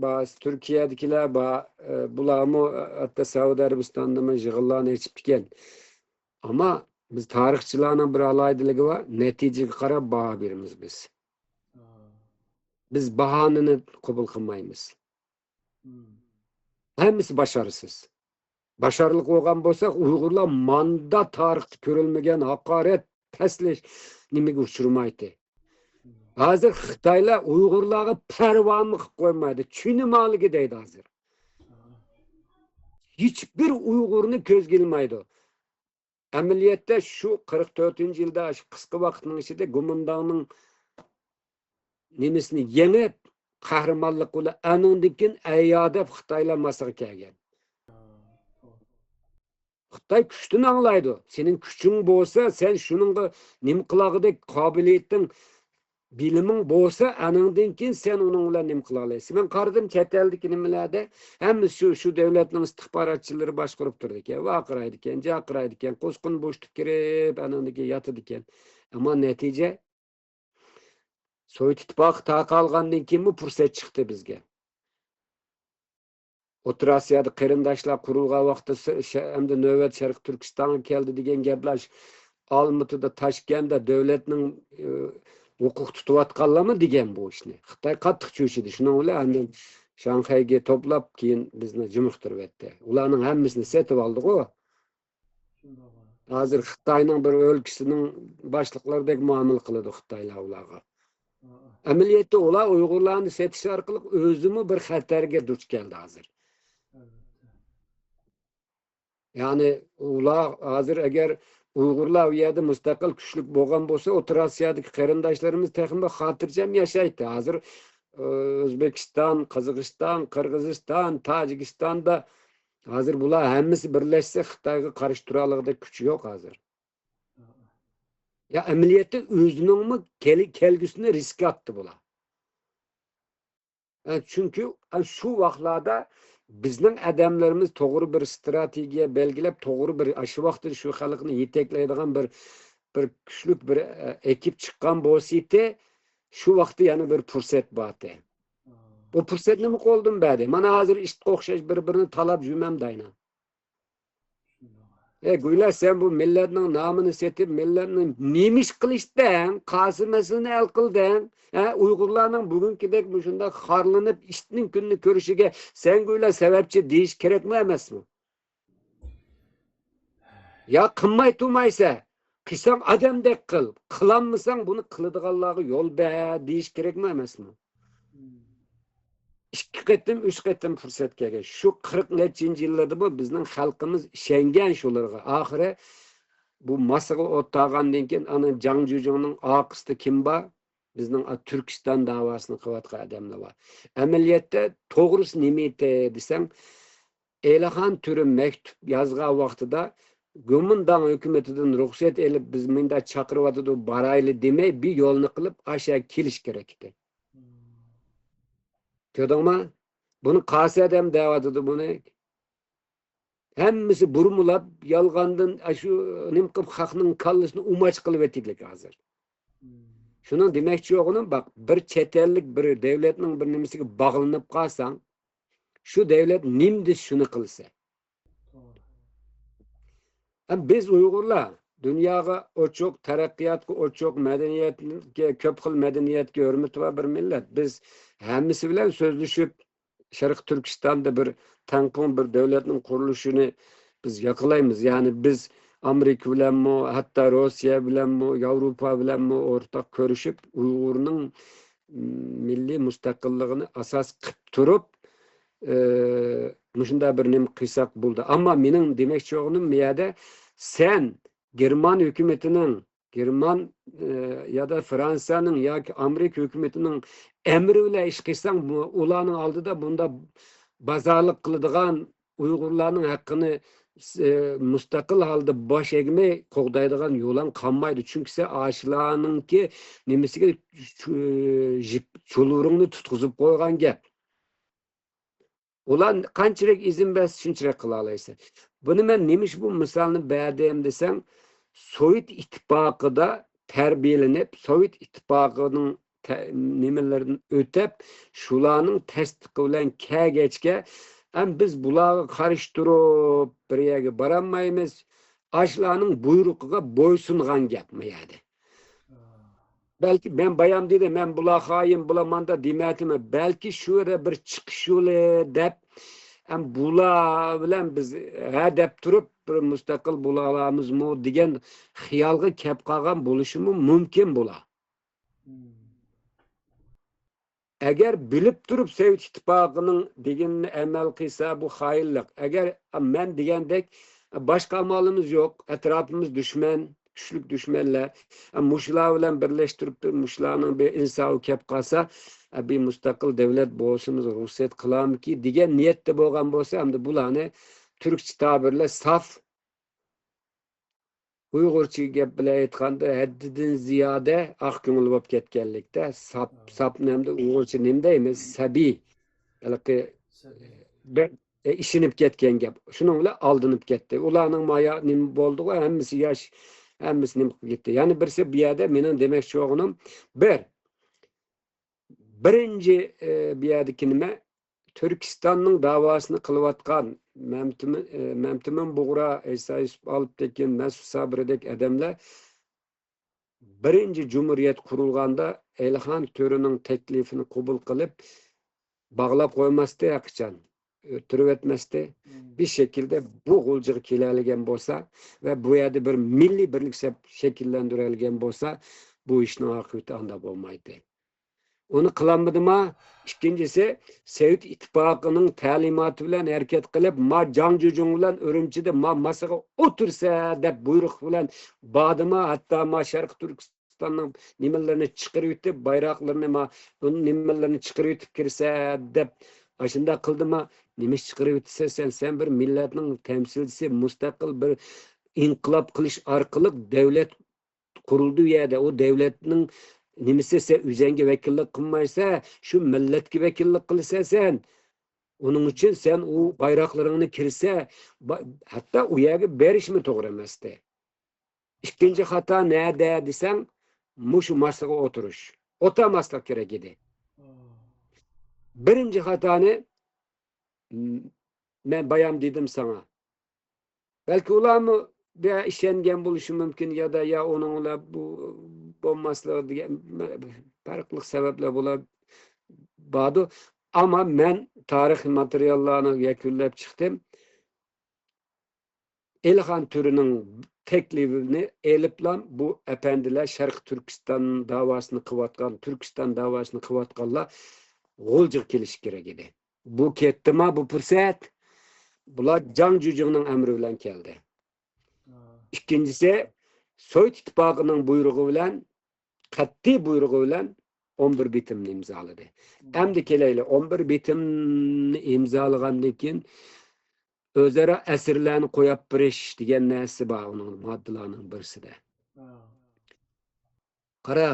بار، تۈركىيەدىكىلەر بار. ئە، بۇلارمۇ، ئە، ھەتتا سەئۇدى ئەرەبىستاندىمۇ يىغىنلارنى ئېچىپتىكەن. ئەمما بىز تارىخچىلارنىڭ بىر ئالاھىدىلىكى بار، نەتىجىگە قاراپ باھا بېرىمىز بىز. بىز باھانىنى قوبۇل قىلمايمىز. ھەممىسى باشارسىز. باشارلىق بولغان بولسا، ئۇيغۇرلار ماندا تارىختا كۆرۈلمىگەن ھاقارەت، پەسلەش نېمىگە ئۇچرىمايتتى. ھازىر خىتايلار ئۇيغۇرلارغا پەرۋامۇ قىلىپ قويمايدۇ. چۈنىمالىگە دەيدۇ ھازىر. ھېچبىر ئۇيغۇرنى كۆزگە ئىلمايدۇ. ئەمەلىيەتتە شۇ قىرىق تۆتىنچى يىلدا، شۇ قىسقا ۋاقىتنىڭ ئىچىدە گومىنداڭنىڭ نېمىسىنى يېڭىپ، قەھرىمانلىق بىلەن، ئانىڭدىن كېيىن ئەييا دەپ خىتايلار ماسىغا كەلگەن. خىتاي كۈچتىن ئاڭلايدۇ. سېنىڭ كۈچۈڭ بولسا، سەن شۇنىڭغا نېمە قىلاغۇدەك قابىلىيىتىڭ، بىلىمىڭ بولسا، ئانىڭدىن كېيىن سەن ئۇنىڭ بىلەن نېمە قىلالايسەن؟ مەن قارىدىم، چەت ئەلدىكى نېمىلەردە ھەممىسى شۇ، شۇ دۆلەتنىڭ ئىستىخباراتچىلىرى باشقۇرۇپ تۇرىدىكەن، ۋارقىرايدىكەن، جارقىرايدىكەن، قۇسقۇن بوشلۇققا كىرىپ، ئانىڭدىن كېيىن ياتىدىكەن. ئەمما نەتىجە، سوۋېت ئىتتىپاقى تارقالغاندىن كېيىنمۇ پۇرسەت چىقتى بىزگە. ئوتتۇرا ئاسىيادا قېرىنداشلار قۇرۇلغان ۋاقىتتا، س-، ش-، ئەمدى نۆۋەت شەرقىي تۈركىستانغا كەلدى دېگەن گەپلەر، ئالمۇتىدا، تاشكەنتتە دۆلەتنىڭ، ئى، ھوقۇق تۇتۇۋاتقانلارمۇ دېگەن بۇ ئىشنى. خىتاي قاتتىق چۆچۈدى. شۇنىڭ بىلەن ئاندىن شاڭخەيگە توپلاپ، كېيىن بىزنى جىمىقتۇرۇۋەتتى. ئۇلارنىڭ ھەممىسىنى سېتىۋالدىغۇ. ھازىر خىتاينىڭ بىر ئۆلكىسىنىڭ باشلىقلىرىدەك مۇئامىلە قىلىدۇ خىتايلار ئۇلارغا. ئەمەلىيەتتە ئۇلار ئۇيغۇرلارنى سېتىش ئارقىلىق ئۆزىمۇ بىر خەتەرگە دۇچ كەلدى ھازىر. يەنى ئۇلار ھازىر ئەگەر ئۇيغۇرلار ئۇ يەردە مۇستەقىل كۈچلۈك بولغان بولسا، ئوتتۇرا ئاسىيادىكى قېرىنداشلىرىمىز تېخىمۇ خاتىرجەم ياشايتتى. ھازىر، ئۆزبېكىستان، قازاقىستان، قىرغىزىستان، تاجىكىستاندا ھازىر بۇلار ھەممىسى بىرلەشسە، خىتايغا قارشى تۇرالىغۇدەك كۈچى يوق ھازىر. يا ئەمەلىيەتتە ئۆزىنىڭمۇ كەل-، كەلگۈسىنى رىسككە ئاتتى بۇلار. ئە، چۈنكى، ئە، شۇ ۋاقىتلاردا بىزنىڭ ئادەملىرىمىز توغرا بىر ستراتېگىيە بەلگىلەپ، توغرا بىر، ئاشۇ ۋاقىتتا شۇ خەلقنى يېتەكلەيدىغان بىر، بىر كۈچلۈك بىر، ئە، ئېكىپ چىققان بولسىتى، شۇ ۋاقىتتا يەنە بىر پۇرسەت بارتى. بۇ پۇرسەتنىمۇ قولدىن بەردى. مانا ھازىر ئىتقا ئوخشاش بىر-بىرىنى تالاپ يۈرمەمدۇ ئاينا. ئەي گۇيلا، سەن بۇ مىللەتنىڭ نامىنى سېتىپ، مىللەتنى نېمە ئىش قىلىشتەڭ؟ قاسىم مەسىلىنى ھەل قىلدىڭ. ھە، ئۇيغۇرلارنىڭ بۈگۈنكىدەك مۇشۇنداق خارلىنىپ، ئىتنىڭ كۈنىنى كۆرۈشىگە سەن گۇيلا سەۋەبچى دېيىش كېرەكمۇ ئەمەسمۇ؟ يا قىلماي تۇرمايسە، قىلساڭ ئادەمدەك قىل، قىلالمىساڭ بۇنى قىلىدىغانلارغا يول بەر دېيىش كېرەكمۇ ئەمەسمۇ؟ ئىككى قېتىم، ئۈچ قېتىم پۇرسەت كەلگەن. شۇ قىرىق نەچچىنچى يىللىرىدىمۇ بىزنىڭ خەلقىمىز ئىشەنگەن شۇلارغا. ئاخىرى بۇ ماسىغا ئوت تاغاندىن كېيىن، ئانا جاڭ جۇجۇڭنىڭ ئارقىسىدا كىم بار؟ بىزنىڭ تۈركىستان داۋاسىنى قىلىۋاتقان ئادەملەر بار. ئەمەلىيەتتە توغرىسى نېمە ئىدى دېسەڭ، ئېلىخان تۈرى مەكتۇپ يازغان ۋاقتىدا گومىنداڭ ھۆكۈمىتىدىن رۇخسەت ئېلىپ، بىز مۇنداق چاقىرىۋاتىدۇ، بارايلى دېمەي، بىر يولنى قىلىپ، ئاشا كېلىش كېرەك ئىدى. كۆردۈڭما؟ بۇنى قاسى ئادەم دەۋاتىدۇ بۇنى. ھەممىسى بۇرمىلاپ، يالغاندىن ئاشۇ نېمە قىلىپ، خەقنىڭ كاللىسىنى ئۇماچ قىلىۋېتىدىلىك ھازىر. شۇنىڭ دېمەكچى بولغىنىم، باق، بىر چەت ئەللىك بىر دۆلەتنىڭ بىر نېمىسىگە باغلىنىپ قالساڭ، شۇ دۆلەت نېمە دېسە شۇنى قىلىسەن. ھەم بىز ئۇيغۇرلار دۇنياغا ئوچۇق، تەرەققىياتقا ئوچۇق، مەدەنىيەتكە، كۆپ خىل مەدەنىيەتكە ھۆرمىتى بار بىر مىللەت. بىز ھەممىسى بىلەن سۆزلىشىپ، شەرقىي تۈركىستاندا بىر تەڭپۇڭ بىر دۆلەتنىڭ قۇرۇلۇشىنى بىز ياقلايمىز. يەنى بىز ئامېرىكا بىلەنمۇ، ھەتتا روسىيە بىلەنمۇ، ياۋروپا بىلەنمۇ ئورتاق كۆرۈشۈپ، ئۇيغۇرنىڭ مىللىي مۇستەقىللىقىنى ئاساس قىلىپ تۇرۇپ، ئى، مۇشۇنداق بىر نېمە قىلساق بولدى. ئەمما مېنىڭ دېمەكچى بولغىنىم، بۇ يەردە سەن گېرمان ھۆكۈمىتىنىڭ، گېرمان، ئى، يا دا فرانسىيەنىڭ ياكى ئامېرىكا ھۆكۈمىتىنىڭ ئەمرى بىلەن ئىش قىلساڭ، بۇ، ئۇلارنىڭ ئالدىدا بۇنداق بازارلىق قىلىدىغان، ئۇيغۇرلارنىڭ ھەققىنى، ئى، مۇستەقىل ھالدا باش ئەگمەي قوغدايدىغان يولۇڭ قالمايدۇ. چۈنكى سەن ئاشۇلارنىڭكى نېمىسىگە چۇ-، جىپ-، چۇلۇرۇڭنى تۇتقۇزۇپ قويغان گەپ. ئۇلار قانچىلىك ئىزىن بەرسە، شۇنچىلىك قىلالايسەن. بۇنى مەن نېمىشقا بۇ مىسالنى بەردىم دېسەڭ، سوۋېت ئىتتىپاقىدا تەربىيەلىنىپ، سوۋېت ئىتتىپاقىنىڭ تە-، نېمىلىرىدىن ئۆتۈپ، شۇلارنىڭ تەستىقى بىلەن كەلگەچكە، ئەم بىز بۇلارغا قارشى تۇرۇپ بىر يەرگە بارالمايمىز. ئاشۇلارنىڭ بۇيرۇقىغا بويسۇنغان گەپ ما يەردە. بەلكى مەن بايام دېدىم، مەن بۇلار خائىن، بۇلار ماندا دېمەيتىمەن. بەلكى شۇ يەردە بىر چىقىش يولى دەپ، ئەم بۇلار بىلەن بىز ھە دەپ تۇرۇپ، بىر مۇستەقىل بولالامىزمۇ دېگەن خىيالغا كەپ قالغان بولۇشىمۇ مۇمكىن بۇلار. ئەگەر بىلىپ تۇرۇپ سوۋېت ئىتتىپاقىنىڭ دېگىنىنى ئەمەل قىلسا، بۇ خائىنلىق. ئەگەر مەن دېگەندەك باشقا ئامالىمىز يوق، ئەتراپىمىز دۈشمەن، كۈچلۈك دۈشمەنلەر. مۇشۇلار بىلەن بىرلەشتۈرۈپ، مۇشۇلارنىڭ بىر ئىنساپى كەپ قالسا، بىر مۇستەقىل دۆلەت بولسىمىز رۇخسەت قىلارمىكى دېگەن نىيەتتە بولغان بولسا، ئەمدى بۇلارنى تۈركچە تەبىر بىلەن ساپ ئۇيغۇرچە گەپ بىلەن ئېيتقاندا، ھەددىدىن زىيادە ئاق كۆڭۈل بولۇپ كەتكەنلىكتە، ساپ، ساپنى ئەمدى ئۇيغۇرچە نېمە دەيمىز؟ سەبىي. ھېلىقى بەك، ئە، ئىشىنىپ كەتكەن گەپ. شۇنىڭ بىلەن ئالدىنىپ كەتتى. ئۇلارنىڭ مايا نېمە بولدىغۇ، ھەممىسى ياش، ھەممىسى نېمە قىلىپ كەتتى. يەنە بىرسى بۇ يەردە مېنىڭ دېمەكچى بولغىنىم، بىر، بىرىنچى، ئى، بۇ يەردىكى نېمە؟ تۈركىستاننىڭ داۋاسىنى قىلىۋاتقان مەمتىمىن، ئى، مەمتىمىن بۇغرا، ئەيسا يۈسۈپ ئالپتېكىن، مەسۇت سابىردەك ئادەملەر بىرىنچى جۇمھۇرىيەت قۇرۇلغاندا ئېلىخان تۆرىنىڭ تەكلىپىنى قوبۇل قىلىپ، باغلاپ قويماستى ھەرقاچان، ئۆلتۈرۈۋەتمەستى. بىر شەكىلدە بۇ غۇلجىغا كېلەلىگەن بولسا ۋە بۇ يەردە بىر مىللىي بىرلىك شەپ-، شەكىللەندۈرەلىگەن بولسا، بۇ ئىشنىڭ ئاقىۋىتى ئانداق بولمايتتى. ئۇنى قىلالمىدىما؟ ئىككىنچىسى، سوۋېت ئىتتىپاقىنىڭ تەلىماتى بىلەن ھەرىكەت قىلىپ، ما جاڭ جۇجۇڭ بىلەن ئۈرۈمچىدە ما ماسىغا ئولتۇرسە دەپ بۇيرۇق بىلەن باردىما؟ ھەتتا ما شەرقىي تۈركىستاننىڭ نېمىلىرىنى چىقىرىۋېتىپ، بايراقلىرىنى ما، نېمىلىرىنى چىقىرىۋېتىپ كىرسە دەپ ئاشۇنداق قىلدىما؟ نېمە ئىش چىقىرىۋېتىسەن سەن؟ سەن بىر مىللەتنىڭ تەمسىلچىسى، مۇستەقىل بىر ئىنقىلاب قىلىش ئارقىلىق دۆلەت قۇرۇلدى ئۇ يەردە. ئۇ دۆلەتنىڭ نېمىسى، سەن ئۆزەڭگە ۋەكىللىك قىلمايسەن، شۇ مىللەتكە ۋەكىللىك قىلىسەن سەن. ئۇنىڭ ئۈچۈن سەن ئۇ بايراقلىرىڭنى كىرسە، با-، ھەتتا ئۇ يەرگە بېرىشمۇ توغرا ئەمەستى. ئىككىنچى خاتا نەدە دېسەڭ، مۇشۇ ماسىغا ئولتۇرۇش. ئولتۇرماسلىق كېرەك ئىدى. بىرىنچى خاتانى، م، مەن بايام دېدىم ساڭا. بەلكى ئۇلارمۇ بىر ئىشەنگەن بولۇشى مۇمكىن، يا دا يا ئۇنىڭ بىلەن بۇ بولماسلىقى دېگەن پەرقلىق سەۋەبلەر بۇلار باردۇ. ئەمما مەن تارىخىي ماتېرىياللارنى يەكۈنلەپ چىقتىم. ئېلىخان تۆرىنىڭ تەكلىپىنى ئېلىپلا بۇ ئەپەندىلەر شەرقىي تۈركىستان داۋاسىنى قىلىۋاتقان، تۈركىستان داۋاسىنى قىلىۋاتقانلار غۇلجىغا كېلىشى كېرەك ئىدى. بۇ كەتتىما بۇ پۇرسەت؟ بۇلار جاڭ جۈجۈڭنىڭ ئەمرى بىلەن كەلدى. ئىككىنچىسى، سوۋېت ئىتتىپاقىنىڭ بۇيرۇقى بىلەن، قەتئىي بۇيرۇقى بىلەن ئون بىر بېتىمنى ئىمزالىدى. ئەمدى كېلەيلى، ئون بىر بېتىمنى ئىمزالىغاندىن كېيىن ئۆزئارا ئەسىرلەرنى قويۇپ بېرىش دېگەن نەرسە بار ئۇنىڭ ماددىلارنىڭ بىرسىدە. قارا،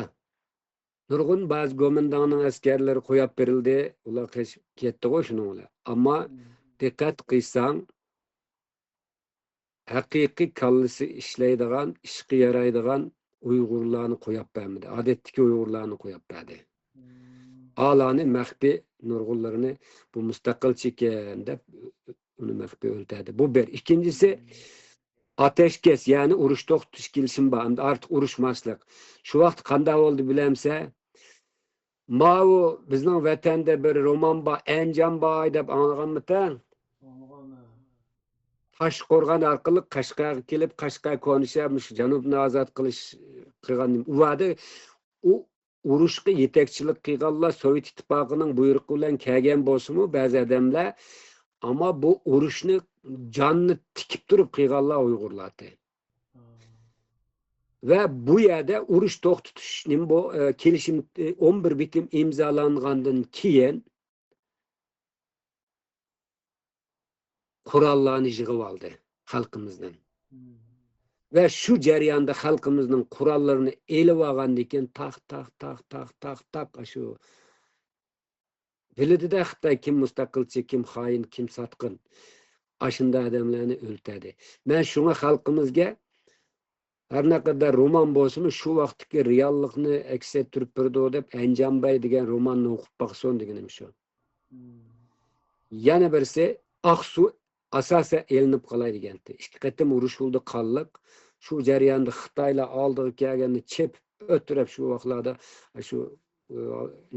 نۇرغۇن بەزى گومىنداڭنىڭ ئەسكەرلىرى قويۇپ بېرىلدى، ئۇلار قېچىپ كەتتىغۇ شۇنىڭ بىلەن. ئەمما دىققەت قىلساڭ، ھەقىقىي كاللىسى ئىشلەيدىغان، ئىشقا يارايدىغان ئۇيغۇرلارنى قويۇپ بەرمىدى. ئادەتتىكى ئۇيغۇرلارنى قويۇپ بەردى. ئالانى مەخپىي نۇرغۇنلىرىنى بۇ مۇستەقىلچى ئىكەن دەپ ئۇنى مەخپىي ئۆلتۈردى. بۇ بىر. ئىككىنچىسى، ئاتەشكەس، يەنى ئۇرۇش توختىتىش كېلىشىمى بار. ئەمدى ئارتۇق ئۇرۇشماسلىق. شۇ ۋاقىت قانداق بولدى بىلەمسە؟ ماۋۇ بىزنىڭ ۋەتەندە بىر رومان بار، ئەنجان باي دەپ ئاڭلىغانمىتەن؟ تاشقورغان ئارقىلىق قەشقەرگە كېلىپ، قەشقەر كونا شەھەر، مۇشۇ جەنۇبنى ئازاد قىلىش قىلغان. ئۇ ۋاقىتتا ئۇ ئۇرۇشقا يېتەكچىلىك قىلغانلار سوۋېت ئىتتىپاقىنىڭ بۇيرۇقى بىلەن كەلگەن بولسىمۇ، بەزى ئادەملەر، ئەمما بۇ ئۇرۇشنى جاننى تىكىپ تۇرۇپ قىلغانلار ئۇيغۇرلارتى. ۋە بۇ يەردە ئۇرۇش توختىتىش نېمە بۇ، ئە، كېلىشىم، ئە، ئون بىر بېتىم ئىمزالانغاندىن كېيىن قوراللارنى يىغىۋالدى خەلقىمىزدىن. ۋە شۇ جەرياندا خەلقىمىزنىڭ قوراللىرىنى ئېلىۋالغاندىن كېيىن تاق، تاق، تاق، تاق، تاق، تاق، ئاشۇ بىلىدىدە خىتاي كىم مۇستەقىلچى، كىم خائىن، كىم ساتقىن. ئاشۇنداق ئادەملەرنى ئۆلتۈردى. مەن شۇڭا خەلقىمىزگە ھەر نەقەدەر رومان بولسىمۇ، شۇ ۋاقىتتىكى رېئاللىقنى ئەكس ئەتتۈرۈپ بېرىدۇ دەپ، ئەنجان باي دېگەن روماننى ئوقۇپ باقسۇن دېگىنىم شۇ. يەنە بىرسى، ئاقسۇ ئاساسەن ئېلىنىپ قالاي دېگەنتى. ئىككى قېتىم ئۇرۇش بولدى قانلىق. شۇ جەرياندا خىتايلار ئالدىغا كەلگەندە چېپىپ ئۆتتۈرۈپ شۇ ۋاقىتلاردا شۇ، ئى،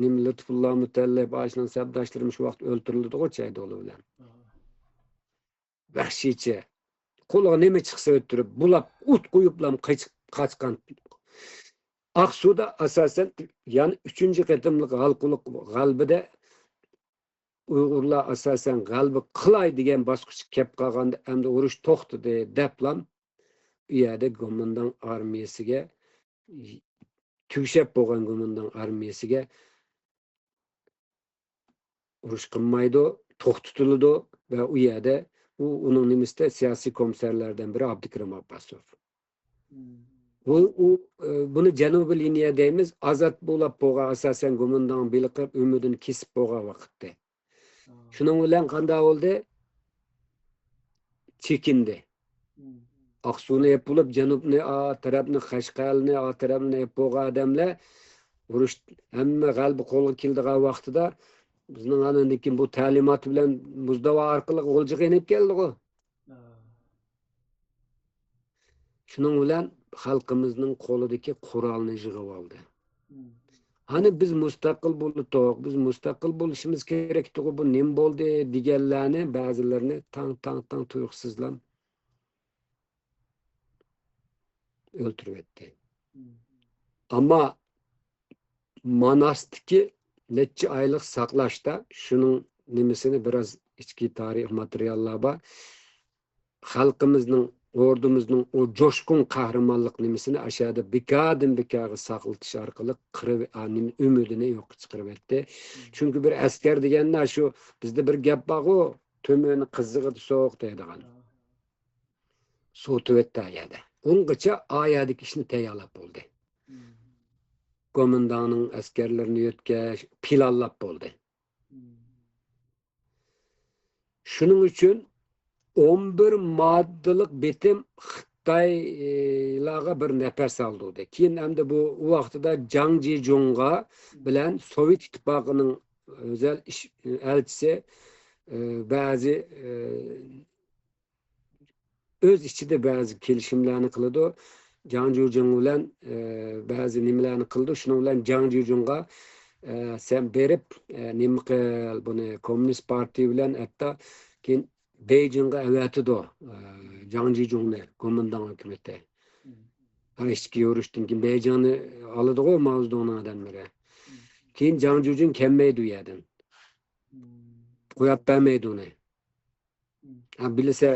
نېمە، لۇتپۇللا مۇتەللىپ، ئاشۇنىڭ سەپداشلىرىمۇ شۇ ۋاقىت ئۆلتۈرۈلىدىغۇ چەيدولى بىلەن. ۋەھشىيچە. قولىغا نېمە چىقسا ئۆتتۈرۈپ، بۇلاپ ئوت قويۇپلام قېچىپ قاچقان. ئاقسۇدا ئاساسەن يەنە ئۈچىنچى قېتىملىق ھالقۇلۇق غەلىبىدە ئۇيغۇرلار ئاساسەن غەلىبە قىلاي دېگەن باسقۇچقا كەپ قالغاندا، ئەمدى ئۇرۇش توختىدى دەپلام ئۇ يەردە گومىنداڭ ئارمىيەسىگە تۈگىشەپ بولغان گومىنداڭ ئارمىيەسىگە ئۇرۇش قىلمايدۇ، توختىتىلىدۇ ۋە ئۇ يەردە ئۇ، ئۇنىڭ نېمىسىدە سىياسىي كومىسسارلاردىن بىرى ئابدۇكېرىم ئابباسوف. بۇ، ئۇ، ئە، بۇنى جەنۇبىي لىنىيە دەيمىز، ئازاد بولاپ بولغان ئاساسەن گومىنداڭ بېلىقى ئۈمىدىنى كېسىپ بولغان ۋاقىتتى. شۇنىڭ بىلەن قانداق بولدى؟ چېكىندى. ئاقسۇنى ئېلىپ بولۇپ، جەنۇبنى، ئا تەرەپنى، قەشقەرنى، ئا تەرەپنى ئېلىپ بولغان ئادەملەر ئۇرۇش، ھەممە غەلىبە قولغا كېلىدىغان ۋاقتىدا بىزنىڭ ئاندىن كېيىن بۇ تەلىمات بىلەن مۇزداۋا ئارقىلىق غۇلجىغا يېنىپ كەلدىغۇ. شۇنىڭ بىلەن خەلقىمىزنىڭ قولىدىكى قورالنى يىغىۋالدى. ئانا بىز مۇستەقىل بولدۇق، بىز مۇستەقىل بولۇشىمىز كېرەكتىغۇ، بۇ نېمە بولدى دېگەنلەرنى بەزىلىرىنى تاڭ، تاڭ، تاڭ تۇيۇقسىزلا ئۆلتۈرۈۋەتتى. ئەمما ماناستىكى نەچچە ئايلىق ساقلاشتا شۇنىڭ نېمىسىنى بىراز ئىچكى تارىخ ماتېرىياللار بار. خەلقىمىزنىڭ، ئوردىمىزنىڭ ئۇ جوشقۇن قەھرىمانلىق نېمىسىنى ئاشۇ يەردە بىكاردىن بىكارغا ساقلىتىش ئارقىلىق قىرىۋ-، ئا، نېمە، ئۈمىدىنى يوققا چىقىرىۋەتتى. چۈنكى بىر ئەسكەر دېگەندە شۇ بىزدە بىر گەپ بارغۇ، تۆمۈرنى قىزىغىدا سوق دەيدىغان. سوتۇۋەتتى ئا يەردە. ئۇنغىچە ئا يەردىكى ئىشنى تەييارلاپ بولدى. گومىنداڭنىڭ ئەسكەرلىرىنى يۆتكەش پىلانلاپ بولدى. شۇنىڭ ئۈچۈن ئون بىر ماددىلىق بېتىم خىتايلارغا بىر نەپەس ئالدۇردى. كېيىن ئەمدى بۇ، ئۇ ۋاقتىدا جاڭ جىجۇڭغا بىلەن سوۋېت ئىتتىپاقىنىڭ ئۆزەل ئىش، ئەلچىسى، ئە، بەزى، ئە، ئۆز ئىچىدە بەزى كېلىشىملەرنى قىلىدۇ. جاڭ جۇجۇڭ بىلەن، ئە، بەزى نېمىلەرنى قىلىدۇ. شۇنىڭ بىلەن جاڭ جۇجۇڭغا، ئە، سەن بېرىپ، ئە، نېمە قىل، بۇنى كوممۇنىست پارتىيە بىلەن ھەتتا كېيىن بېيجىڭغا ئەۋەتىدۇ، ئە، جاڭ جۇجۇڭنى گومىنداڭ ھۆكۈمىتى. ھە، ئىچكى ئۇرۇشتىن كېيىن بېيجىڭنى ئالىدىغۇ ماۋزېدۇڭنىڭ ئادەملىرى. كېيىن جاڭ جۇجۇڭ كەلمەيدۇ ئۇ يەردىن. قويۇپ بەرمەيدۇ ئۇنى. ھە، بىلسە،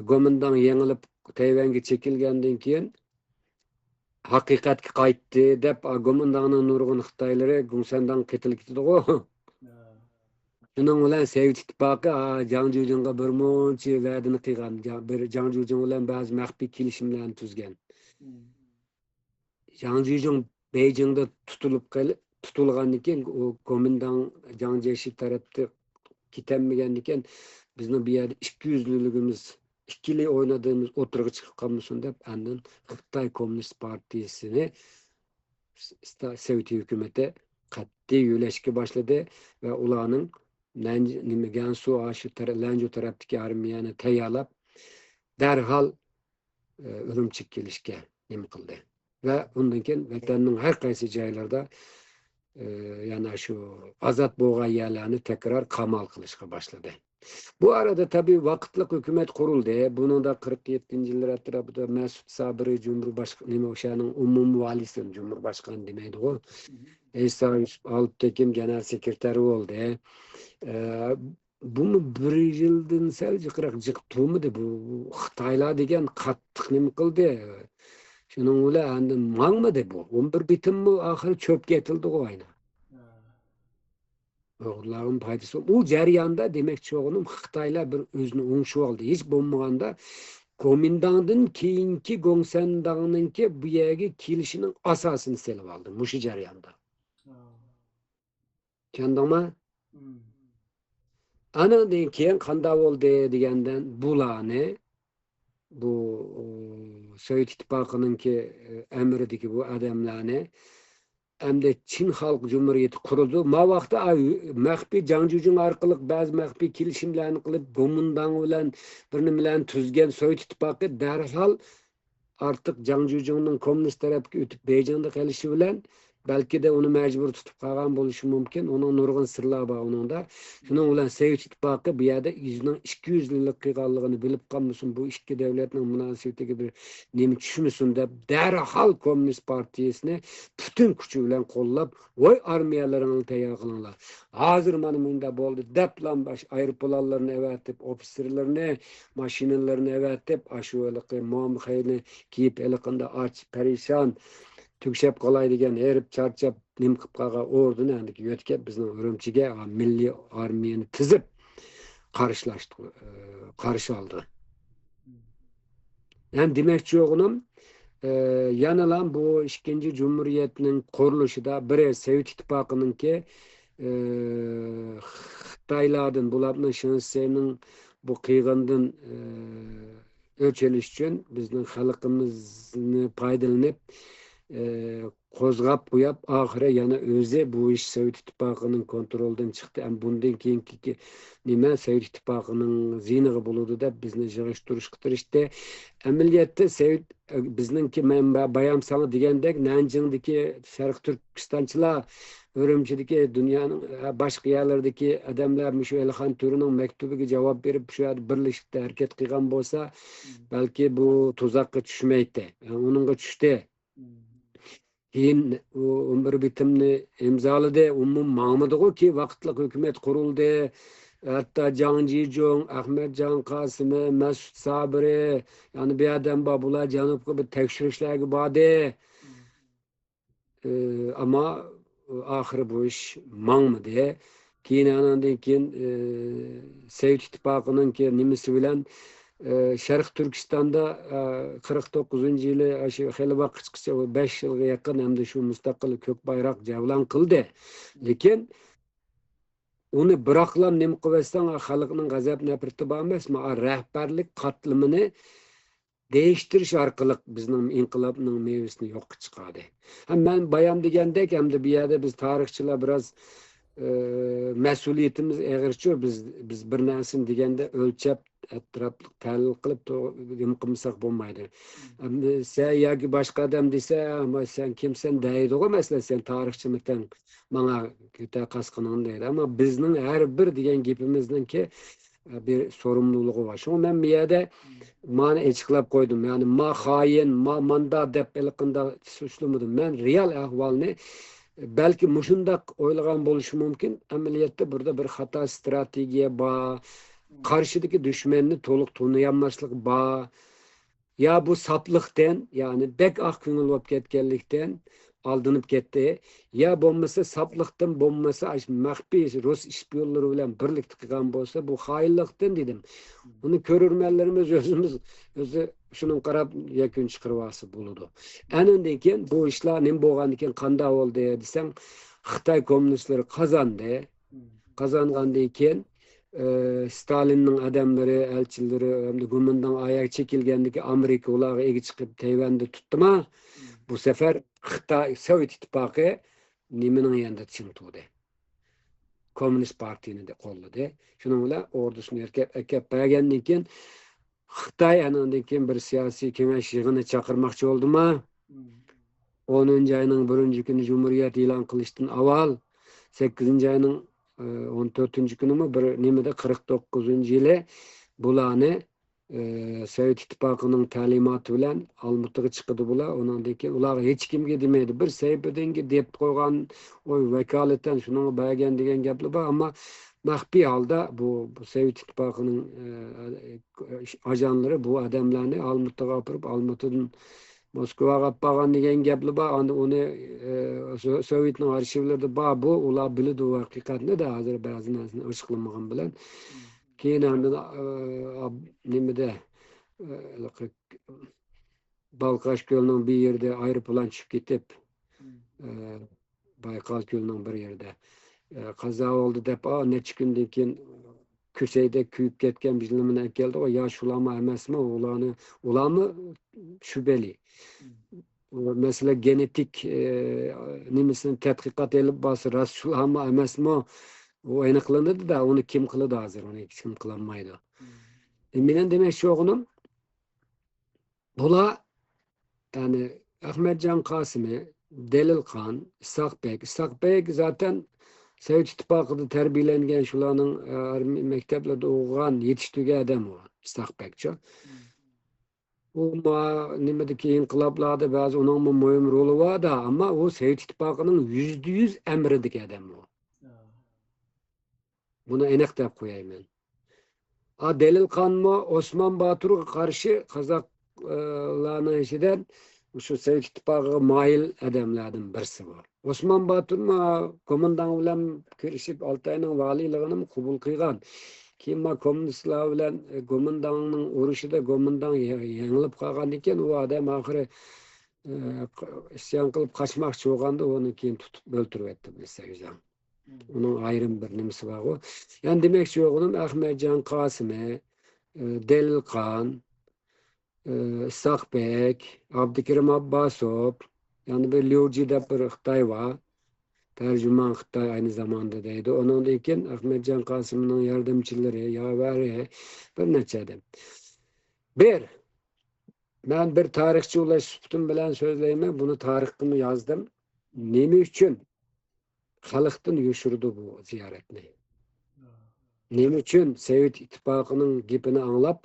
گومىنداڭ يېڭىلىپ تەيۋەنگە چېكىلگەندىن كېيىن، ھەقىقەتكە قايتتى دەپ، ئا، گومىنداڭنىڭ نۇرغۇن خىتايلىرى گۇڭسەنداڭ قېتىلىپ كېتىدىغۇ. شۇنىڭ بىلەن سوۋېت ئىتتىپاقى، ئا، جاڭ جۇجۇڭغا بىر مۇنچە ۋەدىنى قىلغان، جاڭ، بىر جاڭ جۇجۇڭ بىلەن بەزى مەخپىي كېلىشىملەرنى تۈزگەن. جاڭ جۇجۇڭ بېيجىڭدا تۇتۇلۇپ قېلىپ، تۇتۇلغاندىن كېيىن، ئۇ گومىنداڭ جاڭ جيېشى تەرەپتە كېتەلمىگەندىكىن، بىزنىڭ بۇ يەردە ئىككى يۈزلۈكىمىز، ئىككىلى ئوينىدىغىنىمىز ئوتتۇرىغا چىقىپ قالمىسۇن دەپ، ئاندىن خىتاي كوممۇنىست پارتىيىسىنى ستا-، سوۋېت ھۆكۈمىتى قەتئىي يۆلەشكە باشلىدى ۋە ئۇلارنىڭ نەنج-، نېمە، گەنسۇ، ئاشۇ تەرە-، لەنجۇ تەرەپتىكى ئارمىيەنى تەييارلاپ، دەرھال، ئە، ئۈرۈمچىگە كېلىشكە نېمە قىلدى. ۋە ئۇندىن كېيىن ۋەتەننىڭ ھەر قايسى جايلىرىدا، ئە، يەنە شۇ ئازاد بولغان يەرلەرنى تەكرار قامال قىلىشقا باشلىدى. بۇ ئارىدا تەبىئىي ۋاقىتلىق ھۆكۈمەت قۇرۇلدى. بۇنىڭدا قىرىق يەتتىنچى يىللار ئەتراپىدا مەسۇت سابىرى جۇمھۇر باشق-، نېمە، ئوشۇنىڭ ئومۇمىي ۋالىسى، جۇمھۇر باشقانى دېمەيدىغۇ. ئىسا يۈسۈپ ئالپتېكىن گېنېرال سېكرېتارى بولدى. ئە، بۇمۇ بىر يىلدىن سەل جىقراق جىق تۇرمىدى بۇ. خىتايلار دېگەن قاتتىق نېمە قىلدى. شۇنىڭ بىلەن ئاندىن ماڭمىدى بۇ. ئون بىر بېتىممۇ ئاخىرى چۆپكە ئېتىلدىغۇ ئاينا. ئۇيغۇرلارغىمۇ پايدىسى يوق. ئۇ جەرياندا دېمەكچى بولغىنىم خىتايلار بىر ئۆزىنى ئوڭشىۋالدى. ھېچ بولمىغاندا گومىنداڭدىن كېيىنكى گوڭسەنداڭنىڭكى بۇ يەرگە كېلىشىنىڭ ئاساسىنى سېلىۋالدى مۇشۇ جەرياندا. چۈشەندىڭما؟ ئانىڭدىن كېيىن قانداق بولدى دېگەندە، بۇلارنى، بۇ، ئۇ، سوۋېت ئىتتىپاقىنىڭكى، ئە، ئەمرىدىكى بۇ ئادەملەرنى ئەمدى چىن خەلق جۇمھۇرىيىتى قۇرۇلدى. ما ۋاقىتتا، ئا، مەخپىي جاڭ جۇجۇڭ ئارقىلىق بەزى مەخپىي كېلىشىملەرنى قىلىپ، گومىنداڭ بىلەن بىر نېمىلەرنى تۈزگەن سوۋېت ئىتتىپاقى دەرھال ئارتۇق جاڭ جۇجۇڭنىڭ كوممۇنىست تەرەپكە ئۆتۈپ، بېيجىڭدا قېلىشى بىلەن، بەلكىدە ئۇنى مەجبۇرىي تۇتۇپ قالغان بولۇشى مۇمكىن. ئۇنىڭ نۇرغۇن سىرلار بار ئۇنىڭدا. شۇنىڭ بىلەن سوۋېت ئىتتىپاقى بۇ يەردە ئۆزىنىڭ ئىككى يۈز يىللىق قىلغانلىقىنى بىلىپ قالمىسۇن، بۇ ئىككى دۆلەتنىڭ مۇناسىۋىتىگە بىر نېمە چۈشمىسۇن دەپ، دەرھال كوممۇنىست پارتىيىسىنى پۈتۈن كۈچى بىلەن قوللاپ، ۋاي ئارمىيەلىرىڭنى تەييار قىلىڭلار. ھازىر مانا مۇنداق بولدى دەپلا باش ئايروپىلانلىرىنى ئەۋەتىپ، ئوفىتسېرلىرىنى، ماشىنىلىرىنى ئەۋەتىپ، ئاشۇ ھېلىقى مومىخەينى كىيىپ، ھېلىقىنداق ئاچ، پەرىشان، تۈگىشەپ قالاي دېگەن، ھېرىپ، چارچاپ، نېمە قىلىپ قالغان ئوردىنى ئەمدى يۆتكەپ، بىزنىڭ ئۈرۈمچىگە مىللىي ئارمىيەنى تىزىپ قارشىلاشتۇق، ئە، قارشى ئالدى. ھەم دېمەكچى بولغىنىم، ئە، يەنىلا بۇ ئىككىنچى جۇمھۇرىيەتنىڭ قۇرۇلۇشىدا بىرى سوۋېت ئىتتىپاقىنىڭكى، ئە، خىتايلاردىن، بۇلارنىڭ شېڭ شىسەينىڭ بۇ قىلغىنىدىن، ئە، ئۆچ ئېلىش ئۈچۈن بىزنىڭ خەلقىمىزنى پايدىلىنىپ، ئە، قوزغاپ قويۇپ، ئاخىرى يەنە ئۆزى بۇ ئىش سوۋېت ئىتتىپاقىنىڭ كونترولىدىن چىقتى. ئەمما بۇندىن كېيىنكى نېمە سوۋېت ئىتتىپاقىنىڭ زىيىنىغا بولىدۇ دەپ بىزنى يىغىشتۇرۇشقا تىرىشتى. ئەمەلىيەتتە سوۋېت، بىزنىڭكى، مەن با-، بايام ساڭا دېگەندەك، نەنجىڭدىكى شەرقىي تۈركىستانچىلار ئۈرۈمچىدىكى دۇنيانىڭ، ھە، باشقا يەرلىرىدىكى ئادەملەر مۇشۇ ئېلىخان تۆرىنىڭ مەكتۇبىگە جاۋاب بېرىپ، شۇ يەردە بىرلىشىپ ھەرىكەت قىلغان بولسا، بەلكى بۇ تۇزاققا چۈشمەيتتى. ئۇنىڭغا چۈشتى. كېيىن ئۇ ئون بىر بېتىمنى ئىمزالىدى. ئۇمۇ ماڭمىدىغۇ، كېيىن ۋاقىتلىق ھۆكۈمەت قۇرۇلدى. ھەتتا جاڭ جىجۇڭ، ئەخمەتجان قاسىمى، مەسۇت سابىرى، يەنە بىر ئادەم بار، بۇلار جەنۇبقا بىر تەكشۈرۈشلەرگە باردى. ئى، ئەمما ئاخىرى بۇ ئىش ماڭمىدى. كېيىن، ئاناندىن كېيىن، ئى، سوۋېت ئىتتىپاقىنىڭكى نېمىسى بىلەن، ئى، شەرقىي تۈركىستاندا، ئى، قىرىق توققۇزىنچى يىلى، ئاشۇ خېلى ۋاقىتقىچە، بەش يىلغا يېقىن ئەمدى شۇ مۇستەقىل كۆك بايراق جەۋلان قىلدى. لېكىن ئۇنى بىراقلا نېمە قىلىۋەتسەڭ، خەلقنىڭ غەزەپ نەپرىتى بار ئەمەسمۇ؟ رەھبەرلىك قاتلىمىنى دېيىشتۈرۈش ئارقىلىق بىزنىڭ ئىنقىلابنىڭ مېۋىسىنى يوققا چىقاردى. ھەم مەن بايام دېگەندەك، ئەمدى بۇ يەردە بىز تارىخچىلار بىراز ئە، مەسئۇلىيىتىمىز ئېغىرچۇ، بىز، بىز بىر نەرسىنى دېگەندە ئۆلچەپ، ئەتراپلىق تەھلىل قىلىپ تو-، نېمە قىلمىساق بولمايدۇ. ئەمدى سەن ياكى باشقا ئادەم دېسە، «ئەمما سەن كىمسەن؟» دەيدىغۇ، مەسىلەن، «سەن تارىخچىمىكەن، ماڭا كۆتەر قاسقىنىڭنى» دەيدۇ. ئەمما بىزنىڭ ھەر بىر دېگەن گېپىمىزنىڭكى، ئە، بىر سورۇملۇلۇقى بار. شۇڭا مەن بۇ يەردە مانى ئېچىقلاپ قويدۇم. يەنى ما خائىن، ما ماندا دەپ ھېلىقىنداق سۇچلىمىدىم. مەن رېئال ئەھۋالنى، بەلكى مۇشۇنداق ئويلىغان بولۇشى مۇمكىن. ئەمەلىيەتتە بۇردا بىر خاتا ستراتېگىيە بار. قارشىدىكى دۈشمەننى تولۇق تونۇيالماسلىق بار. يا بۇ ساپلىقتىن، يەنى بەك ئاق كۆڭۈل بولۇپ كەتكەنلىكتىن ئالدىنىپ كەتتى. يا بولمىسا ساپلىقتىن بولمىسا، ئاشۇ مەخپىي رۇس ئىشپىيونلىرى بىلەن بىرلىكتە قىلغان بولسا، بۇ خائىنلىقتىن دېدىم. بۇنى كۆرۈرمەنلىرىمىز ئۆزىمىز، ئۆزى شۇنىڭغا قاراپ يەكۈن چىقىرىۋالسا بولىدۇ. ئاندىن كېيىن بۇ ئىشلار نېمە بولغاندىن كېيىن قانداق بولدى دېسەڭ، خىتاي كوممۇنىستلىرى قازاندى. قازانغاندىن كېيىن، ئى، ستالىننىڭ ئادەملىرى، ئەلچىلىرى ھەمدە گومىنداڭ ئاياغ چېكىلگەندىن كېيىن ئامېرىكا ئۇلارغا ئىگە چىقىپ تەيۋەندە تۇتتىما، بۇ سەپەر خىتاي، سوۋېت ئىتتىپاقى نېمىنىڭ يېنىدا چىڭ تۇردى؟ كوممۇنىست پارتىيىنى دە-، قوللىدى. شۇنىڭ بىلەن ئوردىسىنى ئەكەپ، ئەكەپ بەرگەندىن كېيىن، خىتاي ئانىڭدىن كېيىن بىر سىياسىي كېڭەش يىغىنى چاقىرماقچى بولدىما؟ ئونىنچى ئاينىڭ بىرىنچى كۈنى جۇمھۇرىيەت ئېلان قىلىشتىن ئاۋۋال، سەككىزىنچى ئاينىڭ، ئى، ئون تۆتىنچى كۈنىمۇ بىر نېمىدە، قىرىق توققۇزىنچى يىلى بۇلارنى، ئى، سوۋېت ئىتتىپاقىنىڭ تەلىماتى بىلەن ئالمۇتىغا چىقىدۇ بۇلار. ئۇنىڭدىن كېيىن ئۇلارغا ھېچكىمگە دېمەيدۇ. بىر سەھىپىدىن دەپ قويغان، ئۇ ۋاكالىتەن شۇنىڭغا بەرگەن دېگەن گەپلەر بار، ئەمما مەخپىي ھالدا بۇ، بۇ سوۋېت ئىتتىپاقىنىڭ، ئى، ئاژانلىرى بۇ ئادەملەرنى ئالمۇتىغا ئاپىرىپ، ئالمۇتىدىن موسكۋاغا ئاپارغان دېگەن گەپلەر بار. ئاندىن ئۇنى، ئى، سو-، سوۋېتنىڭ ئارشىۋلىرىدا بار بۇ. ئۇلار بىلىدۇ بۇ ھەقىقەتنى دە، ھازىر بەزى نەرسىنى ئاچىقلىمىغان بىلەن. كېيىن ئاندىن، ئى، ئاب-، نېمىدە، ئى، ھېلىقى بالقاش كۆلىنىڭ بىر يېرىدە ئايروپىلان چۈشۈپ كېتىپ، ئى، بايقال كۆلىنىڭ بىر يېرىدە، ئى، قازا بولدى دەپ، ئا، نەچچە كۈندىن كېيىن كۈسەيدەك كۆيۈپ كەتكەن بىر نېمىنى ئەكەلدىغۇ. يا شۇلارمۇ ئەمەسمۇ؟ ئۇلارنى، ئۇلارمۇ شۈبھىلىك. مەسىلەن، گېنېتىك، ئى، نېمىسىنى تەتقىقات ئېلىپ بارسا، راست شۇلارمۇ ئەمەسمۇ؟ ئۇ ئېنىقلىنىدۇ-دە، ئۇنى كىم قىلىدۇ ھازىر؟ ئۇنى ھېچكىم قىلالمايدۇ. ئى، مېنىڭ دېمەكچى بولغىنىم، بۇلار، يەنى ئەخمەتجان قاسىمى، دەلىل قان، ئىسھاق بەگ. ئىسھاق بەگ زاتەن سوۋېت ئىتتىپاقىدا تەربىيەلەنگەن، شۇلارنىڭ، ئە، ئارمىيە مەكتەپلىرىدە ئوقۇغان، يېتىشتۈرگەن ئادەم ئۇ، ئىسھاق بەگچۇ. ئۇ ما-، نېمىدىكى ئىنقىلابلاردا بەزى ئۇنىڭمۇ مۇھىم رولى بار-دە، ئەمما ئۇ سوۋېت ئىتتىپاقىنىڭ يۈزدە يۈز ئەمرىدىكى ئادەم ئۇ. بۇنى ئېنىق دەپ قوياي مەن. ئا، دەلىل قانمۇ ئوسمان باتۇرغا قارشى قازاقلارنىڭ ئىچىدە شۇ سوۋېت ئىتتىپاقىغا مايىل ئادەملەردىن بىرسى بۇ. ئوسمان باتۇرمۇ گومىنداڭ بىلەن كۆرۈشۈپ، ئالتاينىڭ ۋالىيلىقىنىمۇ قوبۇل قىلغان. كېيىن ما كوممۇنىستلار بىلەن، ئە، گومىنداڭنىڭ ئۇرۇشىدا گومىنداڭ يە-، يېڭىلىپ قالغاندىن كېيىن، ئۇ ئادەم ئاخىرى، ئە، ئىسيان قىلىپ قاچماقچى بولغاندا، ئۇنى كېيىن تۇتۇپ ئۆلتۈرۈۋەتتى مىسەيجاڭ. ئۇنىڭ ئايرىم بىر نېمىسى بارغۇ. يەنى دېمەكچى بولغىنىم، ئەخمەتجان قاسىمى، ئى، دەلىل قان، ئى، ئىسھاق بەگ، ئابدۇكېرىم ئابباسوف، يەنە بىر ليۇجى دەپ بىر خىتاي بار. تەرجىمان خىتاي ئەينى زاماندا دەيدۇ. ئۇنىڭدىن كېيىن ئەخمەتجان قاسىمنىڭ ياردەمچىلىرى، ياۋىرى، بىر نەچچە ئادەم. بىر، مەن بىر تارىخچى بولۇش سۈپىتىم بىلەن سۆزلەيمەن، بۇنى تارىخقىمۇ يازدىم. نېمە ئۈچۈن خەلقتىن يوشۇرىدۇ بۇ زىيارەتنى؟ نېمە ئۈچۈن سوۋېت ئىتتىپاقىنىڭ گېپىنى ئاڭلاپ،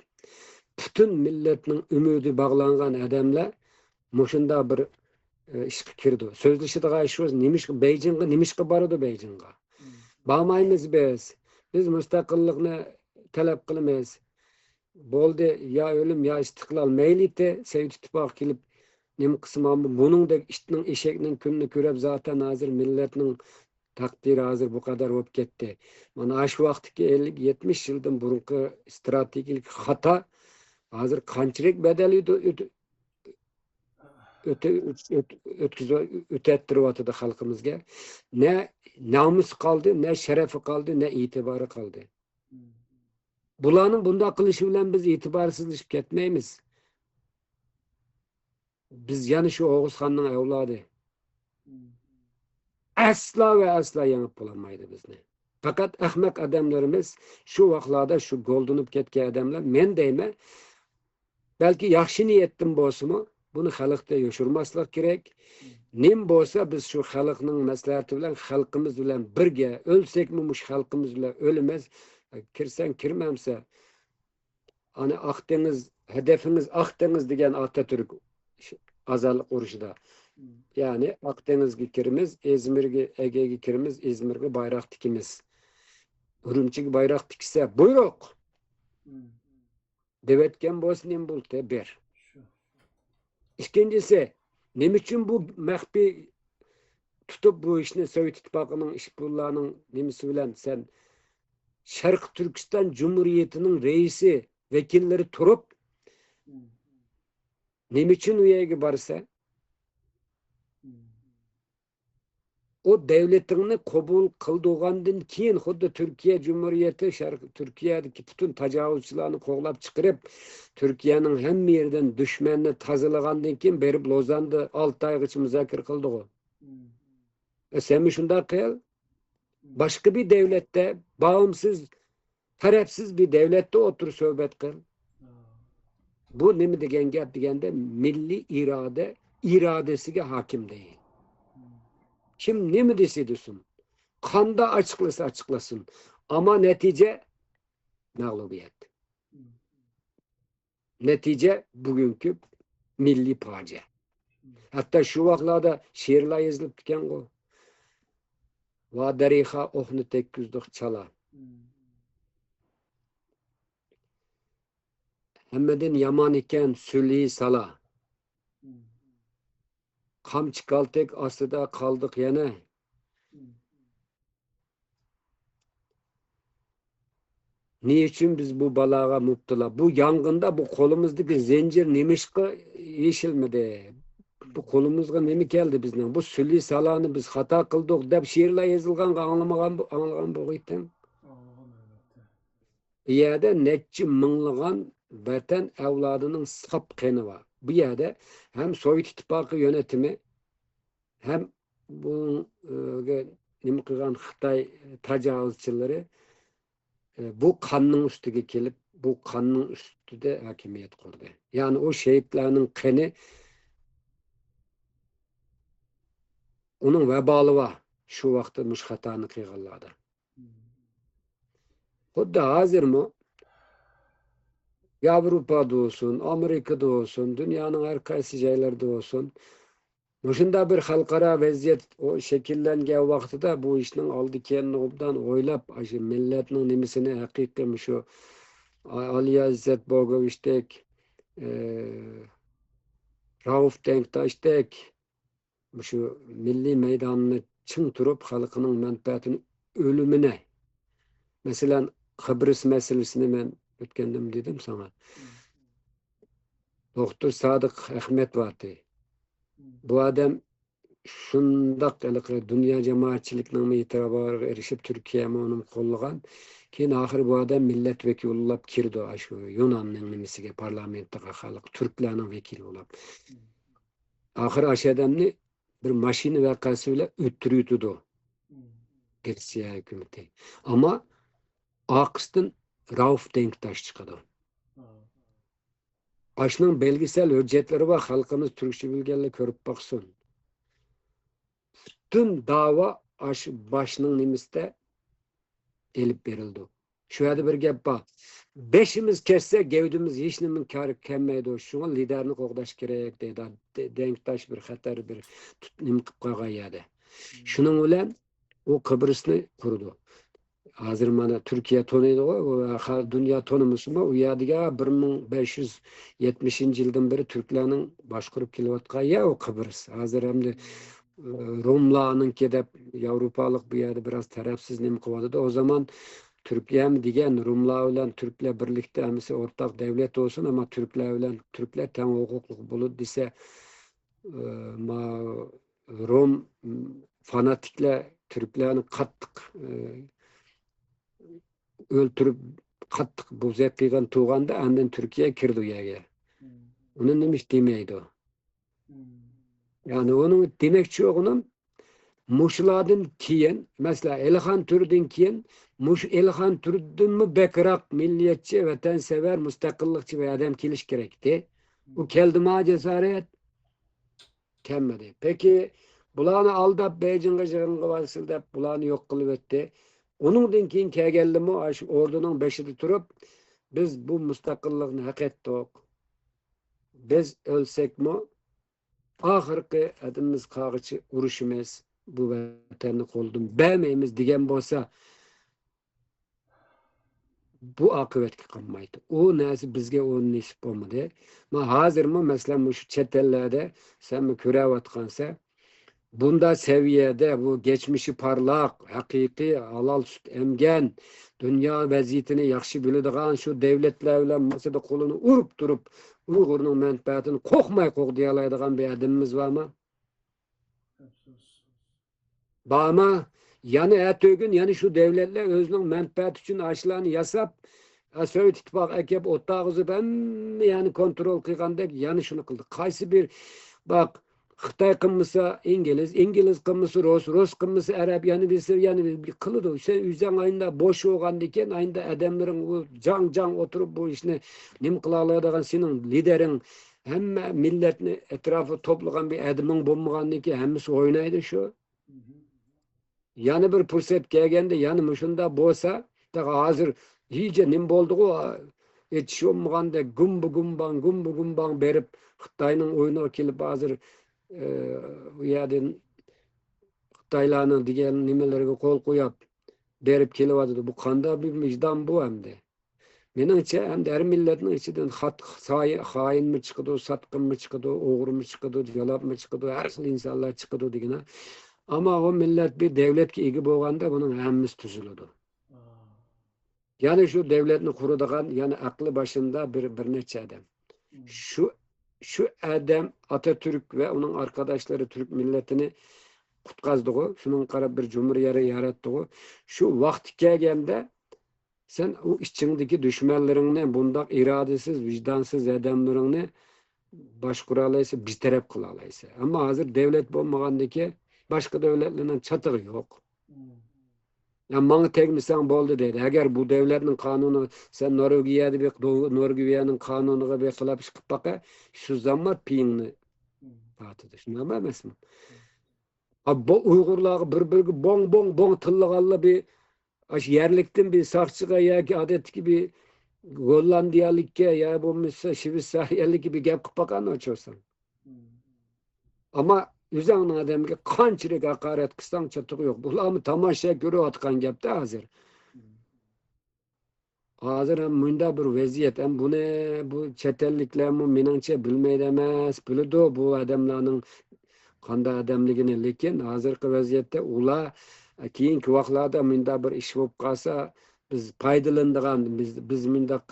پۈتۈن مىللەتنىڭ ئۈمىدى باغلانغان ئادەملەر مۇشۇنداق بىر، ئى، ئىشقا كىرىدۇ؟ سۆزلىشىدىغان ئىش بولسا، نېمىشقا بېيجىڭغا، نېمىشقا بارىدۇ بېيجىڭغا؟ بارمايمىز بىز. بىز مۇستەقىللىقنى تەلەپ قىلىمىز. بولدى، يا ئۆلۈم، يا ئىستىقلال. مەيلى، سوۋېت ئىتتىپاقى كېلىپ نېمە قىلسىمۇ، بۇنىڭدەك ئىتنىڭ، ئېشەكنىڭ كۈنىنى كۆرۈپ، زاتەن ھازىر مىللەتنىڭ تەقدىرى ھازىر بۇ قەدەر بولۇپ كەتتى. مانا شۇ ۋاقىتتىكى ئەللىك، يەتمىش يىلدىن بۇرۇنقى ئىستراتېگىيەلىك خاتا ھازىر قانچىلىك بەدەل ئۆتە-، ئۆتە-، ئۆتە-، ئۆت-، ئۆتكۈزۈ-، ئۆتەتتۈرۈۋاتىدۇ خەلقىمىزگە. نە نامۇسى قالدى، نە شەرىپى قالدى، نە ئېتىبارى قالدى. بۇلارنىڭ بۇنداق قىلىشى بىلەن بىز ئېتىبارسىزلىشىپ كەتمەيمىز. بىز يەنە شۇ ئوغۇزخاننىڭ ئەۋلادى. ئەسلا ۋە ئەسلا يېڭىپ بولالمايدۇ بىزنى. پەقەت ئەخمەق ئادەملىرىمىز، شۇ ۋاقىتلاردا شۇ گولدىنىپ كەتكەن ئادەملەر، مەن دەيمەن، بەلكى ياخشى نىيەتتىن بولسىمۇ، بۇنى خەلقتە يوشۇرماسلىق كېرەك. نېمە بولسا، بىز شۇ خەلقنىڭ مەسلىھەتى بىلەن، خەلقىمىز بىلەن بىرگە، ئۆلسەكمۇ مۇشۇ خەلقىمىز بىلەن ئۆلىمىز. كىرسەڭ كىرمەمسە، ئانا ئاق دېڭىز، ھەدەپىڭىز ئاق دېڭىز دېگەن ئاتاتۈرك ئازادلىق ئۇرۇشىدا. يەنى ئاق دېڭىزگە كىرىمىز، ئىزمىرگە، ئەگەيگە كىرىمىز، ئىزمىرغا بايراق تىكىمىز. ئۈرۈمچىگە بايراق تىكسە، بۇيرۇق! دەۋەتكەن بولسا نېمە بولدى؟ بىر. ئىككىنچىسى، نېمە ئۈچۈن بۇ مەخپىي تۇتۇپ بۇ ئىشنى سوۋېت ئىتتىپاقىنىڭ ئىشپۇللارنىڭ نېمىسى بىلەن سەن شەرقىي تۈركىستان جۇمھۇرىيىتىنىڭ رەئىسى ۋەكىللىرى تۇرۇپ، نېمە ئۈچۈن ئۇ يەرگە بارسا؟ ئۇ دەۋلىتىڭنى قوبۇل قىلدۇرغاندىن كېيىن، خۇددى تۈركىيە جۇمھۇرىيىتى شەرق، تۈركىيەدىكى پۈتۈن تاجاۋۇزچىلارنى قوغلاپ چىقىرىپ، تۈركىيەنىڭ ھەممە يېرىدىن دۈشمەننى تازىلىغاندىن كېيىن بېرىپ لوزاندا ئالتە ئايغىچە مۇزاكىرە قىلدىغۇ. ئە، سەنمۇ شۇنداق قىل. باشقا بىر دەۋلەتتە باغىمسىز، تەرەپسىز بىر دەۋلەتتە ئولتۇر سۆھبەت قىل. بۇ نېمە دېگەن گەپ دېگەندە، مىللىي ئىرادە ئىرادىسىگە ھاكىم دەيدۇ. كىم نېمە دېسە دېسۇن، قاندا ئاچىقلىسا ئاچىقلاسۇن، ئەمما نەتىجە مەغلۇبىيەت. نەتىجە بۈگۈنكى مىللىي پاجىئە. ھەتتا شۇ ۋاقىتلاردا شېئىرلار يېزىلىپتىكەنغۇ. ۋا دەرىخا ئوقنى تەگكۈزدۇق چالا. ھەممىدىن يامان ئىكەن سۈلھى سالا. قامچى كالتەك ئاستىدا قالدۇق يەنە. نېمە ئۈچۈن بىز بۇ بالاغا مۇپتىلا؟ بۇ يانغىندا بۇ قولىمىزدىكى زەنجىر نېمىشقا يېشىلمىدى؟ بۇ قولىمىزغا نېمە كەلدى بىزنىڭ؟ بۇ سۈلھى سالانى بىز خاتا قىلدۇق دەپ شېئىرلار يېزىلغانغا ئاڭلىمىغان، ئاڭلىغان بولغىيتتىڭ. بۇ يەردە نەچچە مىڭلىغان ۋەتەن ئەۋلادىنىڭ ساپ قېنى بار. بۇ يەردە ھەم سوۋېت ئىتتىپاقى يۆنىتىمى، ھەم بۇ، ئە، نېمە قىلغان خىتاي تاجاۋۇزچىلىرى، ئە، بۇ قاننىڭ ئۈستىگە كېلىپ، بۇ قاننىڭ ئۈستىدە ھاكىمىيەت قۇردى. يەنى ئۇ شېھىتلەرنىڭ قېنى، ئۇنىڭ ۋابالى بار، شۇ ۋاقىتتا مۇشۇ خاتانى قىلغانلاردا. خۇددى ھازىرمۇ ياۋروپادا بولسۇن، ئامېرىكىدا بولسۇن، دۇنيانىڭ ھەر قايسى جايلىرىدا بولسۇن، مۇشۇنداق بىر خەلقئارا ۋەزىيەت ئو-، شەكىللەنگەن ۋاقتىدا بۇ ئىشنىڭ ئالدى كېيىنىنى ئوبدان ئويلاپ، ئاشۇ مىللەتنىڭ نېمىسىنى ھەقىقىي مۇشۇ ئالىيا ئىززەت بوگوۋىچتەك، ئى، رائۇف دەڭكداشتەك، مۇشۇ مىللىي مەيداننى چىڭ تۇرۇپ، خەلقىنىڭ مەنپەئەتىنى ئۆلۈمىنى، مەسىلەن، قىبرىس مەسىلىسىنى مەن ئۆتكەندىمۇ دېدىم ساڭا. دوختۇر سادىق ئەخمەت بارتى. بۇ ئادەم شۇنداق ھېلىقى دۇنيا جامائەتچىلىكىنىڭمۇ ئېتىراپىغا ئېرىشىپ، تۈركىيەمۇ ئۇنى قوللىغان. كېيىن ئاخىرى بۇ ئادەم مىللەت ۋەكىلى بولۇپ كىرىدۇ، ئاشۇ يۇناننىڭ نېمىسىگە، پارلامېنتىغا خەلق، تۈركلەرنىڭ ۋەكىلى بولۇپ. ئاخىرى ئاشۇ ئادەمنى بىر ماشىنا ۋەقەسى بىلەن ئۆلتۈرۈۋېتىدۇ گرېتسىيە ھۆكۈمىتى. ئەمما ئارقىسىدىن رائۇف دېڭكتاش چىقىدۇ. ئاشۇنىڭ بەلگىسەل ھۆججەتلىرى بار، خەلقىمىز تۈركچە بىلگەنلەر كۆرۈپ باقسۇن. پۈتۈن داۋا ئاشۇ باشنىڭ نېمىسىدە ئېلىپ بېرىلىدۇ. شۇ يەردە بىر گەپ بار. بېشىمىز كەتسە، گەۋدىمىز ھېچنېمە كارى كەلمەيدۇ. شۇڭا لىدەرنى قوغداش كېرەك دەيدۇ. دە-، دەڭكداش بىر خەتەر، بىر تۇت-، نېمە قىلىپ قالغان يەردە. شۇنىڭ بىلەن ئۇ قىبرىسنى قۇرىدۇ. ھازىر مانا تۈركىيە تونۇيدىغۇ، ئۇ خا-، دۇنيا تونۇمىسىمۇ، ئۇ يەردىكى بىر مىڭ بەش يۈز يەتمىشىنچى يىلدىن بېرى تۈركلەرنىڭ باشقۇرۇپ كېلىۋاتقان يەر ئۇ قىبرىس. ھازىر ئەمدى، ئە، روملارنىڭكى دەپ ياۋروپالىق بۇ يەردە بىراز تەرەپسىز نېمە قىلىۋاتىدۇ. ئۇ زامان تۈركىيەمۇ دېگەن، روملار بىلەن تۈركلەر بىرلىكتە ھەممىسى ئورتاق دەۋلەت بولسۇن، ئەمما تۈركلەر بىلەن تۈركلەر تەڭ ھوقۇقلۇق بولىدۇ دېسە، ئە، ما-، روم فاناتىكلار تۈركلەرنى قاتتىق، ئە، ئۆلتۈرۈپ، قاتتىق بوزەك قىلغان تۇرغاندا، ئاندىن تۈركىيە كىرىدۇ يەرگە. ئۇنى نېمە ئىش دېمەيدۇ؟ يەنى ئۇنىڭ دېمەكچى بولغىنىم، مۇشۇلاردىن كېيىن، مەسىلەن، ئېلىخان تۈرىدىن كېيىن، مۇشۇ ئېلىخان تۈرىدىنمۇ بەكرەك مىللەتچى، ۋەتەنسەۋەر، مۇستەقىللىقچى بىر ئادەم كېلىش كېرەكتى. ئۇ كەلدىما جاسارەت؟ كەلمىدى. پېكى، بۇلارنى ئالداپ، بېيجىڭغا يىغىنغا بارسىلا دەپ، بۇلارنى يوق قىلىۋەتتى. ئۇنىڭدىن كېيىن كەلگەنلىمۇ ئاشۇ ئوردىنىڭ بېشىدا تۇرۇپ، بىز بۇ مۇستەقىللىقنى ھەق ئەتتۇق. بىز ئۆلسەكمۇ، ئاخىرقى ھەدىمىز قالغىچە ئۇرۇشىمىز، بۇ ۋەتەننى قولدىن بەرمەيمىز دېگەن بولسا، بۇ ئاقىۋەتكە قالمايتتى. ئۇ نەرسە بىزگە ئۇ نېسىپ بولمىدى. ما ھازىرمۇ، مەسىلەن، مۇشۇ چەت ئەللەردە سەنمۇ كۆرۈۋاتقانسەن، بۇنداق سەۋىيەدە بۇ كەچمىشى پارلاق، ھەقىقىي ھالال سۈت ئەمگەن، دۇنيا ۋەزىيىتىنى ياخشى بىلىدىغان، شۇ دۆلەتلەر بىلەن ماسىدا قولىنى ئۇرۇپ تۇرۇپ، ئۇيغۇرنىڭ مەنپەئەتىنى قورقماي قوغدىيالايدىغان بىر ئادىمىمىز بارمۇ؟ بارما؟ يەنە ئەتىگۈن يەنە شۇ دۆلەتلەر ئۆزىنىڭ مەنپەئەتى ئۈچۈن ئاشۇلارنى ياساپ، ئە، سوۋېت ئىتتىپاقى ئەكەپ ئوتتاغۇزۇپ، ھەممە يەرنى كونترول قىلغاندەك يەنە شۇنى قىلدى. قايسى بىر، باق، خىتاي قىلمىسا ئىنگلىز، ئىنگلىز قىلمىسا رۇس، رۇس قىلمىسا ئەرەب، يەنە بىرسى، يەنە بىر قىلىدۇ. سەن ئۆزۈڭ ئاينىدا بوش بولغاندىكىن، ئاينىدا ئادەملىرىڭ ئۇ جاڭ-جاڭ ئولتۇرۇپ بۇ ئىشنى نېمە قىلالايدىغان سېنىڭ لىدېرىڭ، ھەممە مىللەتنى ئەتراپىغا توپلىغان بىر ئادىمىڭ بولمىغاندىكىن ھەممىسى ئوينايدۇ شۇ. يەنە بىر پۇرسەت كەلگەندە يەنە مۇشۇنداق بولسا، تېخى ھازىر ھىجە نېمە بولدىغۇ، ئېچىش بولمىغاندەك گۇمبا گۇمباڭ، گۇمبا گۇمباڭ بېرىپ، خىتاينىڭ ئويۇنىغا كېلىپ ھازىر، ئى، ئۇ يەردىن خىتايلارنىڭ دېگەن نېمىلىرىگە قول قويۇپ بېرىپ كېلىۋاتىدۇ. بۇ قانداق بىر ۋىجدان بۇ ئەمدى؟ مېنىڭچە، ئەمدى ھەر مىللەتنىڭ ئىچىدىن خات-، ساي-، خائىنمۇ چىقىدۇ، ساتقىنمۇ چىقىدۇ، ئوغرىمۇ چىقىدۇ، جالاپمۇ چىقىدۇ، ھەر خىل ئىنسانلار چىقىدۇ دېگىنە. ئەمما ئۇ مىللەت بىر دۆلەتكە ئىگە بولغاندا بۇنىڭ ھەممىسى تۈزۈلىدۇ. يەنى شۇ دۆلەتنى قۇرىدىغان، يەنى ئەقلى باشىندا بىر، بىر نەچچە ئادەم. شۇ، شۇ ئادەم ئاتاتۈرك ۋە ئۇنىڭ ئارقىداشلىرى تۈرك مىللىتىنى قۇتقازدىغۇ، شۇنىڭغا قاراپ بىر جۇمھۇرىيەت ياراتتىغۇ. شۇ ۋاقتى كەلگەندە سەن ئۇ ئىچىڭدىكى دۈشمەنلىرىڭنى، بۇنداق ئىرادىسىز، ۋىجدانسىز ئادەملىرىڭنى باشقۇرالايسەن، بىتەرەپ قىلالايسەن. ئەمما ھازىر دۆلەت بولمىغاندىكى باشقا دۆلەتلەرنىڭ چاتىقى يوق. يا ماڭا تەگمىسەڭ بولدى دەيدۇ. ئەگەر بۇ دۆلەتنىڭ قانۇنى، سەن نورۋېگىيەدە بىر، نورۋېگىيەنىڭ قانۇنىغا بىر خىلاپ ئىش قىلىپ باقە، شۇ زامات پېيىڭنى تارتىدۇ. شۇنداقمۇ ئەمەسمۇ؟ ئا، بۇ ئۇيغۇرلارغا بىر-بىرىگە بوڭ، بوڭ، بوڭ تىللىغانلا بىر، ئاشۇ يەرلىكتىن بىر ساقچىغا ياكى ئادەتتىكى بىر گوللاندىيەلىككە يا بولمىسا شۋېتسارىيەلىككە بىر گەپ قىلىپ باققان ئوچۇرساڭ. ئەمما ئۆزۈڭنىڭ ئادەمگە قانچىلىك ھاقارەت قىلساڭ چاتىقى يوق. بۇلارمۇ تاماشا كۆرۈۋاتقان گەپتە ھازىر. ھازىر ھەم مۇنداق بىر ۋەزىيەت، ھەم بۇنى بۇ چەت ئەللىكلەرمۇ مېنىڭچە بىلمەيدۇ ئەمەس، بىلىدۇ بۇ ئادەملەرنىڭ قانداق ئادەملىكىنى. لېكىن ھازىرقى ۋەزىيەتتە ئۇلار، كېيىنكى ۋاقىتلاردا مۇنداق بىر ئىش بولۇپ قالسا، بىز پايدىلىنىدىغان، بىز، بىز مۇنداق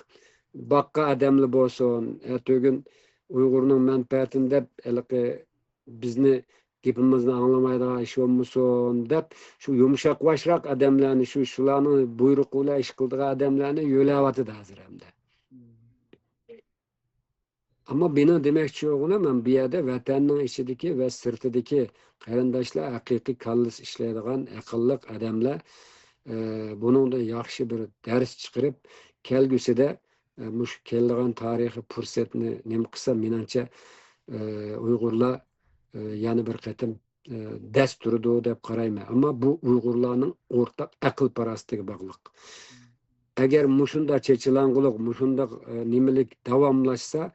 باققان ئادەملەر بولسۇن، ئەتىگۈن ئۇيغۇرنىڭ مەنپەئەتىنى دەپ، ھېلىقى بىزنى گېپىمىزنى ئاڭلىمايدىغان ئىش بولمىسۇن دەپ، شۇ يۇمشاق باشراق ئادەملەرنى، شۇ، شۇلارنىڭ بۇيرۇقى بىلەن ئىش قىلىدىغان ئادەملەرنى يۆلەۋاتىدۇ ھازىر ئەمدى. ئەمما مېنىڭ دېمەكچى بولغىنىم، مەن بۇ يەردە ۋەتەننىڭ ئىچىدىكى ۋە سىرتىدىكى قېرىنداشلار، ھەقىقىي كاللىسى ئىشلەيدىغان ئەقىللىق ئادەملەر، ئە، بۇنىڭدىن ياخشى بىر دەرس چىقىرىپ، كەلگۈسىدە، ئە، مۇشۇ كېلىدىغان تارىخىي پۇرسەتنى نېمە قىلسا، مېنىڭچە، ئە، ئۇيغۇرلار، ئە، يەنە بىر قېتىم ئى، دەس تۇرىدۇ دەپ قارايمەن. ئەمما بۇ ئۇيغۇرلارنىڭ ئورتاق ئەقىل-پاراسىتىگە باغلىق. ئەگەر مۇشۇنداق چېچىلاڭغۇلۇق، مۇشۇنداق، ئى، نېمىلىك داۋاملاشسا،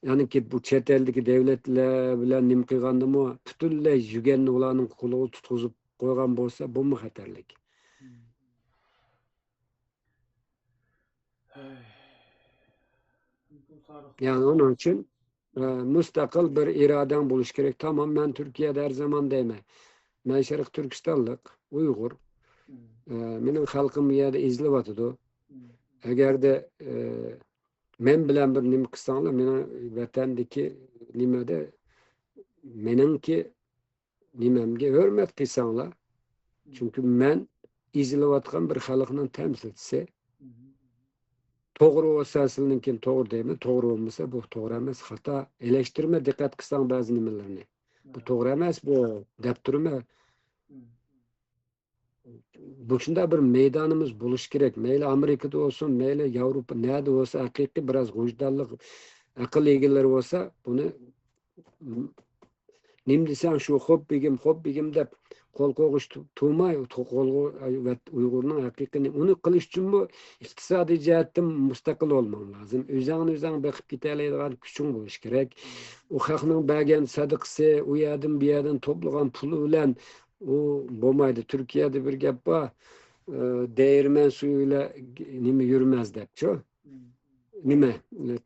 يەنىكى بۇ چەت ئەلدىكى دۆلەتلەر بىلەن نېمە قىلغاندىمۇ، پۈتۈنلەي يۈگەننى ئۇلارنىڭ قولىغا تۇتقۇزۇپ قويغان بولسا، بۇمۇ خەتەرلىك. يەنى ئۇنىڭ ئۈچۈن، ئە، مۇستەقىل بىر ئىرادەڭ بولۇشى كېرەك. تامام، مەن تۈركىيەدە ھەر زامان دەيمەن. مەن شەرقىي تۈركىستانلىق، ئۇيغۇر. ئە، مېنىڭ خەلقىم بۇ يەردە ئېزىلىۋاتىدۇ. ئەگەردە، ئە، مەن بىلەن بىر نېمە قىلساڭلار، مېنىڭ ۋەتەندىكى نېمىدە، مېنىڭكى نېمەمگە ھۆرمەت قىلساڭلار. چۈنكى مەن ئېزىلىۋاتقان بىر خەلقنىڭ تەمسىلچىسى. توغرا بولسا سىلىنىڭكىنى توغرا دەيمەن، توغرا بولمىسا بۇ توغرا ئەمەس، خاتا. ئېلەشتۈرمە، دىققەت قىلساڭ بەزى نېمىلەرنى. بۇ توغرا ئەمەس، بۇ دەپ تۇرىمەن. مۇشۇنداق بىر مەيدانىمىز بولۇشى كېرەك. مەيلى ئامېرىكىدا بولسۇن، مەيلى ياۋروپا، نەدە بولسا، ھەقىقىي بىراز ۋىجدانلىق ئەقىل ئىگىلىرى بولسا، بۇنى نېمە دېسەڭ شۇ، خوپ بېگىم، خوپ بېگىم دەپ قول قوغۇش تۇ-، تۇرماي، قول قو-، ئۇيغۇرنىڭ ھەقىقىي ئۇنى قىلىش ئۈچۈنمۇ ئىقتىسادىي جەھەتتىن مۇستەقىل بولماڭ لازىم. ئۆزۈڭنى ئۆزۈڭ بېقىپ كېتەلەيدىغان كۈچۈڭ بولۇشى كېرەك. ئۇ خەقنىڭ بەرگەن سەدىقىسى، ئۇ يەردىن بۇ يەردىن توپلىغان پۇلى بىلەن ئۇ بولمايدۇ. تۈركىيەدە بىر گەپ بار، ئى، دەيرىمەن سۇيى بىلەن نېمە يۈرمەز دەپچۇ. نېمە،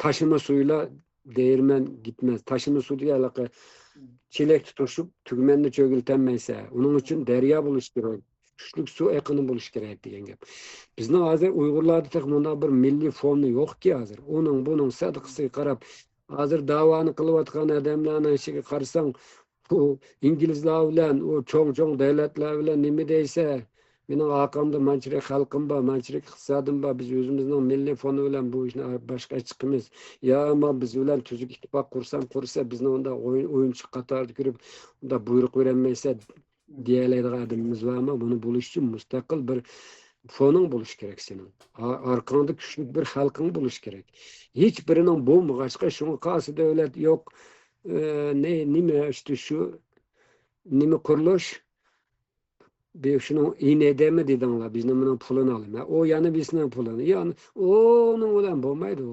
تاشىما سۇ بىلەن دەيرىمەن كەتمەس. تاشىما سۇ دېگەن ھېلىقى چېلەكتە تۇرۇشۇپ، تۈگمەننى چۆگىلىتەلمەيسەن. ئۇنىڭ ئۈچۈن دەريا بولۇشى كېرەك. كۈچلۈك سۇ ئېقىنى بولۇشى كېرەك دېگەن گەپ. بىزنىڭ ھازىر ئۇيغۇرلاردا تېخى مۇنداق بىر مىللىي فوندى يوقكى ھازىر. ئۇنىڭ، بۇنىڭ سەدىقىسىگە قاراپ، ھازىر داۋانى قىلىۋاتقان ئادەملەرنىڭ ئىچىگە قارىساڭ، ئۇ ئىنگلىزلار بىلەن، ئۇ چوڭ-چوڭ دۆلەتلەر بىلەن نېمە دەيسە، مېنىڭ ئارقامدا مانچىلىك خەلقىم بار، مانچىلىك ئىقتىسادىم بار، بىز ئۆزىمىزنىڭ مىللىي فوندى بىلەن بۇ ئىشنى باشقا چىقىمىز. يا ئەمما بىز بىلەن تۈزۈك ئىتتىپاق قۇرساڭ قۇرسا، بىزنى ئۇنداق ئويۇن-، ئويۇنچۇق قاتارىدا كۆرۈپ، ئۇنداق بۇيرۇق بېرەلمەيسە دېيەلەيدىغان ئادىمىمىز بارمۇ؟ بۇنى بولۇش ئۈچۈن مۇستەقىل بىر فونۇڭ بولۇشى كېرەك سېنىڭ. ئا-، ئارقاڭدا كۈچلۈك بىر خەلقىڭ بولۇشى كېرەك. ھېچ بىرىنىڭ بولمىغاچقا، شۇڭا قايسى دۆلەت يوق، ئى، نى-، نېمە ئىشتە شۇ، نېمە قۇرۇلۇش، بى-، شۇنىڭ ئىنېدېمى دېدىڭلار، بىزنىڭ بۇنىڭ پۇلىنى ئالىمەن. ئۇ يەنە بىزنىڭ پۇلىنى. يەنى ئۇنىڭ بىلەن بولمايدۇ.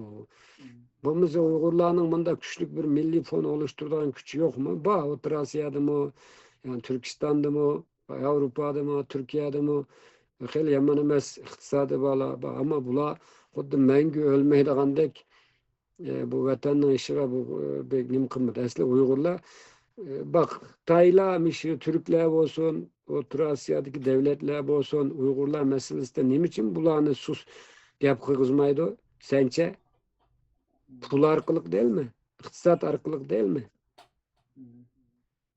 بولمىسا ئۇيغۇرلارنىڭ مۇنداق كۈچلۈك بىر مىللىي فوند ئولۇشتۇرىدىغان كۈچى يوقمۇ؟ بار، ئوتتۇرا ئاسىيادىمۇ، يەنى تۈركىستاندىمۇ، ياۋروپادىمۇ، تۈركىيەدىمۇ خېلى يامان ئەمەس ئىقتىسادى بارلار بار. ئەمما بۇلار خۇددى مەڭگۈ ئۆلمەيدىغاندەك، ئە، بۇ ۋەتەننىڭ ئىشىغا بۇ، ئە، بەك نېمە قىلمىدى. ئەسلى ئۇيغۇرلار، ئە، باق، خىتايلار، مۇشۇ تۈركلەر بولسۇن، ئوتتۇرا ئاسىيادىكى دۆلەتلەر بولسۇن، ئۇيغۇرلار مەسىلىسىدە نېمە ئۈچۈن بۇلارنى سۇس گەپ قىلغۇزمايدۇ؟ سەنچە؟ پۇل ئارقىلىق دەلمۇ؟ ئىقتىساد ئارقىلىق دەلمۇ؟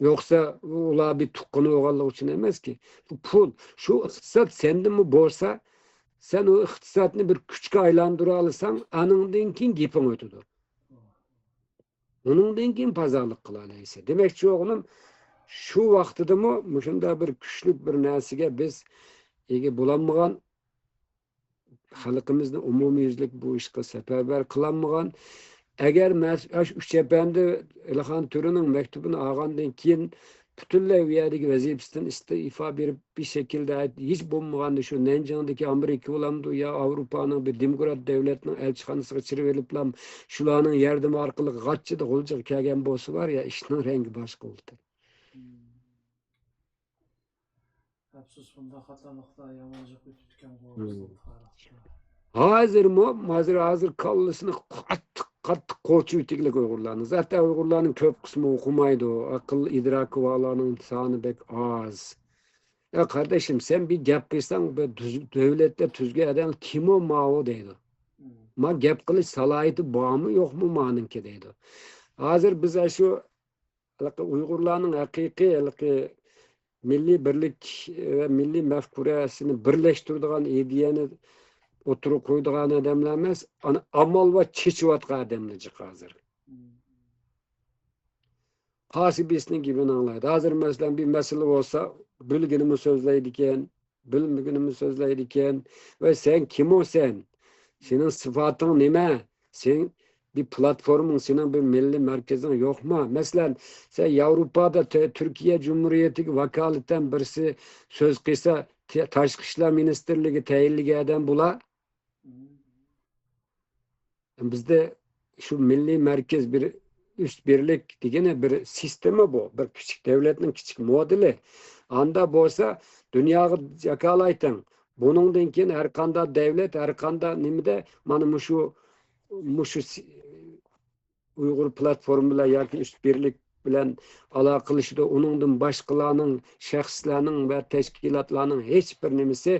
يوقسا ئۇلار بىر تۇغقىنى بولغانلىقى ئۈچۈن ئەمەسكى. بۇ پۇل، شۇ ئىقتىساد سەندىمۇ بولسا، سەن ئۇ ئىقتىسادنى بىر كۈچكە ئايلاندۇرالىساڭ، ئانىڭدىن كېيىن گېپىڭ ئۆتىدۇ. ئۇنىڭدىن كېيىن پازاھلىق قىلالايسەن. دېمەكچى بولغىنىم، شۇ ۋاقتىدىمۇ مۇشۇنداق بىر كۈچلۈك بىر نەرسىگە بىز ئىگە بولالمىغان، خەلقىمىزنى ئومۇميۈزلۈك بۇ ئىشقا سەپەرۋەر قىلالمىغان. ئەگەر مەس-، ئاش ئۈچ ئەپەندى ئېلىخان تۆرىنىڭ مەكتۇبىنى ئالغاندىن كېيىن، پۈتۈنلەي ئۇ يەردىكى ۋەزىپىسىدىن ئىستېئىفا بېرىپ، بىر شەكىلدە ھېچ بولمىغاندا شۇ نەنجىڭدىكى ئامېرىكا بولامدۇ يا ئاۋروپانىڭ بىر دېموكرات دۆلەتنىڭ ئەلچىخانىسىغا چىرىۋېلىپلا شۇلارنىڭ ياردىمى ئارقىلىق غاچچىدا غۇلجىغا كەلگەن بولسا بار يا، ئىشنىڭ رەڭگى باشقا بولدى. ئەپسۇس، بۇنداق خاتالىقلار يامان جىق ئۆتۈپتىكەنغۇ، مم. بىزنىڭ تارىختا. ھازىرمۇ، ھازىر، ھازىر كاللىسىنى قاتتىق، قاتتىق قوچۇۋېتىگلىك ئۇيغۇرلارنى. زاتەن ئۇيغۇرلارنىڭ كۆپ قىسمى ئوقۇمايدۇ. ئەقىل ئىدراكى بارلارنىڭ سانى بەك ئاز. يا قارداشىم، سەن بىر گەپ قىلساڭ، بىر تۈز-، دۆلەتتە تۈزگەن ئادەم كىمۇ ماۋۇ دەيدۇ. مم. ما گەپ قىلىش سالاھىيىتى بارمۇ يوقمۇ مانىڭكى دەيدۇ. ھازىر بىز ئاشۇ ھېلىقى ئۇيغۇرلارنىڭ ھەقىقىي ھېلىقى مىللىي بىرلىك ۋە مىللىي مەپكۇرەسىنى بىرلەشتۈرىدىغان ئىدىيەنى ئوتتۇرىغا قويىدىغان ئادەملەر ئەمەس، ئانا ئامال بار چېچىۋاتقان ئادەملەر جىق ھازىر. قاسى بىسنىڭ گېپىنى ئاڭلايدۇ. ھازىر مەسىلەن بىر مەسىلە بولسا، بىلگىنىمۇ سۆزلەيدىكەن، بىلمىگىنىمۇ سۆزلەيدىكەن. ۋە سەن كىمۇ سەن؟ سېنىڭ سىپاتىڭ نېمە؟ سېنىڭ بىر پلاتفورمىڭ، سېنىڭ بىر مىللىي مەركىزىڭ يوقما؟ مەسىلەن، سەن ياۋروپادا تە-، تۈركىيە جۇمھۇرىيىتىگە ۋاكالىتەن بىرسى سۆز قىلسا، تە-، تاشقى ئىشلار مىنىستىرلىكى تەيىنلىگەن ئادەم بۇلار. بىزدە شۇ مىللىي مەركەز بىر ئۈست بىرلىك دېگىنى بىر سىستېما بۇ، بىر كىچىك دەۋلەتنىڭ كىچىك مودېلى. ئاندا بولسا دۇنياغا جاكالايتىڭ. بۇنىڭدىن كېيىن ھەر قانداق دەۋلەت، ھەر قانداق نېمىدە مانا مۇشۇ، مۇشۇ س-، ئۇيغۇر پلاتفورما بىلەن ياكى ئۈست بىرلىك بىلەن ئالاقىلىشىدۇ. ئۇنىڭدىن باشقىلارنىڭ، شەخسلەرنىڭ ۋە تەشكىلاتلارنىڭ ھېچ بىر نېمىسى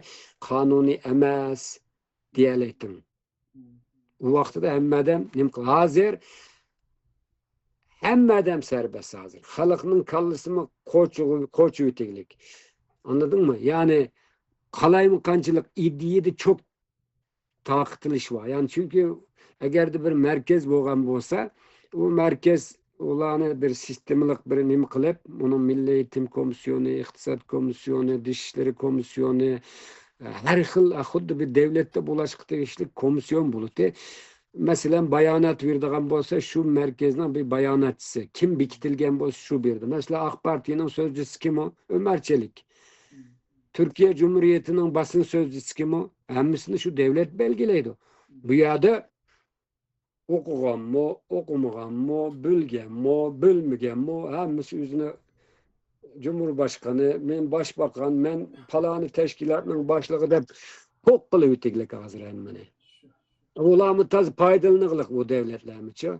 قانۇنىي ئەمەس دېيەلەيتتىم. ئۇ ۋاقتىدا ھەممە ئادەم نېمە قىل-، ھازىر ھەممە ئادەم سەربەست ھازىر. خەلقنىڭ كاللىسىمۇ قوچۇ-، قوچۇۋېتىگلىك. ئاڭلىدىڭمۇ؟ يەنى قالايمىقانچىلىق ئىدىيىدە چوك تارقىتىلىش بار. يەنى چۈنكى ئەگەردە بىر مەركەز بولغان بولسا، ئۇ مەركەز ئۇلارنى بىر سىستېمىلىق بىر نېمە قىلىپ، ئۇنىڭ مىللىي ئېيتىم كومىسسىيونى، ئىقتىساد كومىسسىيونى، دىش ئىشلىرى كومىسسىيونى، ھەر خىل، خۇددى بىر دۆلەتتە بولۇشقا تېگىشلىك كومىسسىيون بولۇتى. مەسىلەن، بايانات بېرىدىغان بولسا، شۇ مەركەزنىڭ بىر باياناتچىسى، كىم بېكىتىلگەن بولسا، شۇ بېرىدۇ. مەسىلەن، ئاق پارتىيىنىڭ سۆزچىسى كىم ئۇ؟ ئۆمەر چېلىك. تۈركىيە جۇمھۇرىيىتىنىڭ باسما سۆزچىسى كىم ئۇ؟ ھەممىسىنى شۇ دۆلەت بەلگىلەيدۇ. بۇ يەردە ئوقۇغانمۇ، ئوقۇمىغانمۇ، بىلگەنمۇ، بىلمىگەنمۇ، ھەممىسى ئۆزىنى جۇمھۇر باشقىنى، مەن باش باقان، مەن پالانى تەشكىلاتنىڭ باشلىقى دەپ پوق قىلىۋېتىگلىك ھازىر ھەممىنى. ئۇلارمۇ تازا پايدىلىنىغلىق بۇ دۆلەتلەرمىچۇ؟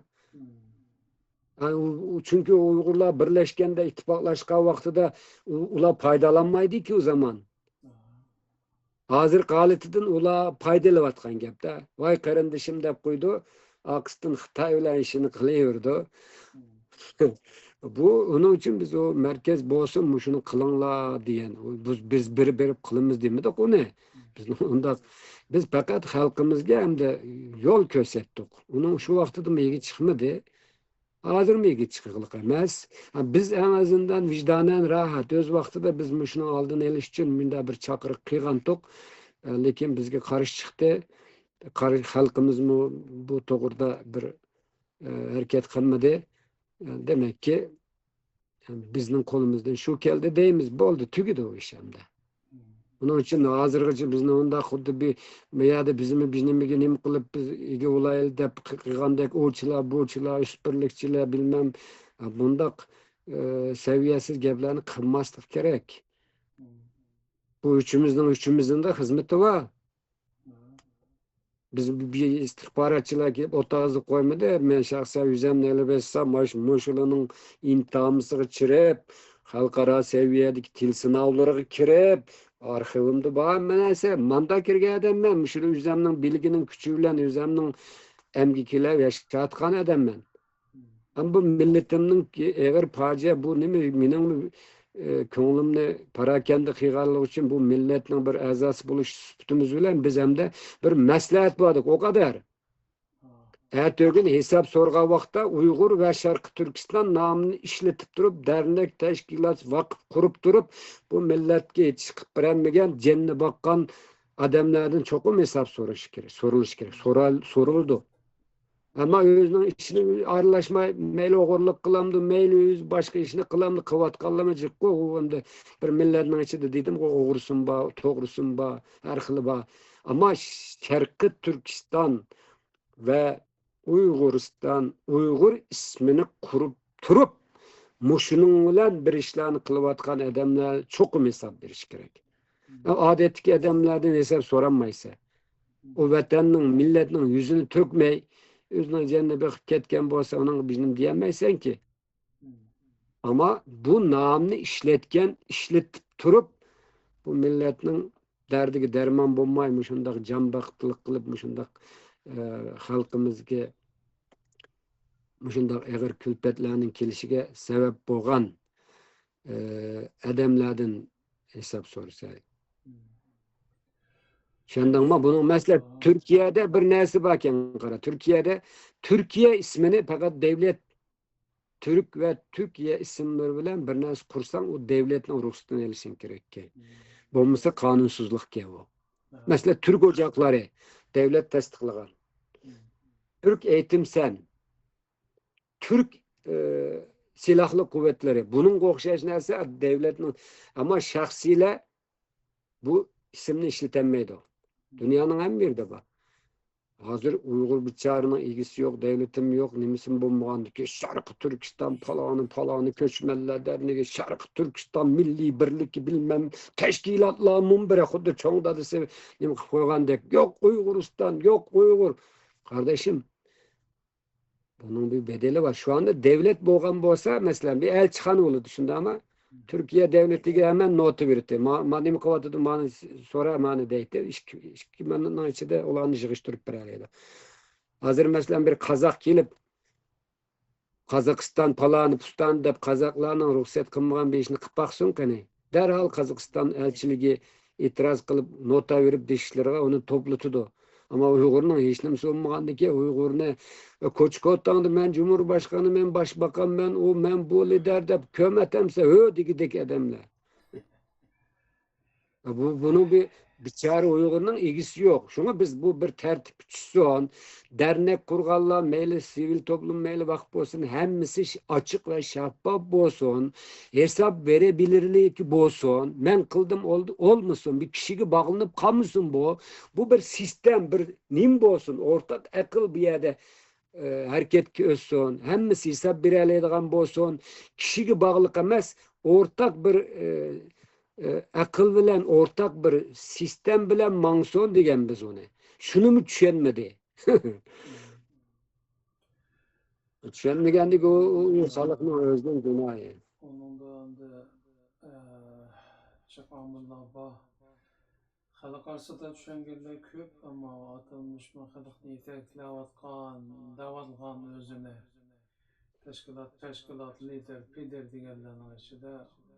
ھە، ئۇ، ئۇ، چۈنكى ئۇيغۇرلار بىرلەشكەندە، ئىتتىپاقلاشقان ۋاقتىدا ئۇ، ئۇلار پايدالانمايدىكى ئۇ زامان. ھازىرقى ھالىتىدىن ئۇلار پايدىلىنىۋاتقان گەپتە. ۋاي قېرىندىشىم دەپ قويىدۇ، ئارقىسىدىن خىتاي بىلەن ئىشىنى قىلىۋېرىدۇ. بۇ، ئۇنىڭ ئۈچۈن بىز ئۇ مەركەز بولسۇن، مۇشۇنى قىلىڭلار دېگەن. بىز، بىز بېرىپ، بېرىپ قىلىمىز دېمىدۇق ئۇنى. بىزنىڭ ئۇنداق، بىز پەقەت خەلقىمىزگە ھەمدە يول كۆرسەتتۇق. ئۇنىڭ شۇ ۋاقتىدىمۇ يېگى چىقمىدى. ھازىرمۇ يېگى چىقىقلىق ئەمەس. بىز ئەڭ ئازىندان ۋىجدانەن راھەت. ئۆز ۋاقتىدا بىز مۇشۇنىڭ ئالدىنى ئېلىش ئۈچۈن مۇنداق بىر چاقىرىق قىلغانتۇق. لېكىن بىزگە قارشى چىقتى. قار-، خەلقىمىزمۇ بۇ توغرىدا بىر، ئە، ھەرىكەت قىلمىدى. دېمەككى، بىزنىڭ قولىمىزدىن شۇ كەلدى دەيمىز، بولدى، تۈگىدى ئۇ ئىش ئەمدى. ئۇنىڭ ئۈچۈن ھازىرغىچە بىزنى ئۇنداق خۇددى بىر، بۇ يەردە بىزمۇ بىر نېمىگە نېمە قىلىپ بىز ئىگە بولايلى دەپ قىلغاندەك، ئۇچىلار، بۇچىلار، ئۈستۈنلۈكچىلەر، بىلمەم، بۇنداق، ئە، سەۋىيەسىز گەپلەرنى قىلماسلىق كېرەك. بۇ ئۈچىمىزنىڭ ئۈچىمىزنىڭ خىزمىتى بار. بىز بىر ئىستىخباراتچىلار كېلىپ ئوتاغىزدا قويمىدى. مەن شەخسەن ئۆزۈمنى ئېلىپ ئېيتسام، ماش-، مۇشۇلارنىڭ ئىنتامىسىغا چىرىپ، خەلقئارا سەۋىيەدىكى تىل سىناۋلىرىغا كىرىپ، ئارخىۋىمدا بار ھەممە نەرسە. ماندا كىرگەن ئادەممەن، مۇشۇنى ئۆزۈمنىڭ بىلگىنىڭ كۈچى بىلەن ئۆزۈمنىڭ ئەمگىكىلەپ ياشاتقان ئادەممەن. ئەمما بۇ مىللىتىمنىڭ ئېغىر پاجىئە، بۇ نېمە، مېنىڭ، ئە، كۆڭلۈمنى پاراكەندە قىلغانلىقى ئۈچۈن بۇ مىللەتنىڭ بىر ئەزاسى بولۇش سۈپىتىمىز بىلەن بىز ھەمدە بىر مەسلىھەت بەردۇق، ئۇ قەدەر. ئەتىگۈن ھېساب سورىغان ۋاقىتتا ئۇيغۇر ۋە شەرقىي تۈركىستان نامىنى ئىشلىتىپ تۇرۇپ، دەرنەك، تەشكىلات، ۋاقىپ قۇرۇپ تۇرۇپ، بۇ مىللەتكە ھېچ ئىش قىلىپ بېرەلمىگەن، جېنىنى باققان ئادەملەردىن چوقۇم ھېساب سورىشى كېرەك، سورىلىشى كېرەك، سورال-، سورىلىدۇ. ئەمما ئۆزىنىڭ ئىشىنى ئارىلاشماي، مەيلى ئوغرىلىق قىلامدۇ، مەيلى ئۆزى باشقا ئىشنى قىلامدۇ، قىلىۋاتقانلىرىمۇ جىققۇ، ئۇ ئەمدى بىر مىللەتنىڭ ئىچىدە دېدىمغۇ، ئوغرىسىمۇ بار، توغرىسىمۇ بار، ھەر خىلى بار. ئەمما شەرقىي تۈركىستان ۋە ئۇيغۇرىستان، ئۇيغۇر ئىسمىنى قۇرۇپ تۇرۇپ، مۇشۇنىڭ بىلەن بىر ئىشلارنى قىلىۋاتقان ئادەملەر چوقۇم ھېساب بېرىشى كېرەك. ئادەتتىكى ئادەملەردىن ھېساب سورالمايسەن. ئۇ ۋەتەننىڭ، مىللەتنىڭ يۈزىنى تۆكمەي، ئۆزىنىڭ جېنىنى بېقىپ كەتكەن بولسا، ئۇنىڭغا بىر نېمە دېيەلمەيسەنكى. ئەمما بۇ نامنى ئىشلەتكەن، ئىشلىتىپ تۇرۇپ، بۇ مىللەتنىڭ دەردىگە دەرمان بولماي، مۇشۇنداق جانبەختلىك قىلىپ، مۇشۇنداق، ئە، خەلقىمىزگە مۇشۇنداق ئېغىر كۈلپەتلەرنىڭ كېلىشىگە سەۋەب بولغان، ئە، ئادەملەردىن ھېساب سورىسا. چۈشەندىڭمۇ؟ بۇنىڭ مەسىلە، تۈركىيەدە بىر نەرسە باركەن، قارا. تۈركىيەدە، تۈركىيە ئىسمىنى پەقەت دەۋلەت، تۈرك ۋە تۈركىيە ئىسىملىرى بىلەن بىر نەرسە قۇرساڭ، ئۇ دەۋلەتنىڭ رۇخسىتىنى ئېلىشىڭ كېرەككەن. بولمىسا قانۇنسىزلىقكەن ئۇ. مەسىلەن، تۈرك ئوچاقلىرى دەۋلەت تەستىقلىغان. تۈرك ئېيتىم سەن. تۈرك، ئە، سىلاھلىق قۇۋۋەتلىرى. بۇنىڭغا ئوخشاش نەرسە دەۋلەتنىڭ، ئەمما شەخسىيلەر بۇ ئىسىمنى ئىشلىتەلمەيدۇ. دۇنيانىڭ ھەممە يېرىدە بار. ھازىر ئۇيغۇر بىچارىنىڭ ئىگىسى يوق، دەۋلىتىمۇ يوق، نېمىسىمۇ بولمىغاندىكى شەرقىي تۈركىستان پالانى، پالانى كۆچمەنلەر دەرنىكى، شەرقىي تۈركىستان مىللىي بىرلىكى بىلمەم تەشكىلاتلار مۇنبىرى خۇددى چوڭ دادىسى نېمە قىلىپ قويغاندەك. يوق ئۇيغۇرىستان، يوق ئۇيغۇر. قارداشىم، بۇنىڭ بىر بەدىلى بار. شۇ ئاندا دەۋلەت بولغان بولسا، مەسىلەن، بىر ئەلچىخانا بولىدۇ، شۇنداقمۇ؟ تۈركىيە دەۋلىتىگە ھەممە نوتا بېرىتتى. ما، ما نېمە قىلىۋاتىدۇ، مانى سورا، مانى دەيتتى. ئىككى، ئىككى مىنۇتنىڭ ئىچىدە ئۇلارنى يىغىشتۇرۇپ بېرەلەيدۇ. ھازىر، مەسىلەن، بىر قازاق كېلىپ، قازاقىستان پالانى، پۇستانى دەپ قازاقلارنىڭ رۇخسەت قىلمىغان بىر ئىشنى قىلىپ باقسۇن قېنى. دەرھال قازاقىستان ئەلچىلىكى ئېتىراز قىلىپ، نوتا بېرىپ دېيىشلىرىغا ئۇنى توپلىتىدۇ. ئەمما ئۇيغۇرنىڭ ھېچنېمىسى بولمىغاندىكىن، ئۇيغۇرنى، ئە، كوچا-كوتاڭدا مەن جۇمھۇرباشقانى، مەن باشباقان، مەن ئۇ، مەن بۇ لىدەر دەپ كۆرمەتەمسە، ھۆ دېگۈدەك ئادەملەر. بۇ، بۇنىڭ بىر بىچارە ئۇيغۇرنىڭ ئىگىسى يوق. شۇڭا بىز بۇ بىر تەرتىپكە چۈشسۇن، دەرنەك قۇرغانلار مەيلى سىۋىل توپلۇم مەيلى ۋاقىت بولسۇن، ھەممىسى ش-، ئاچىق ۋە شەفپاپ بولسۇن، ھېساب بېرىبىلىرلىك بولسۇن. مەن قىلدىم ئول-، ئولمىسۇن، بىر كىشىگە باغلىنىپ قالمىسۇن بۇ. بۇ بىر سىستېم، بىر نېمە بولسۇن، ئورتاق ئەقىل بۇ يەردە ئە، ھەرىكەتكە ئۆتسۇن، ھەممىسى ھېساب بېرەلەيدىغان بولسۇن، كىشىگە باغلىق ئەمەس، ئورتاق بىر، ئە، ئە، ئەقىل بىلەن، ئورتاق بىر سىستېم بىلەن ماڭسۇن دېگەن بىز ئۇنى. شۇنىمۇ چۈشەنمىدى. چۈشەنمىگەندىكى ئۇ، ئۇ، ئۇ خەلقنىڭ ئۆزىنىڭ گۇناھى. ئۇنىڭدا ئەمدى، ئە، جىق ئامىللار بار. خەلق ئارىسىدا چۈشەنگەنلەر كۆپ، ئەمما ئاتالمىش مۇ خەلقنى يېتەكلەۋاتقان، دەۋاتقان ئۆزىنى تەشكىلات، تەشكىلات، لىدېر، پىدېر دېگەنلەرنىڭ ئىچىدە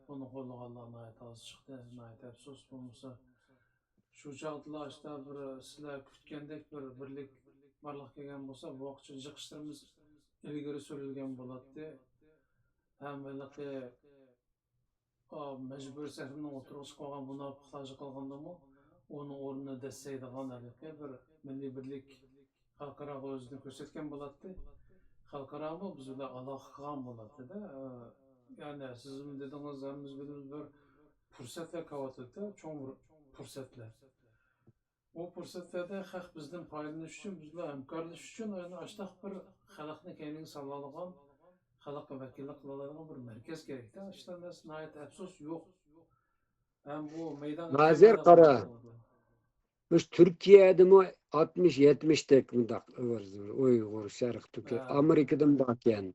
بۇنى قوللىغانلار ناھايىتى ئاز چىقتى. ناھايىتى ئەپسۇس. بولمىسا شۇ چاغدىلا ئاشتا بىر سىلەر كۈتكەندەك بىر بىرلىك بارلىققا كەلگەن بولسا، بۇ ۋاقىتچە جىق ئىشلىرىمىز ئىلگىرى سۈرۈلگەن بولاتتى. ھەم ھېلىقى ئا، مەجبۇرىي سەھنىنىڭ ئوتتۇرىغا چىقىۋالغان مۇناپىقلارچە قىلغاندىمۇ، ئۇنىڭ ئورنىنى دەسسەيدىغان ھېلىقى بىر مىللىي بىرلىك خەلقئاراغا ئۆزىنى كۆرسەتكەن بولاتتى. خەلقئارامۇ بىز بىلەن ئالاقە قىلغان بولاتتىدە. ئا، يەنى سىزمۇ دېدىڭىز، ھەممىمىز بىلىمىز بىر پۇرسەتلەر كېلىۋاتىدۇ، چوڭ بىر پۇرسەتلەر. بۇ پۇرسەتلەردە خەق بىزدىن پايدىلىنىش ئۈچۈن، بىز بىلەن ھەمكارلىشىش ئۈچۈن، يەنى ئاشتاق بىر خەلقنى كەينىگە سالالىغان، خەلققە ۋەكىللىك قىلالايدىغان بىر مەركەز كېرەكتە. ئىشلار ناھايىتى ئەپسۇس يوق. ھەم بۇ مەيدانغا ھازىر كەلمەيدىغان قارا. بولدى. مۇشۇ تۈركىيەدىمۇ ئاتمىش، يەتمىشتەك مۇنداق ئۇيغۇر، شەرق تۈركىي، ھە. ئامېرىكىدىن باركەن،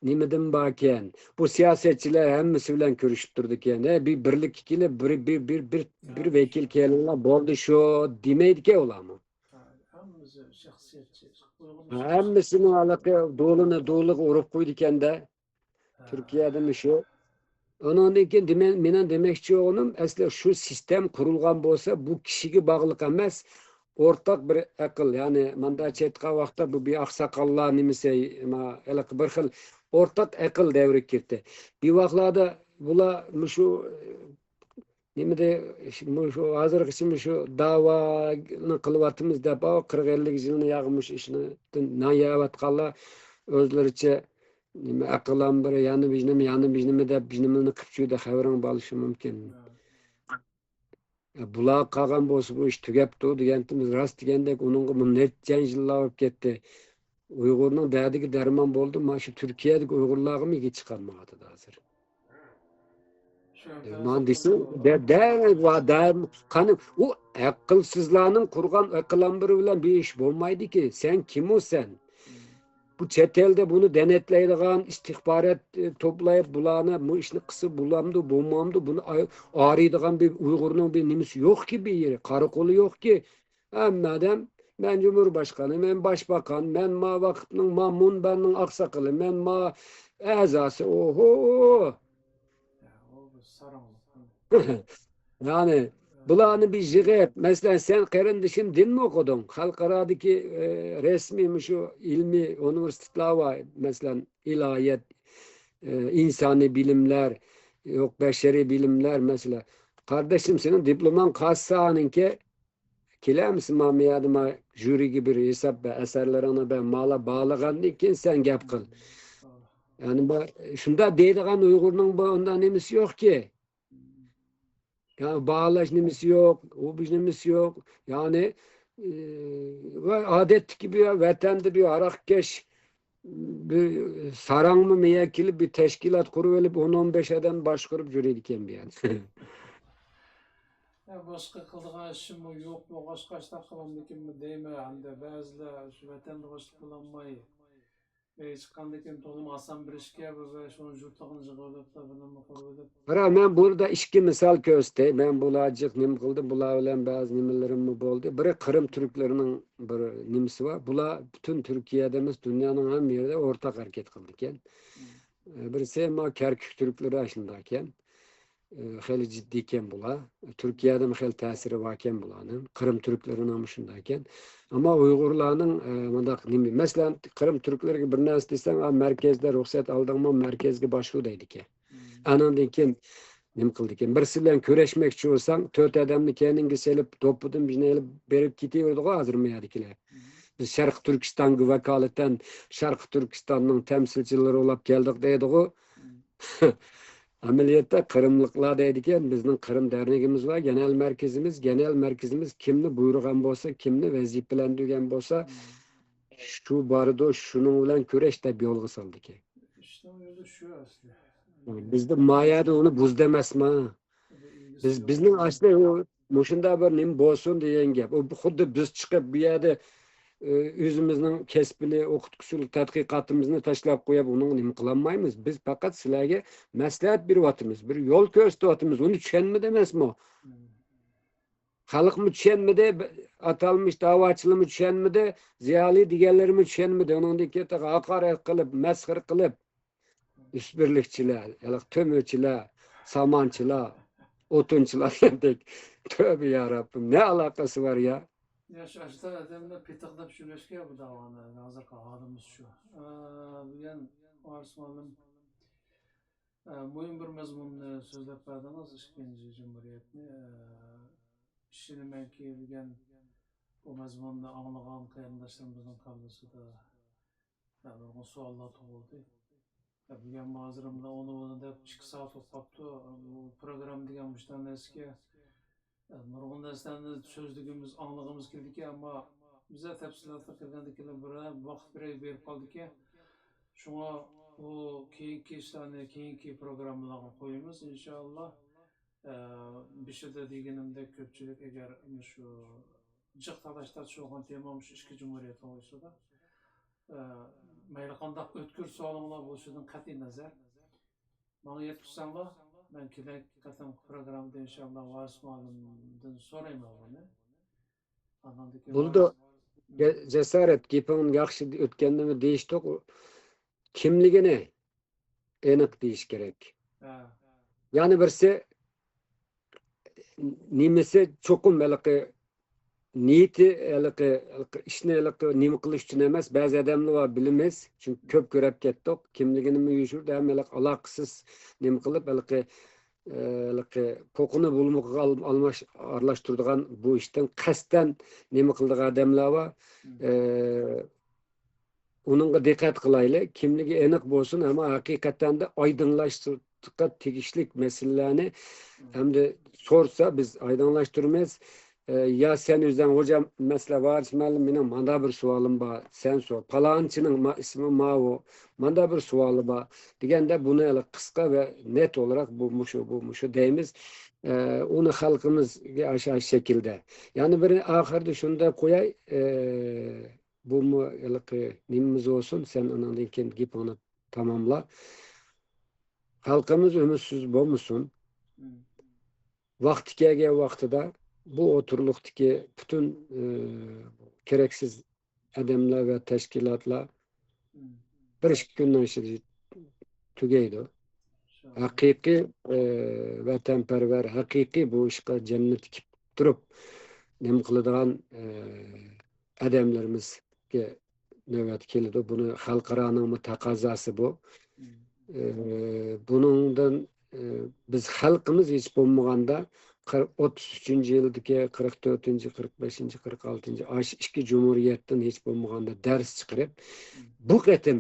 نېمىدىن باركەن. بۇ سىياسەتچىلەر ھەممىسى بىلەن كۆرۈشۈپ تۇرىدىكەن. ھە، بىر بىرلىككە كېلىپ، بىر، بىر، بىر، بىر، بىر ھە. ۋەكىل كېلىڭلار، بولدى شۇ دېمەيدىكەن ئۇلارمۇ. ھە، ھەممىسى شەخسىيەتچى. ھەممىسىنىڭ ھېلىقى دولىنى دولىغا ئۇرۇپ قويىدىكەن-دە. تۈركىيەدىمۇ شۇ. ئۇنىڭدىن كېيىن دېمە-، مېنىڭ دېمەكچى بولغىنىم، ئەسلى شۇ سىستېم قۇرۇلغان بولسا، بۇ كىشىگە باغلىق ئەمەس، ئورتاق بىر ئەقىل. يەنى مۇنداقچە ئېيتقان ۋاقىتتا، بۇ بىر ئاقساقاللار نېمىسى، ما-، ھېلىقى بىر خىل ئورتاق ئەقىل دەۋرىگە كىردى. بىر ۋاقىتلاردا بۇلار مۇشۇ، نېمىدە، مۇشۇ ھازىرغىچە مۇشۇ داۋانى قىلىۋاتىمىز دەپ، ئاۋۇ قىرىق ئەللىك يىلنى ياغمۇش ئىشنى نان يەۋاتقانلار ئۆزلىرىچە نېمە ئەقىلان بىر يەنە بىژنىمە، يەنە بىژنىمە دەپ، بىژنىمىنى قىپ چۈدە خەۋىرىڭ بالىشى مۇمكىن. بۇلار قالغان بولسا، بۇ ئىش تۈگەپتۇ دېگەنتىمىز راست دېگەندەك، ئۇنىڭغا بۇ نەچچە يىللار بولۇپ كەتتى. ئۇيغۇرنىڭ دەردىگە دەرمان بولدى، مانا شۇ تۈركىيەدىكى ئۇيغۇرلارغىمۇ ئىگە چىقالمايۋاتىدۇ ھازىر. شۇ ئەمدى مانا دېسە، دە-، دە-، ۋا-، دە-، قانى، ئۇ ئەقىلسىزلارنىڭ قۇرغان ئەقىل ئامبىرى بىلەن بىر ئىش بولمايدىكى. سەن كىمۇ سەن؟ بۇ چەت ئەلدە بۇنى دەنەتلەيدىغان، ئىستىخبارات، ئى، توپلايپ، بۇلارنى، بۇ ئىشنى قىلسا بولامدۇ، بولمامدۇ، بۇنى ئاي-، ئارىيدىغان بىر ئۇيغۇرنىڭ بىر نېمىسى يوقكى، بىر يېرى، قارىقولى يوقكى. ھەممە ئادەم، مەن جۇمھۇرباشقانى، مەن باشباقان، مەن ما ۋاقىتنىڭ، ما مۇنبەرنىڭ ئاقساقىلى، مەن ما ئەزاسى، ئوھو! يەنى، بۇلارنى بىر يىغىپ، مەسىلەن، سەن قېرىندىشىم دىنمۇ ئوقۇدۇڭ؟ خەلقئارادىكى، ئى، رەسمىي مۇشۇ ئىلمىي ئۇنىۋېرسىتېتلار بار، مەسىلەن، ئىلاھىيەت، ئى، ئىنسانىي بىلىملەر، يوق، بەشەرىي بىلىملەر، مەسىلەن. قارداشىم، سېنىڭ دىپلوماڭ قالسا، ئانىڭكى كېلەمسىز، ما، مۇ يەردە ما ژۇرىگە بىر ھېساب بەر، ئەسەرلىرىڭنى بەر، مالا باھالىغاندىن كېيىن سەن گەپ قىل. يەنى بۇ، شۇنداق دەيدىغان ئۇيغۇرنىڭ بۇ ئۇنداق نېمىسى يوقكى. يەنى باھالاش نېمىسى يوق، ئۇ بۇ نېمىسى يوق. يەنى، ئى، ۋە ئادەتتىكى بىر ۋەتەندە بىر ھاراقكەش، بىر ساراڭمۇ مېيە كېلىپ، بىر تەشكىلات قۇرۇۋېلىپ، ئون، ئون بەش ئادەم باشقۇرۇپ يۈرىدىكەن بۇ يەردە. يا، باشقا قىلىدىغان ئىشىمۇ يوق بولغاچقا، ئاشۇنداق قىلامدىكىنمۇ دەيمەن. ھەمدە بەزىلەر شۇ ۋەتەندە باشلىق بولالماي، ئۆيگە چىققاندىن كېيىن تولىمۇ ئاسان بىر ئىشكە بىر شۇنى جۇرتلۇقىنى يىغىۋېلىپلا بىرنېمە قۇرۇۋېلىپ. قارا، مەن بۇ يەردە ئىككى مىسال كۆرسىتەي. مەن بۇلار جىق نېمە قىلدىم، بۇلار بىلەن بەزى نېمىلىرىممۇ بولدى. بىرى قىرىم تۈركلىرىنىڭ بىر نېمىسى بار. بۇلار پۈتۈن تۈركىيەدە ئەمەس، دۇنيانىڭ ھەممە يېرىدە ئورتاق ھەرىكەت قىلىدىكەن. ئە، بىرسى، ما، كەركۈك تۈركلىرى ئاشۇنداقكەن. ئى، خېلى جىددىيكەن بۇلار. تۈركىيەدىمۇ خېلى تەسىرى باركەن بۇلارنىڭ. قىرىم تۈركلىرىنىڭمۇ شۇنداكەن. ئەمما ئۇيغۇرلارنىڭ، ئى، مۇنداق نېمە، مەسىلەن، قىرىم تۈركلىرىگە بىر نەرسە دېسەڭ، «ئا، مەركەزدە رۇخسەت ئالدىڭمۇ، مەركەزگە باشۋۇر» دەيدىكەن. ئانىڭدىن كېيىن نېمە قىلىدىكەن؟ بىرسى بىلەن كۆرۈشمەكچى بولساڭ، تۆت ئادەمنى كەينىڭگە سېلىپ، دوپپىدىن بىرنى ئېلىپ بېرىپ كېتىۋېرىدىغۇ ھازىر مۇ يەردىكىلەر. بىز شەرقىي تۈركىستانغا ۋاكالىتەن شەرقىي تۈركىستاننىڭ تەمسىلچىلىرى بولاپ كەلدۇق دەيدىغۇ. ئەمەلىيەتتە قىرىملىقلار دەيدىكەن، بىزنىڭ قىرىم دەرنىكىمىز بار، گېنېرال مەركىزىمىز، گېنېرال مەركىزىمىز كىمنى بۇيرۇغان بولسا، كىمنى ۋەزىپىلەندۈرگەن بولسا، شۇ بارىدۇ، شۇنىڭ بىلەن كۆرۈش دەپ يولغا سالىدىكەن. ئىشنىڭ ئۆزى شۇ ئەسلى. بىزدە ما يەردە ئۇنى بۇزدى ئەمەسما؟ بىز، بىزنىڭ ئەسلى ئۇ مۇشۇنداق بىر نېمە بولسۇن دېگەن گەپ. ئۇ خۇددى بىز چىقىپ بۇ يەردە، ئۆ، ئۆزىمىزنىڭ كەسپىنى، ئوقۇتقۇچىلىق تەتقىقاتىمىزنى تاشلاپ قويۇپ، ئۇنىڭغا نېمە قىلالمايمىز. بىز پەقەت سىلەرگە مەسلىھەت بېرىۋاتىمىز، بىر يول كۆرسىتىۋاتىمىز. ئۇنى چۈشەنمىدى ئەمەسمۇ؟ خەلقمۇ چۈشەنمىدى، ئاتالمىش داۋاچىلىرمۇ چۈشەنمىدى، زىيالىي دېگەنلىرىمۇ چۈشەنمىدى. ئۇنىڭدىن كېيىن تېخى ھاقارەت قىلىپ، مەسخىرە قىلىپ، ئۈستبىرلىكچىلەر، ھېلىقى تۆمۈرچىلەر، سامانچىلار، ئوتۇنچىلار دېگەندەك. تۆبە يا رەببىم، نە ئالاقىسى بار يا؟ يا شۇ ئاشتا ئادەملەر پېتىقلاپ يۈرۈۋەتكەن بۇ داۋانى، ھازىرقى ھالىمىز شۇ. ئە، بۈگۈن ۋارىس مۇئەللىم، ئە، مۇھىم بىر مەزمۇننى سۆزلەپ بەردىڭىز، ئىككىنچى جۇمھۇرىيەتنى. ئە، ئىشىنىمەنكى، بۈگۈن بۇ مەزمۇننى ئاڭلىغان قېرىنداشلىرىمىزنىڭ كاللىسىدا نۇرغۇن سوئاللار تۇغۇلدى. بۈگۈن ھازىر مۇنداق ئۇنى بۇنى دەپ ئىككى سائەت بولۇپ قاپتۇ. بۇ پروگرامما دېگەن مۇشۇنداق نەرسىكەن. نۇرغۇن نەرسىلەرنى سۆزلىگۈمىز، ئاڭلىغۇمىز كېلىدىكەن، ئەمما بىزە تەپسىلاتقا كىرگەندىن كېيىن بىر ۋاقىت بىرەر بېرىپ قالىدىكەن. شۇڭا بۇ كېيىنكى ئىشلارنى كېيىنكى پروگراممىلارغا قويىمىز، ئىنشائاللا. ئە، بېشىدا دېگىنىمدەك، كۆپچىلىك ئەگەر مۇشۇ جىق تالاش تارتىش بولغان تېما مۇشۇ ئىككى جۇمھۇرىيەت توغرىسىدا، ئە، مەيلى قانداق ئۆتكۈر سوئالىڭلار بولۇشىدىن قەتئىي نەزەر، ماڭا يەتكۈزسەڭلار، مەن كېلەر قېتىمقى پروگراممىدا ئىنشائاللا ۋارىس مۇئەللىمدىن سورايمەن بۇنى. ئاندىن كېيىن بولىدۇ. ۋارىس جە-، جاسارەت، گېپىڭ ياخشى ئۆتكەننىمۇ دېيىشتۇق. كىملىكىنى ئېنىق دېيىش كېرەك. ھە. يەنە بىرسى، نېمىسى چوقۇم ھېلىقى نىيىتى، ھېلىقى، ھېلىقى ئىشنى ھېلىقى نېمە قىلىش ئۈچۈن ئەمەس، بەزى ئادەملەر بار، بىلىمىز، چۈنكى كۆپ كۆرۈپ كەتتۇق، كىملىكىنىمۇ يوشۇرىدۇ، ھەم ھېلىقى ئالاقىسىز نېمە قىلىپ، ھېلىقى، ھېلىقى پوقىنى بۇلىمىغا ئال-، ئالماش-، ئارىلاشتۇرىدىغان بۇ ئىشتىن قەستەن نېمە قىلىدىغان ئادەملەر بار. ئۇنىڭغا دىققەت قىلايلى، كىملىكى ئېنىق بولسۇن، ئەمما ھەقىقەتەن دە ئايدىڭلاشتۇرۇشقا تېگىشلىك مەسىلىلەرنى ئەمدى سورىسا، بىز ئايدىڭلاشتۇرىمىز. ئە، يا سەن ئۆزۈڭ، «خوجام، مەسىلە، ۋارىس مۇئەللىم، مېنىڭ مانا بىر سوئالىم بار، سەن سور. پالانچىنىڭ ما-، ئىسمى ماۋۇ، مانا بىر سوئالى بار» دېگەندە، بۇنى ھېلى قىسقا ۋە نېت ئولراق، «بۇ مۇشۇ، بۇ مۇشۇ» دەيمىز. ئە، ئۇنى خەلقىمىزگە ئاشۇ شەكىلدە. يەنە بىر ئاخىرىدا شۇنى دەپ قوياي، ئە، بۇمۇ ھېلىقى نېمىمىز بولسۇن، سەن ئاناندىن كېيىن گېپىڭنى تاماملا. خەلقىمىز ئۈمىدسىز بولمىسۇن. ۋاقتى كەلگەن ۋاقتىدا بۇ ئوتتۇرىلىقتىكى پۈتۈن، ئى، كېرەكسىز ئادەملەر ۋە تەشكىلاتلار بىر ئىككى كۈننىڭ ئىچىدە تۈگەيدۇ. ھەقىقىي، ئى، ۋەتەنپەرۋەر، ھەقىقىي بۇ ئىشقا جاننى تىكىپ تۇرۇپ نېمە قىلىدىغان، ئى، ئادەملىرىمىزگە نۆۋەت كېلىدۇ. بۇنى خەلقئارانىڭمۇ تەقەززاسى بۇ. ئى، بۇنىڭدىن، ئى، بىز خەلقىمىز ھېچ بولمىغاندا قىرىق، ئوتتۇز ئۈچىنچى يىلدىكى، قىرىق تۆتىنچى، قىرىق بەشىنچى، قىرىق ئالتىنچى، ئاشۇ ئىككى جۇمھۇرىيەتتىن ھېچ بولمىغاندا دەرس چىقىرىپ، بۇ قېتىم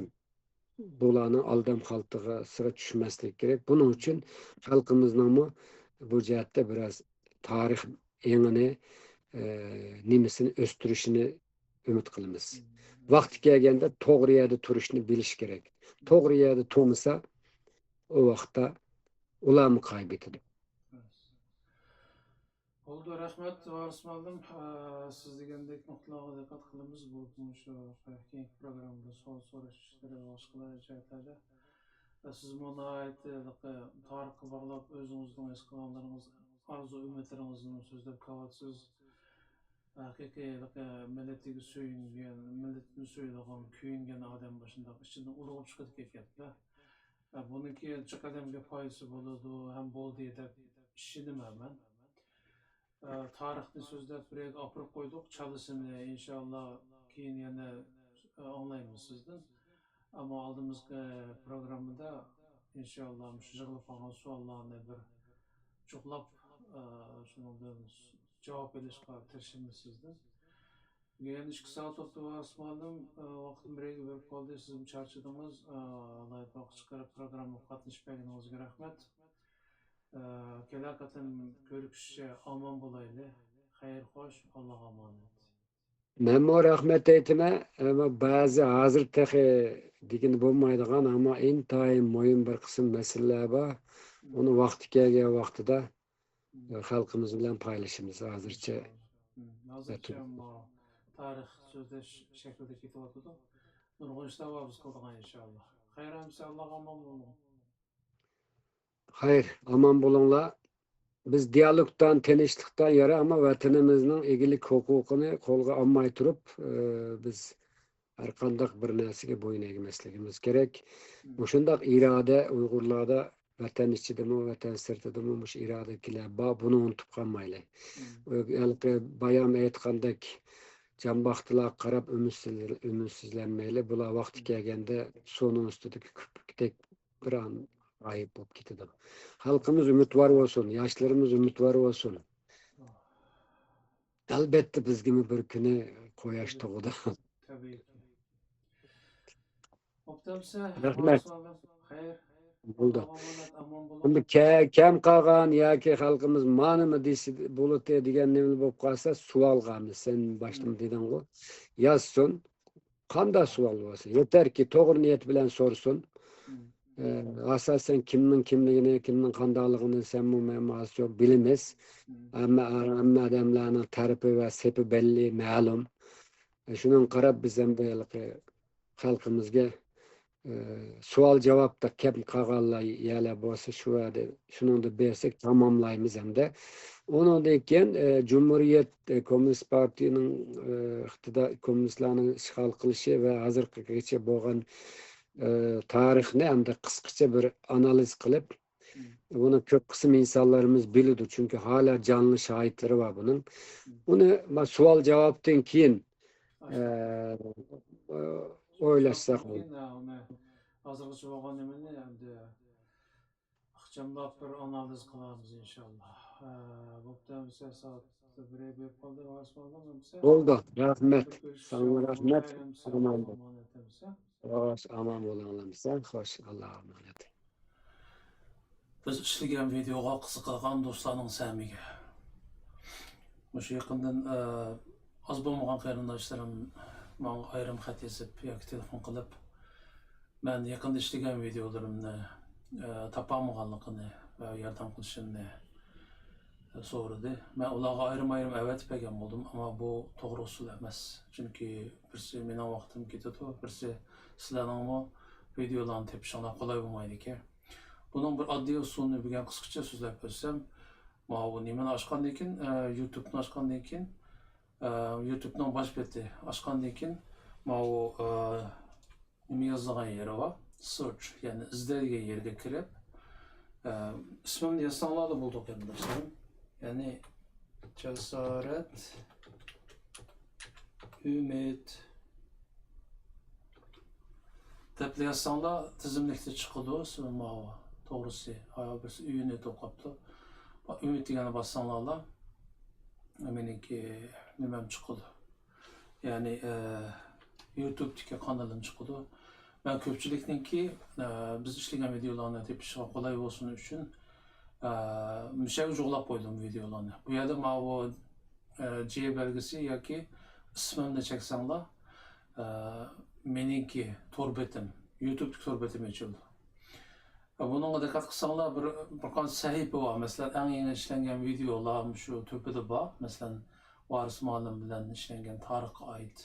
بۇلارنىڭ ئالدام خالتىسىغا چۈشمەسلىك كېرەك. بۇنىڭ ئۈچۈن خەلقىمىزنىڭمۇ بۇ جەھەتتە بىراز تارىخ ئېڭىنى، ئى، نېمىسىنى ئۆستۈرۈشىنى ئۈمىد قىلىمىز. ۋاقتى كەلگەندە توغرا يەردە تۇرۇشنى بىلىشى كېرەك. توغرا يەردە تۇرمىسا، ئۇ ۋاقىتتا ئۇلارمۇ قايبېتىدۇ. بولدى، رەھمەت، ۋارىس مۇئەللىم. ئە، سىز دېگەندەك نۇقتىلارغا دىققەت قىلىمىز. بۇ، مۇشۇ كېيىنكى پروگراممىدا سوئال سوراش ئىشلىرى، باشقىلار جەھەتلەردە. ئە، سىزمۇ ناھايىتى، ھېلىقى، تارىخقا باغلاپ ئۆزىڭىزنىڭ ھېس قىلغانلىرىڭىز، ئارزۇ ئۈمىدلىرىڭىزنى سۆزلەپ كېلىۋاتىسىز. ھەقىقىي، ھېلىقى، مىللىتىگە سۆيۈنگەن، مىللىتىنى سۆيىدىغان، كۆيۈنگەن ئادەم مۇشۇنداق ئىچىدىن ئۇرغۇپ چىقىدىكەن گەپلەر. ھە، بۇنىڭكى ئانچە قەدەمگە پايدىسى بولىدۇ ھەم بولدى دەپ ئىشىنىمەن مەن. ئە، تارىخنى سۆزلەپ بىر يەرگە ئاپىرىپ قويدۇق، چالىسىنى ئىنشاللا كېيىن يەنە، ئە، ئاڭلايمىز سىزدىن. ئەمما ئالدىمىزقى پروگراممىدا ئىنشاللا مۇشۇ يىغىلىپ قالغان سوئاللارنى بىر جۇقلاپ، ئە، شۇنىڭدىن جاۋاب ئېلىشقا تىرىشىمىز سىزدىن. بۈگۈن ئىككى سائەت ئولتۇرۇۋاتىمىز مۇئەللىم. ئە، ۋاقىت بىرگە بېرىپ قالدى، سىزمۇ چارچىدىڭىز. ئە، ئالاھىدە ۋاقىت چىقىرىپ پروگراممىغا قاتنىشىپ بەرگىنىڭىزگە رەھمەت. ئە، كېلەر قېتىم كۆرۈشكىچە ئامان بولايلى. خەير خوش، ئاللاغا ئامانەت. مەنمۇ رەھمەت ئېيتىمەن. ئەمما بەزى ھازىر تېخى دېگىلى بولمايدىغان، ئەمما ئىنتايىن مۇھىم بىر قىسىم مەسىلىلەر بار. ئۇنى ۋاقتى كەلگەن ۋاقتىدا خەلقىمىز بىلەن پايلىشىمىز ھازىرچە. مم، ھازىرچە مەتن. ئەمما تارىخ سۆزلەش شەكلىدە كېتىۋاتىدۇ. نۇرغۇن ئىشلار بار بىز قىلىدىغان ئىنشاللا. خەير ئەمىسە، ئاللاغا ئامان بولۇڭ. خەير، ئامان بولۇڭلار. بىز دىيالوگتان، تىنچلىقتان يارا، ئەمما ۋەتىنىمىزنىڭ ئىگىلىك ھوقۇقىنى قولغا ئالماي تۇرۇپ، ئى، بىز ھەر قانداق بىر نەرسىگە بويۇن ئەگمەسلىكىمىز كېرەك. مم. مۇشۇنداق ئىرادە ئۇيغۇرلاردا ۋەتەن ئىچىدىمۇ، ۋەتەن سىرتىدىمۇ مۇشۇ ئىرادىدىكىلەر بار، بۇنى ئۇنتۇپ قالمايلى. مم. ھېلىقى بايام ئېيتقاندەك، جانباختىلارغا قاراپ ئۈمىدسىز-، ئۈمىدسىزلەنمەيلى. بۇلار ۋاقتى كەلگەندە سۇنىڭ ئۈستىدىكى كۆپۈكتەك بىر ئان غايىب بولۇپ كېتىدۇ. خەلقىمىز ئۈمىدۋار بولسۇن، ياشلىرىمىز ئۈمىدۋار بولسۇن. ئەلبەتتە بىزگىمۇ بىر كۈنى قۇياش تۇغىدۇ. تەبىئىي. بوپتۇ ئەمىسە. رەھمەت. خەير. بولدى. ئاللاغا ئامانەت، ئامان بولۇڭ. ئەمدى كە-، كەم قالغان ياكى خەلقىمىز مانىمۇ دېسە بولىدۇ دېگەن نېمە بولۇپ قالسا، سوئالغا، سەن باشتىن دېدىڭغۇ، يازسۇن. قانداق سوئال بولسا، يېتەركى توغرا نىيەت بىلەن سورىسۇن. مم. ئە، ئاساسەن كىمنىڭ كىملىكىنى، كىمنىڭ قانداقلىقىنى سەنمۇ، مەنمۇ ئاز چوق بىلىمىز. مم. ھەممە، ھەممە ئادەملەرنىڭ تەرىپى ۋە سېپى بەللى، مەلۇم. ئە، شۇنىڭغا قاراپ بىز ھەمدە ھېلىقى خەلقىمىزگە، ئە، سوئال-جاۋابتا كەم قالغانلار يەرلەر بولسا، شۇ يەردە شۇنىڭدا بەرسەك تاماملايمىز ھەمدە. ئۇنىڭدىن كېيىن، ئە، جۇمھۇرىيەت، ئە، كوممۇنىست پارتىيىنىڭ، ئە، ئىقتىدار، كوممۇنىستلارنىڭ ئىشغال قىلىشى ۋە ھازىرغىچە بولغان، ئە، تارىخنى ھەمدە قىسقىچە بىر ئانالىز قىلىپ، بۇنى كۆپ قىسىم ئىنسانلىرىمىز بىلىدۇ، چۈنكى ھالا جانلىق شاھىتلىرى بار بۇنىڭ. بۇنى ما-، سوئال-جاۋابتىن كېيىن، ئە، ئويلاشساق بولىدۇ. كېيىن، ئە، ئۇنى ھازىرغىچە بولغان نېمىنى ئەمدى ئىخچاملاپ بىر ئانالىز قىلارمىز ئىنشاللا. ئە، بوپتۇ ئەمىسە، سائەت بىرگە بېرىپ قالدى، ۋاقىت بولدى ئەمىسە. بولدى، رەھمەت. ساڭا رەھمەت. ئەمىسە، ئامان بول. ئامان ئەمىسە. خوش، ئامان بولۇڭلار ئەمىسە. خوش، ئاللاغا ئامانەت. بىز ئىشلىگەن ۋىدېئوغا قىزىقىدىغان دوستلارنىڭ سەمىگە. مۇشۇ يېقىندىن، ئە، ئاز بولمىغان قېرىنداشلىرىم ماڭا ئايرىم خەت يېزىپ ياكى تېلېفون قىلىپ، مەن يېقىندا ئىشلىگەن ۋىدېئولىرىمنى، ئە، تاپالمىغانلىقىنى ۋە ياردەم قىلىشىمنى سورىدى. مەن ئۇلارغا ئايرىم-ئايرىم ئەۋەتىپ بەرگەن بولدۇم، ئەمما بۇ توغرا ئۇسۇل ئەمەس. چۈنكى بىرسى مېنىڭ ۋاقتىم كېتىدۇ، بىرسى سىلەرنىڭمۇ ۋىدېئولارنى تېپىشىڭلار قولاي بولمايدىكەن. بۇنىڭ بىر ئاددىي ئۇسۇلىنى بۈگۈن قىسقىچە سۆزلەپ ئۆتسەم، ماۋۇ نېمىنى ئاچقاندىن كېيىن، ئە، يۇتۇبنى ئاچقاندىن كېيىن، ئە، يۇتۇبنىڭ باش بېتى ئاچقاندىن كېيىن، ماۋۇ، ئە، نېمە يازىدىغان يېرى بار، سېرچ، يەنى ئىزدەيدىغان يەرگە كىرىپ، ئە، ئىسمىمنى يازساڭلارلا بولىدۇ، قېرىنداشلىرىم. يەنى جاسارەت ئۈمىد دەپلا يازساڭلار تىزىملىكتە چىقىدۇ. ماۋۇ توغرىسى، ھايا بىرسى ئۈمىد دەپ قاپتۇ. ئۈمىد دېگەننى باسساڭلارلا مېنىڭكى نېمەم چىقىدۇ. يەنى، ئە، يۇتۇبتىكى قانىلىم چىقىدۇ. مەن كۆپچىلىكنىڭكى، ئە، بىز ئىشلىگەن ۋىدېئولارنى تېپىشىغا قولاي بولسۇن ئۈچۈن، ئە، مۇشۇ يەرگە جۇغلاپ قويدۇم ۋىدېئولارنى. بۇ يەردە ماۋۇ، ئە، جې بەلگىسى ياكى ئىسمىمنى چەكسەڭلار، ئە، مېنىڭكى تور بېتىم، يۇتۇبتىكى تور بېتىم ئېچىلىدۇ. بۇنىڭغا دىققەت قىلساڭلار، بىر، بىر قانچە سەھىپە بار. مەسىلەن، ئەڭ يېڭى ئىشلەنگەن ۋىدېئولار مۇشۇ تۆپىدە بار. مەسىلەن، ۋارىس مۇئەللىم بىلەن ئىشلەنگەن تارىخقا ئائىت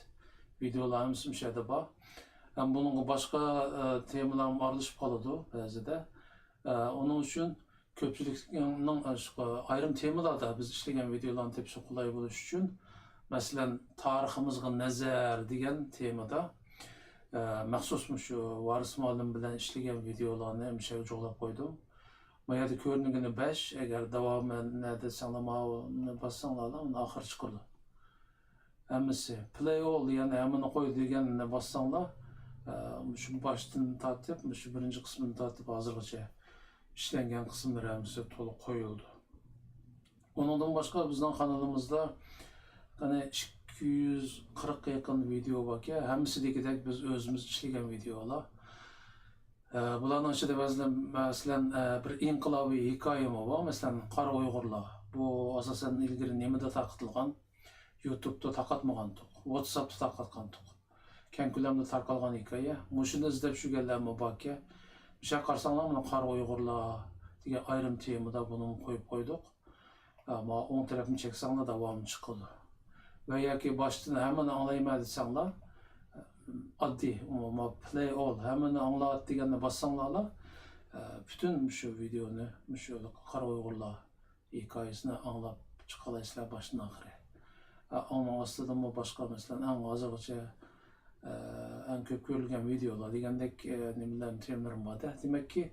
ۋىدېئولار ھەممىسى مۇشۇ يەردە بار. ھەم بۇنىڭغا باشقا، ئە، تېمىلارمۇ ئارىلىشىپ قالىدۇ بەزىدە. ئە، ئۇنىڭ ئۈچۈن كۆپچىلىكنىڭ، ئە، شۇ ئايرىم تېمىلاردا بىز ئىشلىگەن ۋىدېئولارنى تېپىشىغا قولاي بولۇش ئۈچۈن، مەسىلەن، تارىخىمىزغا نەزەر دېگەن تېمىدا ئە، مەخسۇس مۇشۇ ۋارىس مۇئەللىم بىلەن ئىشلىگەن ۋىدېئولارنى مۇشۇ يەرگە جۇغلاپ قويدۇم. ما يەردە كۆرۈنگىنى بەش، ئەگەر داۋامى نەدە دېسەڭلار، ماۋۇنى باسساڭلار، ئۇنىڭ ئاخىرى چىقىدۇ. ھەممىسى. Play all، يەنى ھەممىنى قوي دېگەننى باسساڭلار، ئە، مۇشۇ باشتىن تارتىپ، مۇشۇ بىرىنچى قىسمىدىن تارتىپ ھازىرغىچە ئىشلەنگەن قىسىملىرى ھەممىسى تولۇق قويۇلىدۇ. ئۇنىڭدىن باشقا بىزنىڭ قانىلىمىزدا قېنى ئىككى يۈز قىرىققا يېقىن ۋىدېئو باركەن، ھەممىسى دېگۈدەك بىز ئۆزىمىز ئىشلىگەن ۋىدېئولار. ئە، بۇلارنىڭ ئىچىدە بەزىلەر، مەسىلەن، ئە، بىر ئىنقىلابىي ھېكايىمۇ بار، مەسىلەن، قارا ئۇيغۇرلار. بۇ ئاساسەن ئىلگىرى نېمىدە تارقىتىلغان؟ يۇتۇبتا تارقاتمىغانتۇق، ۋاتساپتا تارقاتقانتۇق. كەڭ كۆلەمدە تارقالغان ھېكايە. مۇشۇنى ئىزدەپ يۈرگەنلەرمۇ باركەن. مۇشۇ يەرگە قارىساڭلار، مانا قارا ئۇيغۇرلار دېگەن ئايرىم تېمىدا بۇنىمۇ قويۇپ قويدۇق. ئە، ما ئوڭ تەرەپنى چەكسەڭلار داۋامى چىقىدۇ. ۋە ياكى باشتىن ھەممىنى ئاڭلايمەن دېسەڭلار، ئاددىي، ما Play all، ھەممىنى ئاڭلات دېگەننى باسساڭلارلا، ئە، پۈتۈن مۇشۇ ۋىدېئونى، مۇشۇ قارا ئۇيغۇرلار ھېكايىسىنى ئاڭلاپ چىقالايسىلەر باشتىن ئاخىرى. ئە، ئۇنىڭ ئاستىدىمۇ باشقا، مەسىلەن، ئەڭ ھازىرغىچە، ئە، ئەڭ كۆپ كۆرۈلگەن ۋىدېئولار دېگەندەك، ئە، نېمىلەر، تېمىلىرىم بار-دە. دېمەككى،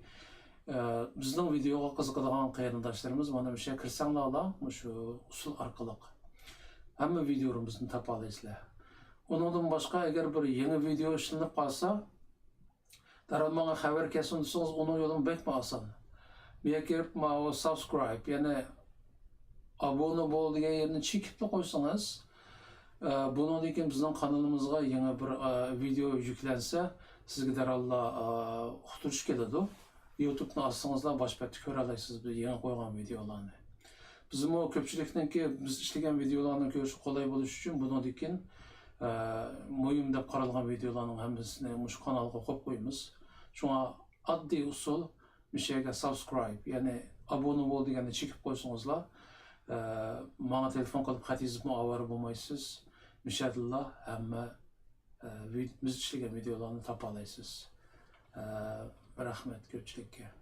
ئە، بىزنىڭ ۋىدېئوغا قىزىقىدىغان قېرىنداشلىرىمىز مانا مۇشۇ يەرگە كىرسەڭلارلا، مۇشۇ ئۇسۇل ئارقىلىق ھەممە ۋىدېئولىرىمىزنى تاپالايسىلەر. ئۇنىڭدىن باشقا، ئەگەر بىر يېڭى ۋىدېئو ئىشلىنىپ قالسا، دەرھال ماڭا خەۋەر كەلسۇن دېسىڭىز، ئۇنىڭ يولىمۇ بەكمۇ ئاسان. بۇ يەرگە كىرىپ، ماۋۇ subscribe، يەنى ئابۇنە بول دېگەن يەرنى چېكىپلا قويسىڭىز، ئە، بۇنىڭدىن كېيىن بىزنىڭ قانىلىمىزغا يېڭى بىر، ئە، ۋىدېئو يۈكلەنسە، سىزگە دەرھاللا، ئە، ئۇقتۇرۇش كېلىدۇ. يۇتۇبنى ئاچسىڭىزلا باش بەتتە كۆرەلەيسىز بىز يېڭى قويغان ۋىدېئولارنى. بىزمۇ كۆپچىلىكنىڭكى بىز ئىشلىگەن ۋىدېئولارنى كۆرۈشى قولاي بولۇشى ئۈچۈن بۇنىڭدىن كېيىن، ئە، مۇھىم دەپ قارالغان ۋىدېئولارنىڭ ھەممىسىنى مۇشۇ قانالغا قويۇپ قويىمىز. شۇڭا ئاددىي ئۇسۇل، مۇشۇ يەرگە subscribe، يەنى ئابۇنە بول دېگەننى چېكىپ قويسىڭىزلا، ئە، ماڭا تېلېفون قىلىپ خەت يېزىپمۇ ئاۋارە بولمايسىز. مۇشۇ يەردىنلا ھەممە، ئە، ۋىد-، بىز ئىشلىگەن ۋىدېئولارنى تاپالايسىز. ئە، رەھمەت كۆپچىلىككە.